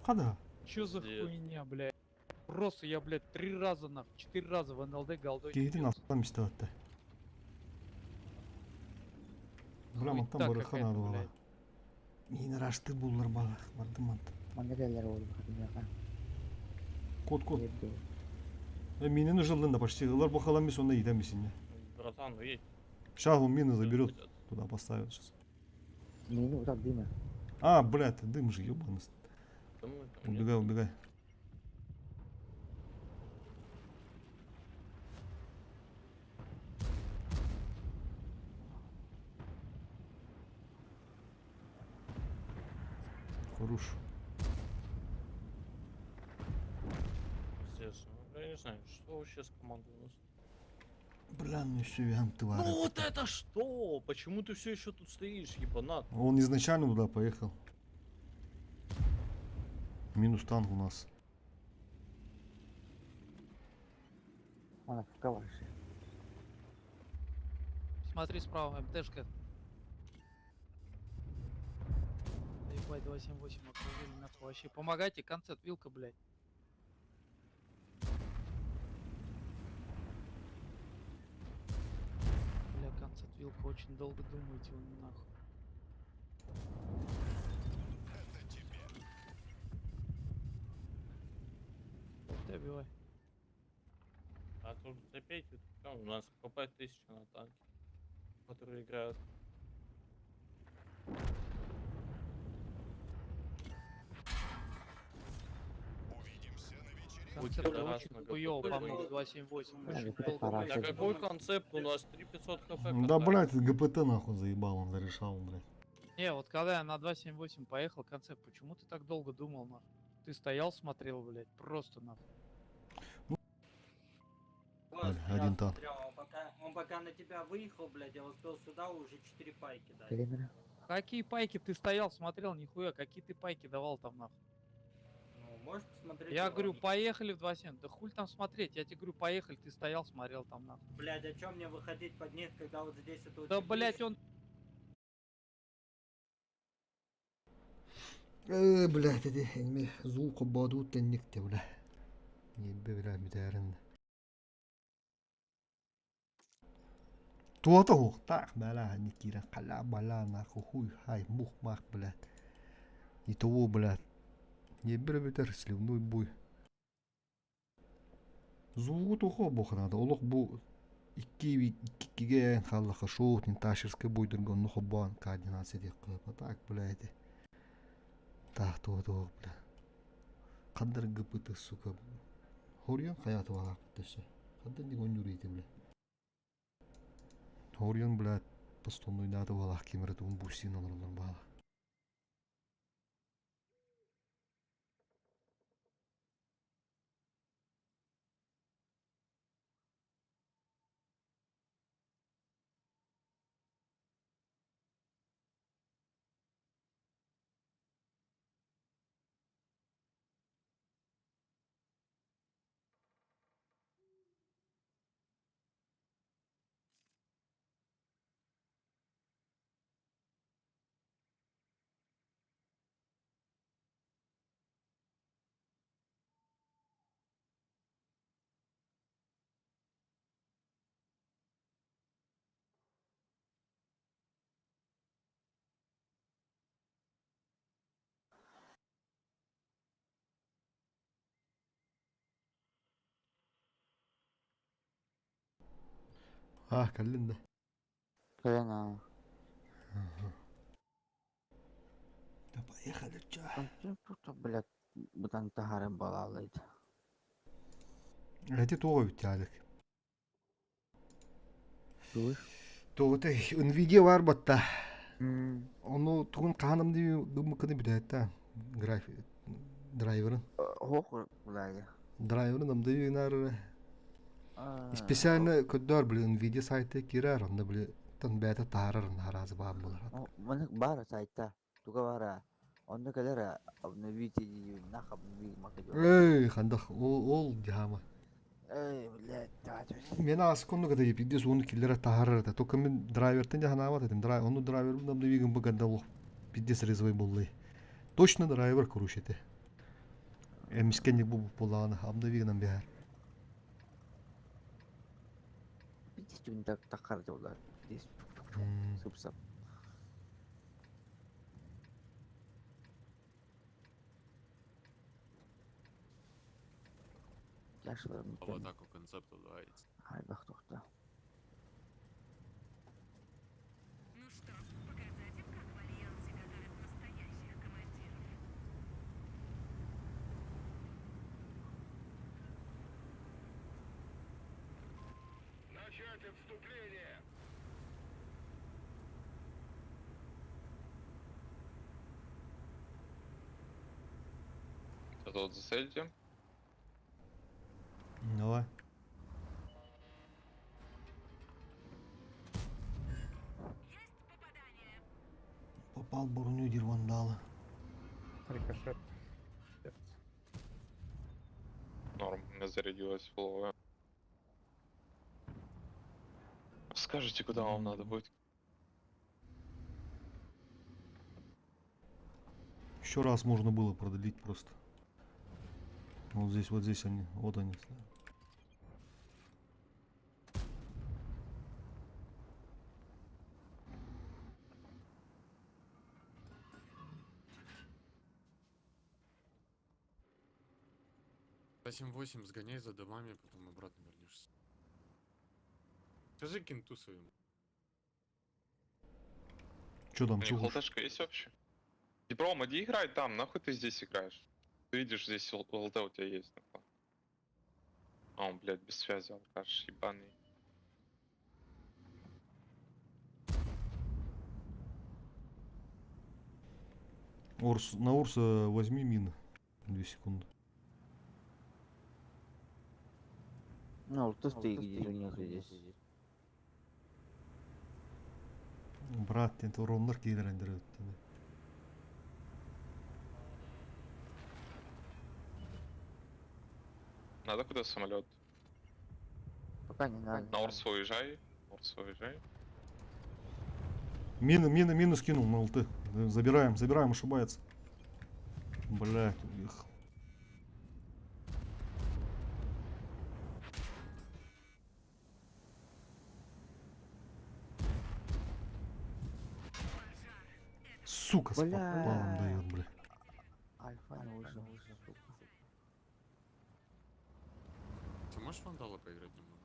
Қада? Чё за Пиздец. хуйня, блядь? Просто я, блядь, три раза, нахуй, четыре раза в НЛД голдой не Кейдин бьется. астан миставатта. Бля, мантан Хуйта барыха какая-то, надо бала. блядь. Мин рашты буллар бала. Барды мант. Мангадалар oldu bakın Кот, кот. Э, минені жылдын да почти. Олар бақалан мен сонда еден я. Братан, ну едь. Сейчас он мины заберет. Туда поставит сейчас. Мину так дыма. А, бля, это дым же, ебаный. Думаю, там нет. Убегай, убегай. Хорош. Пиздец. Ну, я не знаю, что вообще с командой у нас. Бля, ну еще я тварь. Ну вот это что? Почему ты все еще тут стоишь, ебанат? Он изначально туда поехал. Минус танк у нас. Она в калаше. Смотри справа, МТшка. Да ебать, 278 окружили нахуй вообще. Помогайте, концепт, вилка, блядь. Бля, Концепт вилка очень долго думаете, вы нахуй. Это тебе. Добивай. А тут забейте, там у нас хп 1000 на танке, которые играют. Увидимся на вечеринке. Концепт Будь очень раз на хуёво ГПТ помог выиграл. 278. Да, Очень это долго пора. На думаете. какой концепт у нас 3500 хп? Да, блядь, ГПТ нахуй заебал, он зарешал, блядь. Не, вот когда я на 278 поехал, концепт, почему ты так долго думал, нахуй? Ты стоял, смотрел, блядь, просто нахуй. Вот, Один я танк. смотрел, он пока на тебя выехал, блядь, я успел сюда уже 4 пайки дать. Калинера. Какие пайки ты стоял, смотрел, нихуя, какие ты пайки давал там нахуй? Ну, можешь посмотреть? Я его? говорю, поехали в 2.7. Да хуй там смотреть, я тебе говорю, поехали, ты стоял, смотрел там нахуй. Блядь, о чем мне выходить под них, когда вот здесь это Да, блядь, он Блядь, эти эми звук ободут тенникте, бля. Не бля, бүтәрин. Туата так, бля, не кира, кала, бала, нахуй, хуй, хай, мух, мах, блядь. Не того, блядь. Не бер бүтәр, сливной бой. Звугу тухо бох надо, олох бу икки иккиге халлаха шоу, ташерской бойдыргон, ну хобан, координация дек а так, блядь. Так, то, то, бля. Кандыр ГПТ, сука. Хорьян хаят валак төсө. Кандыр не гонюрите, бля. Хорьян, блядь, постонной даты валак кемерет он бусин алыр бала. А, каллин да. Калина. Да поехали, чё? Тут, блядь, бутан тахары балалайд. Эти того үтялик. Душ. Тоҕута NVIDIA бар батта. Ону тугун ханым дии гыммыкыны бүтәтта график драйверын. Хох, блядь. Драйверын амды нар специально көдөр блин NVIDIA сайты кирер онда блин тан бәтә тарар наразы бар булар. Маны бар сайтта. Туга бара. Онно кэлэр обновите нах обнови макадё. Эй, хандах ол ол дихама. Эй, блядь, да. Мен ас конну када епидес оны киллere тарар да. Только мен драйвертен жаханават этим. Драйвер, оны драйвер обновигин бу лох пиздец резвый буллы. Точно драйвер короче Эмискенник бу буланы обновигин бихар. Пиздец түн так такар жолдар. Пиздец. Супсап. Яшыларым. В атаку концепту давайте. Ай, бах тохта. Ну что, показать им, как в Альянсе готовят настоящих командиров? Начать отступление! Это вот засадите? Давай. Попал в броню дирвандала. Рикошет. Норм, у меня зарядилась фуловая. Скажите, куда вам надо будет? Еще раз можно было продлить просто. Вот здесь они, вот они. 7-8 сгоняй за домами, потом обратно вернешься. Скажи кенту своему. Чё там, У них чё? ЛТшка есть вообще? Дипром, иди играй там, нахуй ты здесь играешь? Ты видишь, здесь ЛТ у тебя есть. Нахуй. А он, блядь, без связи, алкаш, ебаный. Орс, на Орса возьми мины. 2 секунды. Ну, ты стоит, где нету здесь. Брат, это ромнар киирэн. Надо куда самолет? Пока не надо. На Орсу уезжай. Орсу уезжай. Мины, мины, мины скинул на ЛТ. Забираем, забираем, ошибается. Блять, уехал. Сука, с Бля. подпалом дает, бля. Альфа не вышел, сука. Ты можешь вандала поиграть немного?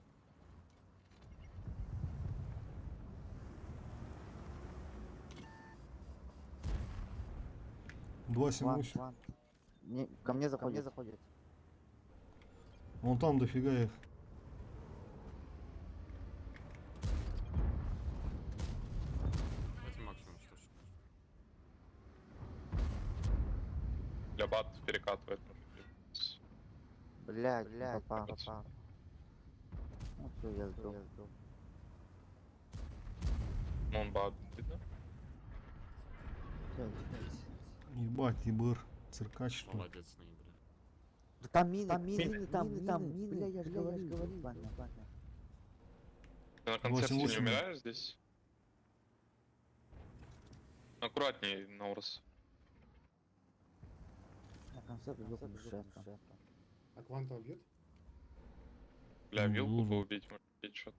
2, 7, Ван, 8. ван. Не, ко мне заходит. заходит. Вон там дофига их. Давайте максимум 100. Бля, бат перекатывает. может быть. Блядь, блядь, попал, попал. Ну все, я сдох. Ну, он бат, видно? Всё, блядь. Ебать, ебыр. Циркач, что ли? Молодец, ноября. Да там мины, там мины, там мины, там мины. Бля, я же говорю, ладно, ладно. Ты на концерте не 8-8. умираешь здесь? Аккуратней, Наурс. На концерт сдохну сейчас. А Кванта убьют? Бля, Ну, вилку должен. бы убить, может быть, что-то.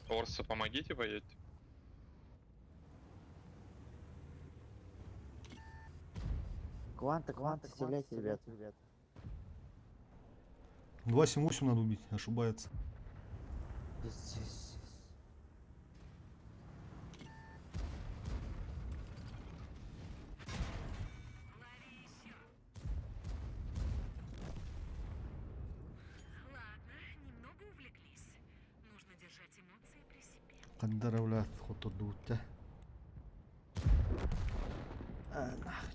Орса, помогите поедете. Кванта, кванта, вставляйте, ребят. 2, 7, 8 надо убить, ошибается. Пиздец. Ладно, немного увлеклись. Нужно держать эмоции при себе. Каддара, блядь, хотодутя. А, нахуй.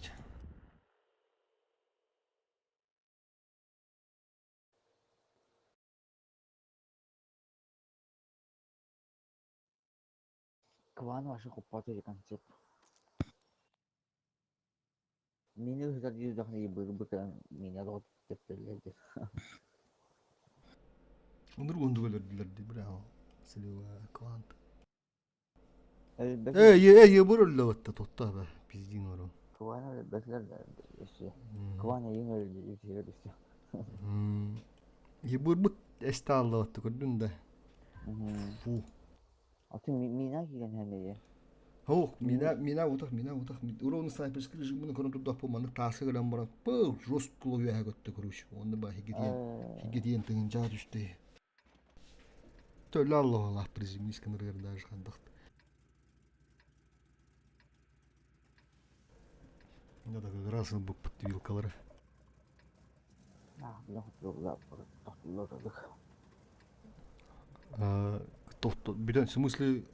Кван ваших упатывали концерт. Мини уже жүздөхнө быр меня рот тептелерди. Ондур ондур өлөрдүлөр бля. Слева квант. Эй, эй, ебыр өллөбөттө тотта бе. Пиздин орон. Кван өлбөтлөр еще. Кван ең өлдү еще. Ебыр бут эстааллабатты көрдүн да. Фу. Аты мина кийген хэмеде. Ох, мина мина утах, мина утах. Урон снайперский режимин көрөн турдах бу маны тасы гынан баран. Пы, жестко ловия көттө короче. Онда ба хигетиен. Хигетиен тыгын жаа түштү. Төлө Аллах Аллах приземлись кыныргар даже хандакт. Я так как раз бы под вилкалары. А, бля, тохтулар. Тохто, бүтэн, в смысле,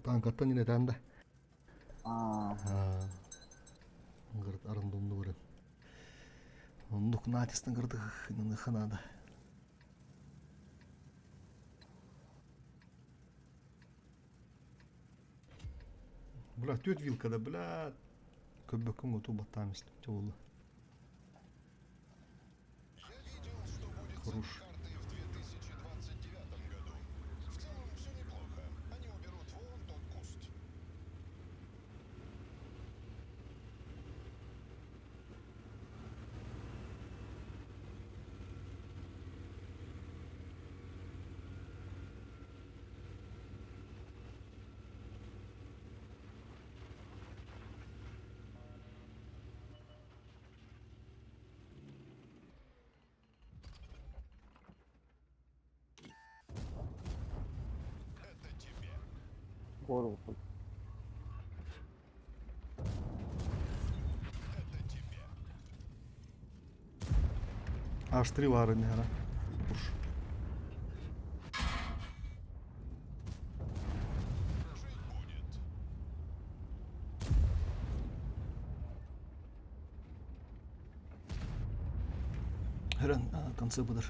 танкаттан не танда. А. Говорит, арандомду баран. Ондук натистан кырдык, ханада. Бля, тёт вилка да, бля. Көбөккөн оту баттамыз болду. Хорош. В целом все неплохо. Они уберут вон тот куст. Упор Аж три вары наверное. Уж. Хрен, конце бұдыр.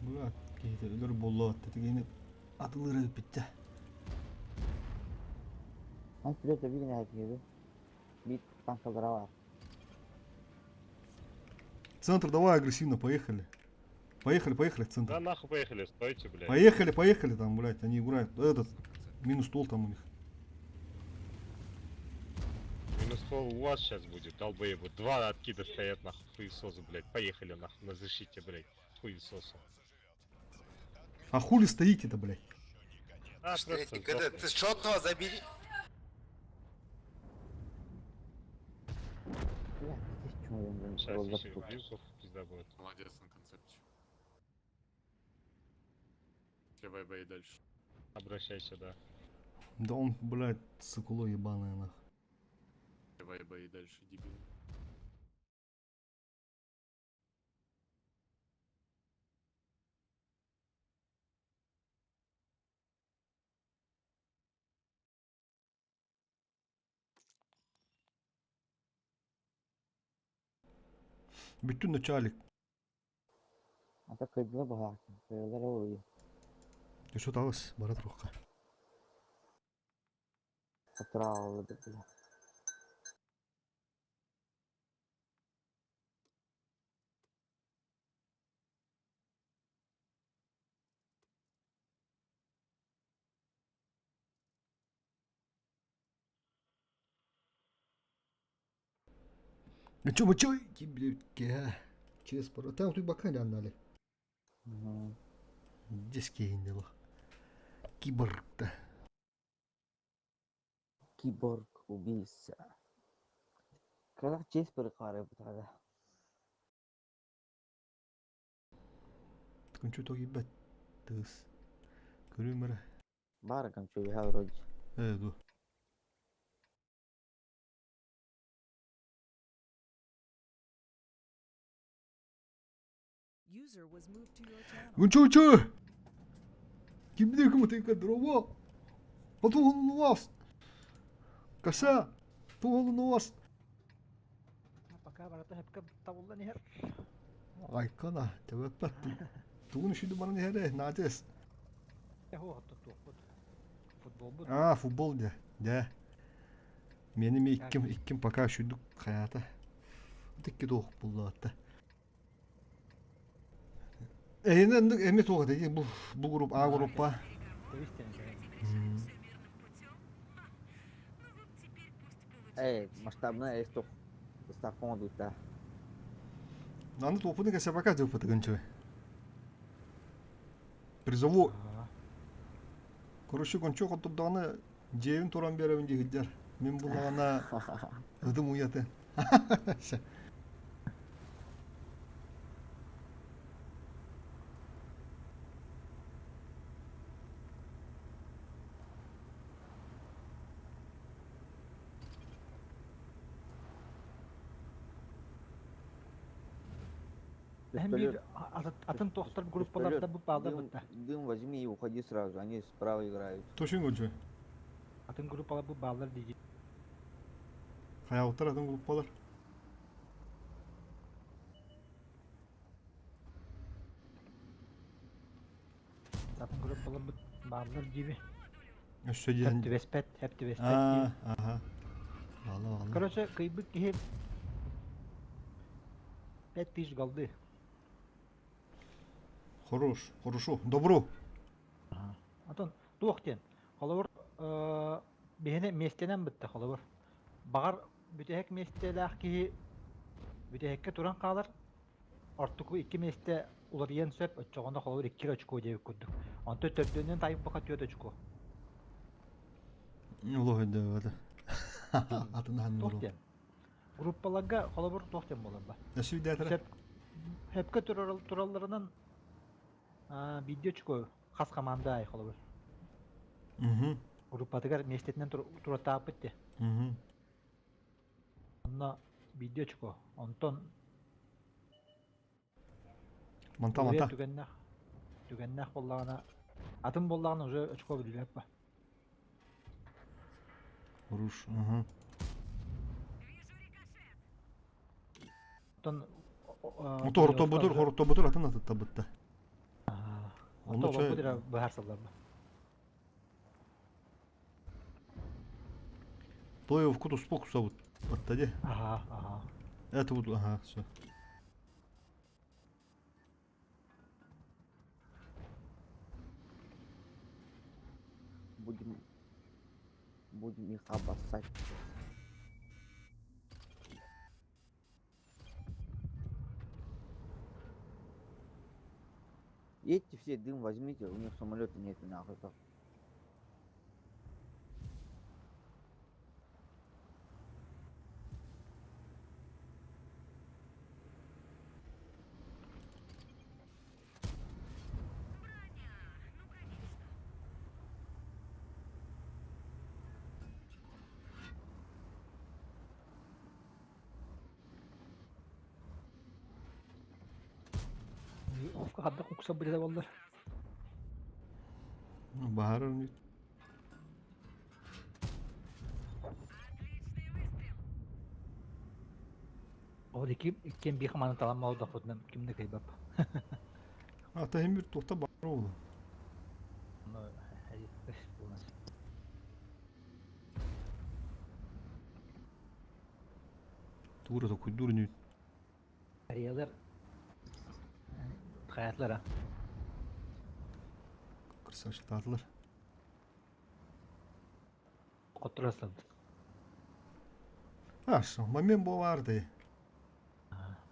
Бу киһитэ өлөр буолла тэтигини атылыыр эбиппиттэ. Он придет видно киһи. Бит танкалара бар. Центр, давай агрессивно, поехали. Поехали, поехали в центр. Да нахуй поехали, стойте, блядь. Поехали, поехали там, блядь, они играют. Этот, минус стол там у них. Минус пол у вас сейчас будет, долбоебы. Два откида стоят нахуй, хуесосы, блядь. Поехали нахуй, на защите, блядь. Хуесосы. А хули стоите-то, блядь? А, Третий КД, ты шотного забери. Сейчас еще убью, пизда будет. Молодец на концепте. Сливай бои дальше. Обращайся, да. Да он, блядь, сыкуло ебаное, нах. Сливай бои дальше, дебил. Bütün начальник. Ата кыйдылар баһаакын. Кыйдылар oluyor. Ты что талыс, барат рухка. Отравлы бля. Ну чё, мы чё, блядь, Через пару. Там тут бока дали. Здесь кинула. Киборг-то. Киборг убийца. Когда честь перекары бутада. Так он что-то ебать. Тыс. Көрүмөрө. Бар камчу я вроде. Э, ду. User was moved to your channel. Гунчучу! Кимдир кумутыка дрова. Потугун вас. Коса. Тугун вас. Пока барата хепке табылдан иһэр. Айкана, тебеппет. Тугун шүдү баран иһэре, наатес. Футбол А, футбол де. Де. Мени ми икким, икким пока шүдүк хаята. Тикки туох буллаатта. Эйнен эми туох деги бу бу групп А группа. Эй, масштабная есть только ставка дута. Наны топуны кесе пока деп пытыгынчы. Призову. Короче, кончо хотурданы жебин туран беребин дегидер. Мен булагана ыдым уяты. Hem bir атын тохтор группаларда бу баалар бытта. Дым возьми и уходи сразу, они справа играют. Точно гончо. Атын группалар бу баалар диги. Хаяуттар атын группалар. Атын группалар бу баалар диби. Өссө диэн. Хеп түбэспэт, хеп түбэспэт А, диби. ага. Ала, ала. Короче, кыйбыт киһи 5000 голды. Хорош, хорошо. Добро. Атын туох диэн. Холобур, биһине миэстэнэн бытта холобур. Баҕар бүтэһик миэстэлээх киһи бүтэһиккэ туран хаалар. Ортуку икки миэстэ уларыйан сөп, оччоҕуна холобур икки очко диэбит курдук. Онтон төрдүнэн тайып баха түөрт очко. Улох өйдөбөтө. Атын Туох диэн. Группаларга холобур туох диэн буолар ба? Өсүйдээтэрэ. Сөп сөпкө туралларынан биирдии очко хас команда аайы холобур. Группатыгар миэстэтинэн тураттааппыт дии. Онно биирдии очко. Онтон Манта манта. Түгэннээх түгэннээх буоллаҕына атын буоллаҕына уже очко биллибэт ба. Руш. Угу. Оттон Ото хортобутур хортобутур атын атыттабытта. Онно чой быһаарсаллар. Плей-офф туспа кусабыт. Батта де. Ага, ага. Это вот, ага, все. Будем... Будем их обоссать. Едьте все, дым возьмите, у них самолета нету нахуй. Так. Хадда укса биле боллар. Баһарар нүт. Ол ики иккен би хаманы талан мал да хотна кимде кайбап. Ата hem bir tohta бар oldu. Но булмас. Тура то куйдур нүт. Карьерлер хаyaтлара. Красавчик Коттурасың. Хорошо, момент был барды.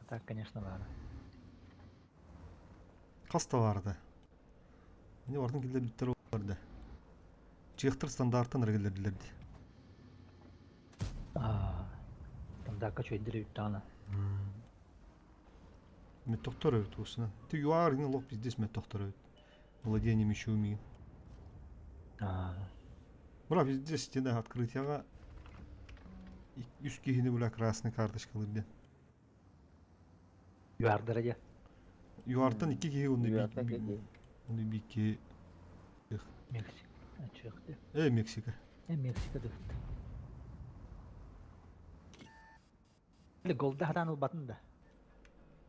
Так, конечно, бар. Хаста барды. Не бардын килде биттер барды. Чехтер стандарттан регелердилерди. Стандартка чөйдүрү үттаана. Мен токтор өт усuna. Ты юар не лох пиздец мен токтор өт. Владение мечом. Бра пиздец стена открытияга үс кихини була красный карточкалар ден. Юардара же. Юартан икки кихи онды Юартан икки. Онды бики. Мексика. Чыгды. Мексика. Мексика дыфт. Голда хатан ул да.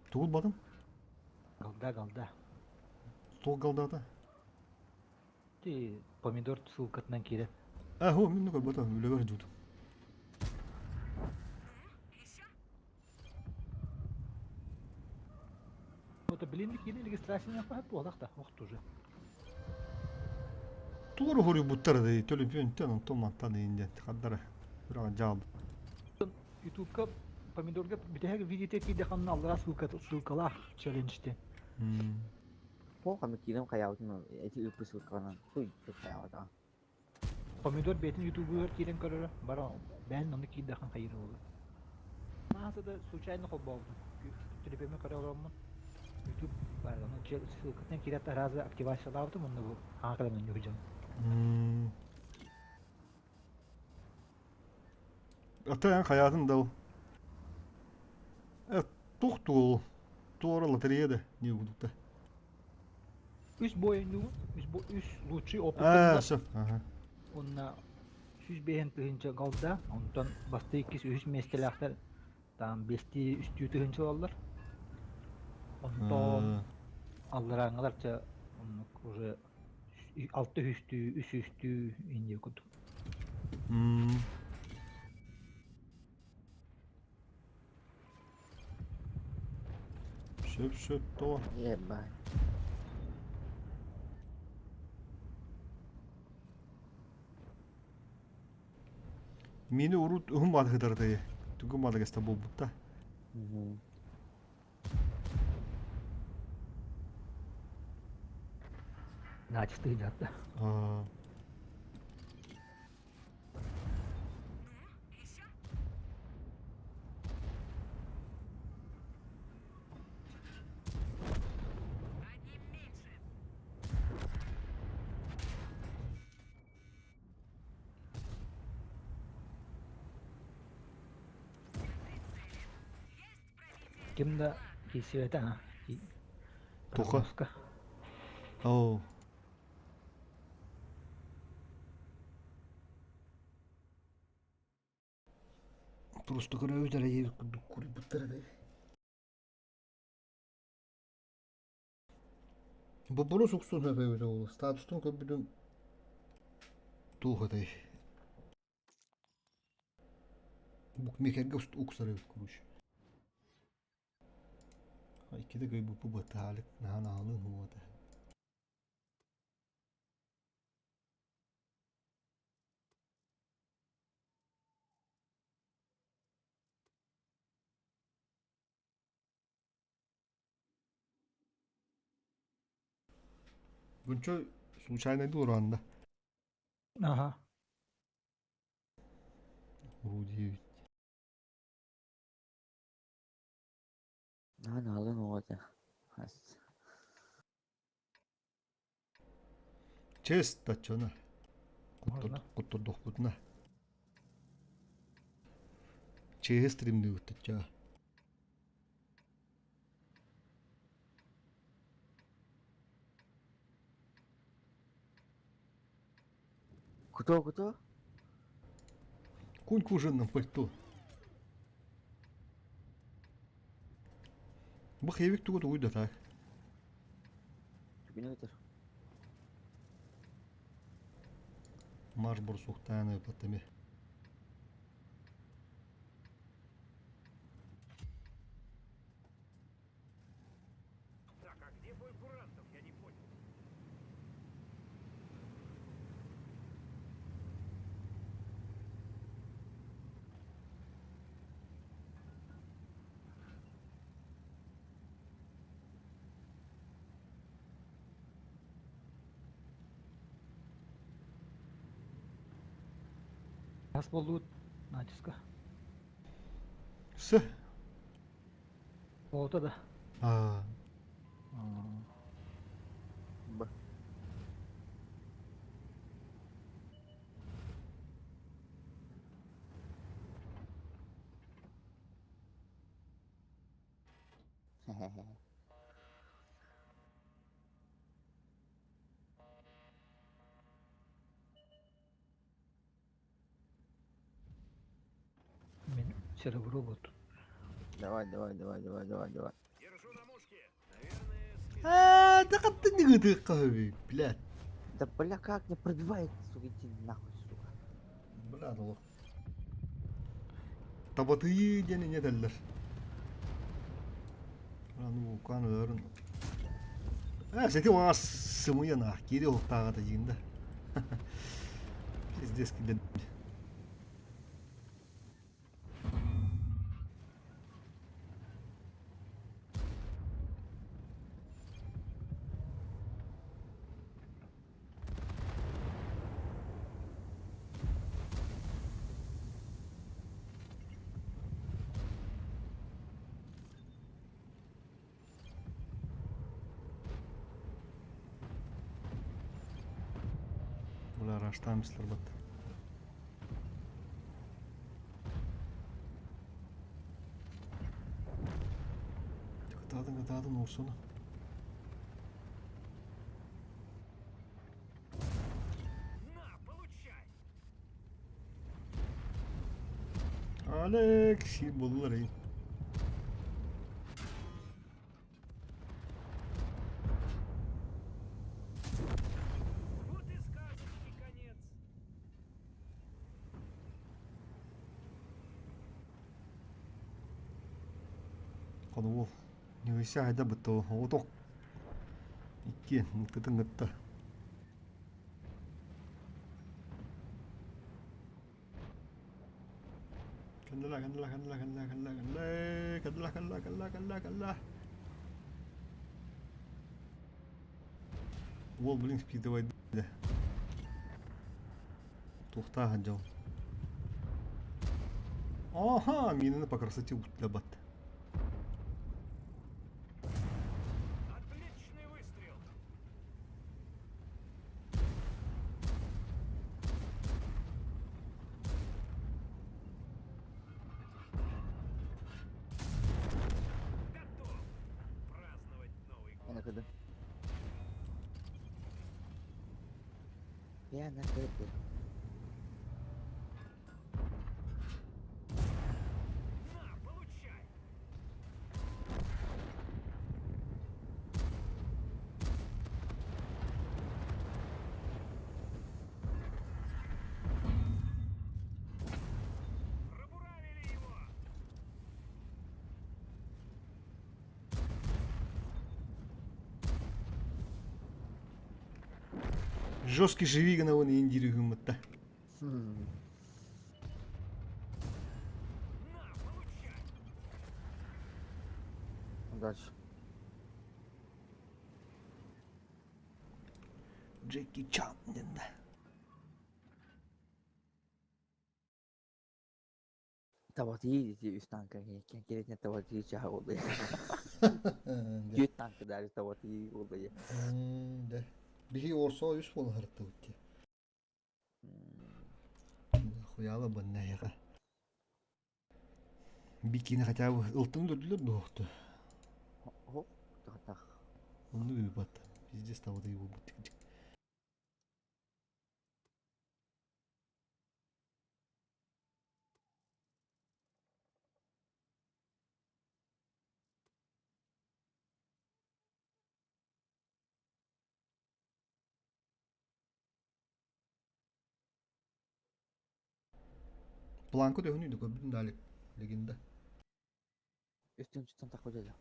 Тугул батын? Голда, голда. Тол голдата. Ти помидор ссылкатынан кире. А, хо, мен нүкөр бата, үлөгөр жуду. Вот блин, кире регистрация не хватит, болах да, ох тоже. Тугуру хорю буттар да, төлөпүн тен он томаттан инде хаддара. Бирага жаал. Ютубка помидорга битеге видите ки деханна аллара ссылка ссылкалар челленджте. Плохо мы кидем хаябытын, эти ыпы ссылкаларынан. Хуй, хаябыта. Помидор бетин ютубер кирен көрөрө бара бән оны ки дехан хайыр болду. Маса да случайно хол болду. Телефонuma көрө оламын. Ютуб бар, оны ссылкатынан кирет разы активациялабытым, оны бу хакадан нүгүжөм. Ата хаятын да ол. Тухтул. Туора лотереяда не будут. Үс бойынду, үс үс лучший опыт. А, все. Ага. Онна сүз бэһэн тыһынча галда, онтон басты иккис үс местелахтар там бести үстүү тыһынча олар. Онтон аллараңаларча оннук уже алты үстүү, үс үстүү инде куту. Сөп сөп то. Ебать. Мени урут ухум бадыгдарды. Түгүн бадыгыста болбутта. Начисты жатты. А. Ким да киирсибэтэ аа. Туха. Прогнозка. Оо. Просто көрөбүт эрэ диэбит курдук куруйбуттар эбит. Бобурус уксун эбит ол статустун көрбүтүм туох этэй букмекергэ уксар эбит короче иккитэ кыайбыппы баттаалык наһаа наһалыын уота Гунчо случайно дууранда. Аха. Уруу диэбит. Наһаа наалын оҕото. Честь оччоно. Куттурдухпутуна. Чеһи стримнүүбүт оччо. Кто, кто? Кунь кужинном пальто. Бу хевик тугу тугуй да так. Түгүнэ өтөр. Марш бурсуктааны ыпаттами. Так, а где бой курантов, я не понял. Хас буоллубут Натиска. С. Оҕото да. Аа. Б. Мин серебро буолтун. Давай, давай, давай, давай, давай, давай. Аа, да хаттын нигытык блядь. Да бля, как не пробивает, сука, иди нахуй, сука. Бля, олох. Табатыы диэн иньэ этэллэр. Аны вулкан өлөрүн. Ээ, сити уаас сымыйа наах, киири уһуктааҕата диин да. Пиздец килэн. Бля, раштаан бислар бат. Кытаатын кытаатын уурсуна. Алекс, буллар ey. Вот и сказочки конец. Хонуол. Ньуйся айда бытто оток. Икки мыктытын гытта. Кэллэ кэллэ кэллэ кэллэ кэллэ кэллэ кэллэ кэллэ кэллэ кэллэ кэллэ. Уол блин спидовай да. Тухтаахан дьон. Аха, минаны по красоте бат. Отличный выстрел. Я на КД. Жесткий живи гына уон иин диир үһүн мытта. Удачи. Джеки Чан диэн да. Табатыы дии үс танка кэлэтинэ табатыы чаһа буолла. Түөрт танка даже табатыы буолла. Да. Биһи орсоо үс буола сырыттыбыт дии. Хуяла банна яха. Бикини хотя бы ылтын көрдүлөр дуохту. Хох, тахтах. Онну бибат. Пиздец табатыы буолбут. Планка төһөнүй көрбүтүн да легенда. Үстүн чутан такой деді.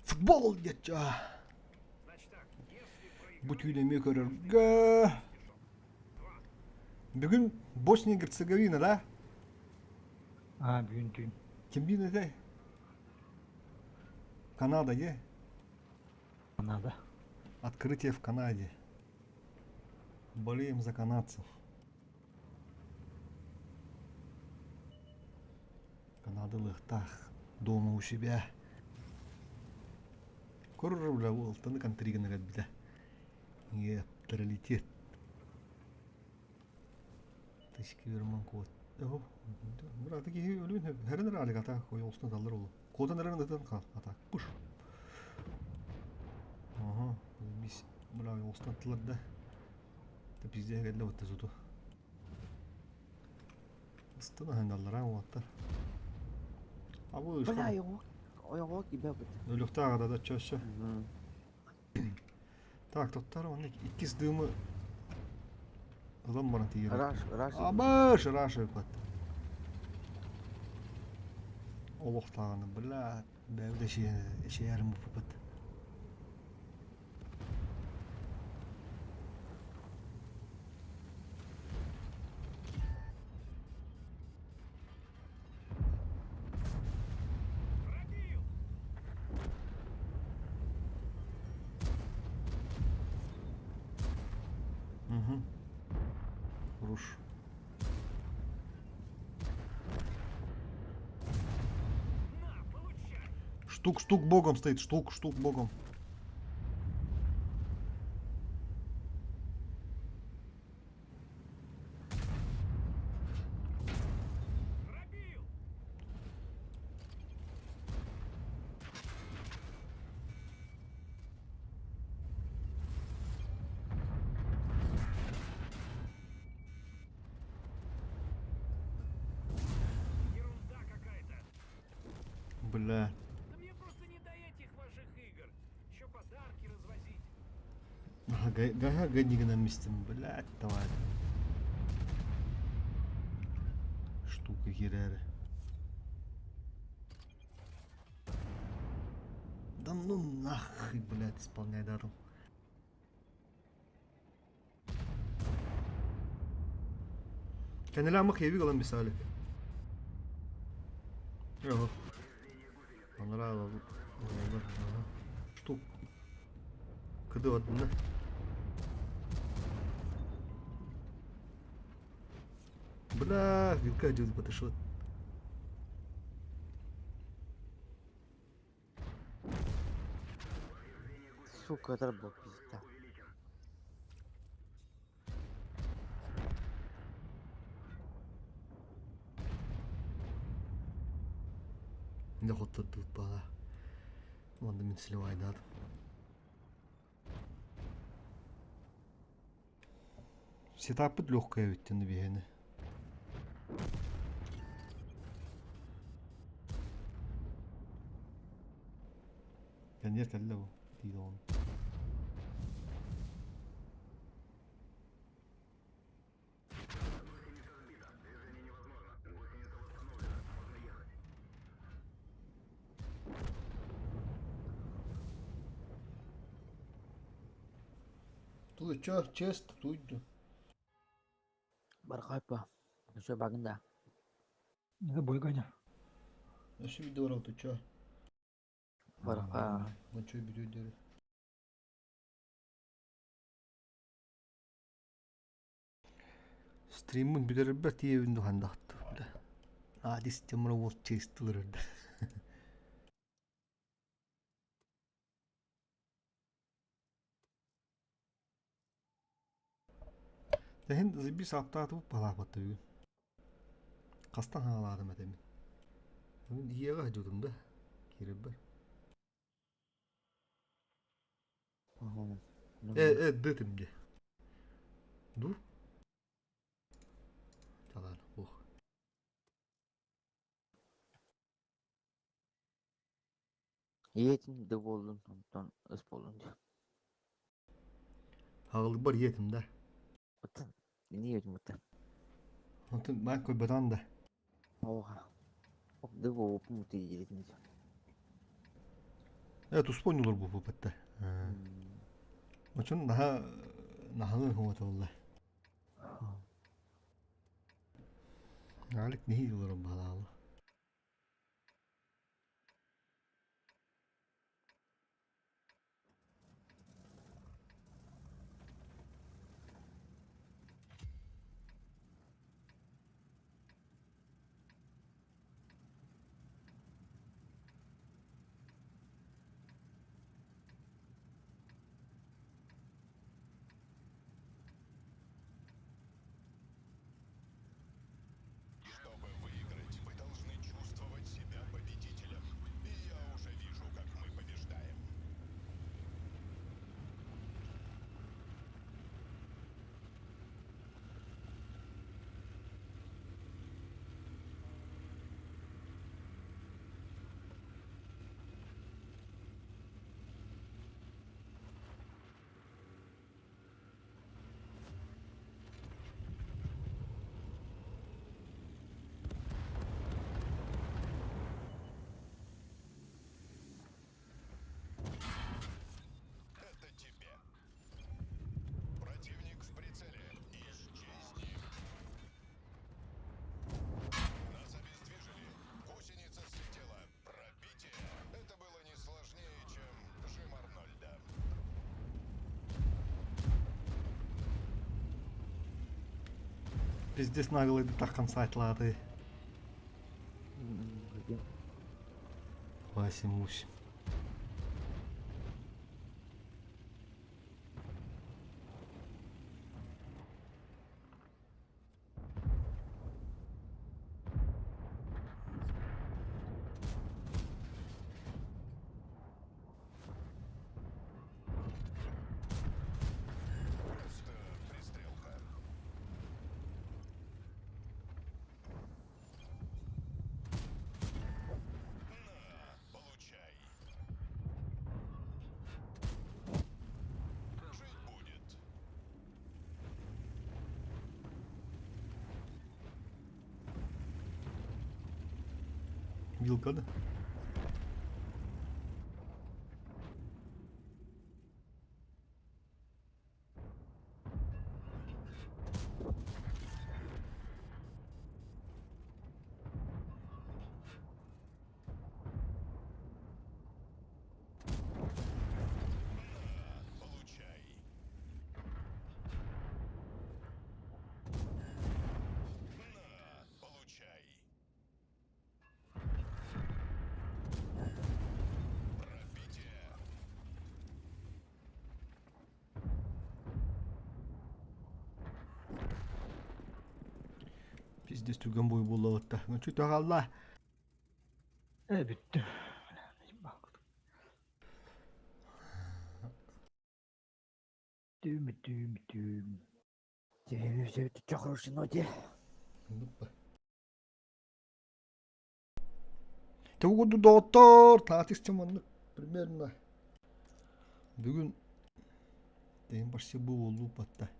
Футбол диэччи. Бу түүлэми көрөргө. Бүгүн Босния Герцеговина, да? А, бүгүн түүн. Ким биир этэй? Канада, е? Канада. Открытие в Канаде. Болеем за канадцев. Канада лыхтах. Дома у себя. Көрөр бля уолтаны контриганы кэлбитэ. Нейтралитет. Тысяча верман кот. Брат, киһи өлүн хэрэн ралик ата ойоҕустан таллар олу. Куотан эрэн ытан хаал ата. Пуш. Ага, бис бля ойоҕустан тылар да. Та пиздец кэллэ бытта суту. Ыстан аһындаллар а уолаттар. А бу Бля, ойоҕо кибэ быт. Өлүөхтээх да чөссө. Так, тоттар онно иккис дымы ылан баран тиийэр. Раш, раш. Абаш, раш ыппат. Олохтааҕыны, бля, бэйбит эшиэрим буппут. Угу. Руш. Штук, штук богом стоит, штук, штук богом. Бля. Да мне просто не до этих ваших игр. Еще подарки развозить. Ага, ага, на месте, блядь, давай. Штука херяры. Да ну нахуй, блядь, исполняйдаатым. Кэннилээх ама хеви ылан бисали. Yok. Onlara alalım. Штук. Кыды одна. Бля, вилка идет подошел. Сука, это был пизда. Не хоттордубут баҕа. Уонна мин сливайдаатым. Сетаппыт легкая эбиттин биһиэни. Кэнниэр кэллэ бу диир оҕону. Туй чё, чест, туйду. Бархайпа. Еще багында. Это бойганя. Өссө видео барал туча. Барха. Мочой бүдүүдөрү. Стриммин бүтэрэрбэр тиийэбин дуһандахту. Аадис темра уол честылырырда. Тэһин заби сааптаатыбыт балаабатта бүгүн. Хастан хаалаатым этэмин. Бүгүн ийэҕэ сылдьыбытым да киирэрбэр. Э, э, дытым дии. Ду? Талаан, ох. Ийэтин да буоллун, онтон ыс буоллун дии. Аҕалбар ийэтим да. Оттон ийэтим оттон. Онтон баан көрбөтөҕүн да. Оха. Ды буолбуппун тиийдим дии. Э, туспа ойнулар буолбуппат да. Очон наһаа наһааны хуоталла. Алик нэһи олорон баалаалы. Чтобы выиграть, вы должны чувствовать себя победителем. И я уже вижу, как мы побеждаем. Это тебе. Противник в прицеле. Исчезни. Нас обездвижили. Гусеница слетела. Пробитие. Это было не сложнее, чем жим Арнольда. Пиздец наглый таххан сайтлааты. Восемь восемь. Просто пристрелка. На, получай. Жить будет. Вилка да? Пиздец түргэн бой буолла Чуть хаалла. Э бүттү. Түм түм түм. Тебе все это чё хорошей ноте. Тугу доктор, таатыс маннык примерно. Бүгүн дейин почти буолуу батта.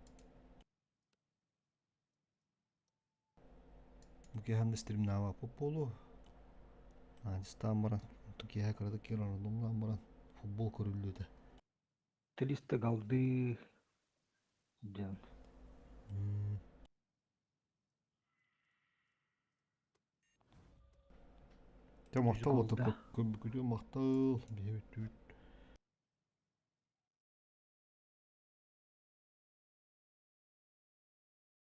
Бу киэһэ стримнаабаппыт буолуо. Аанньыстаан баран, онтон киэһэ кыратык киирэн баран футбол көрүллүөтэ. 300 голды диэн. Дьэ махтал вот күтүө махтал биһи бүттүбүт.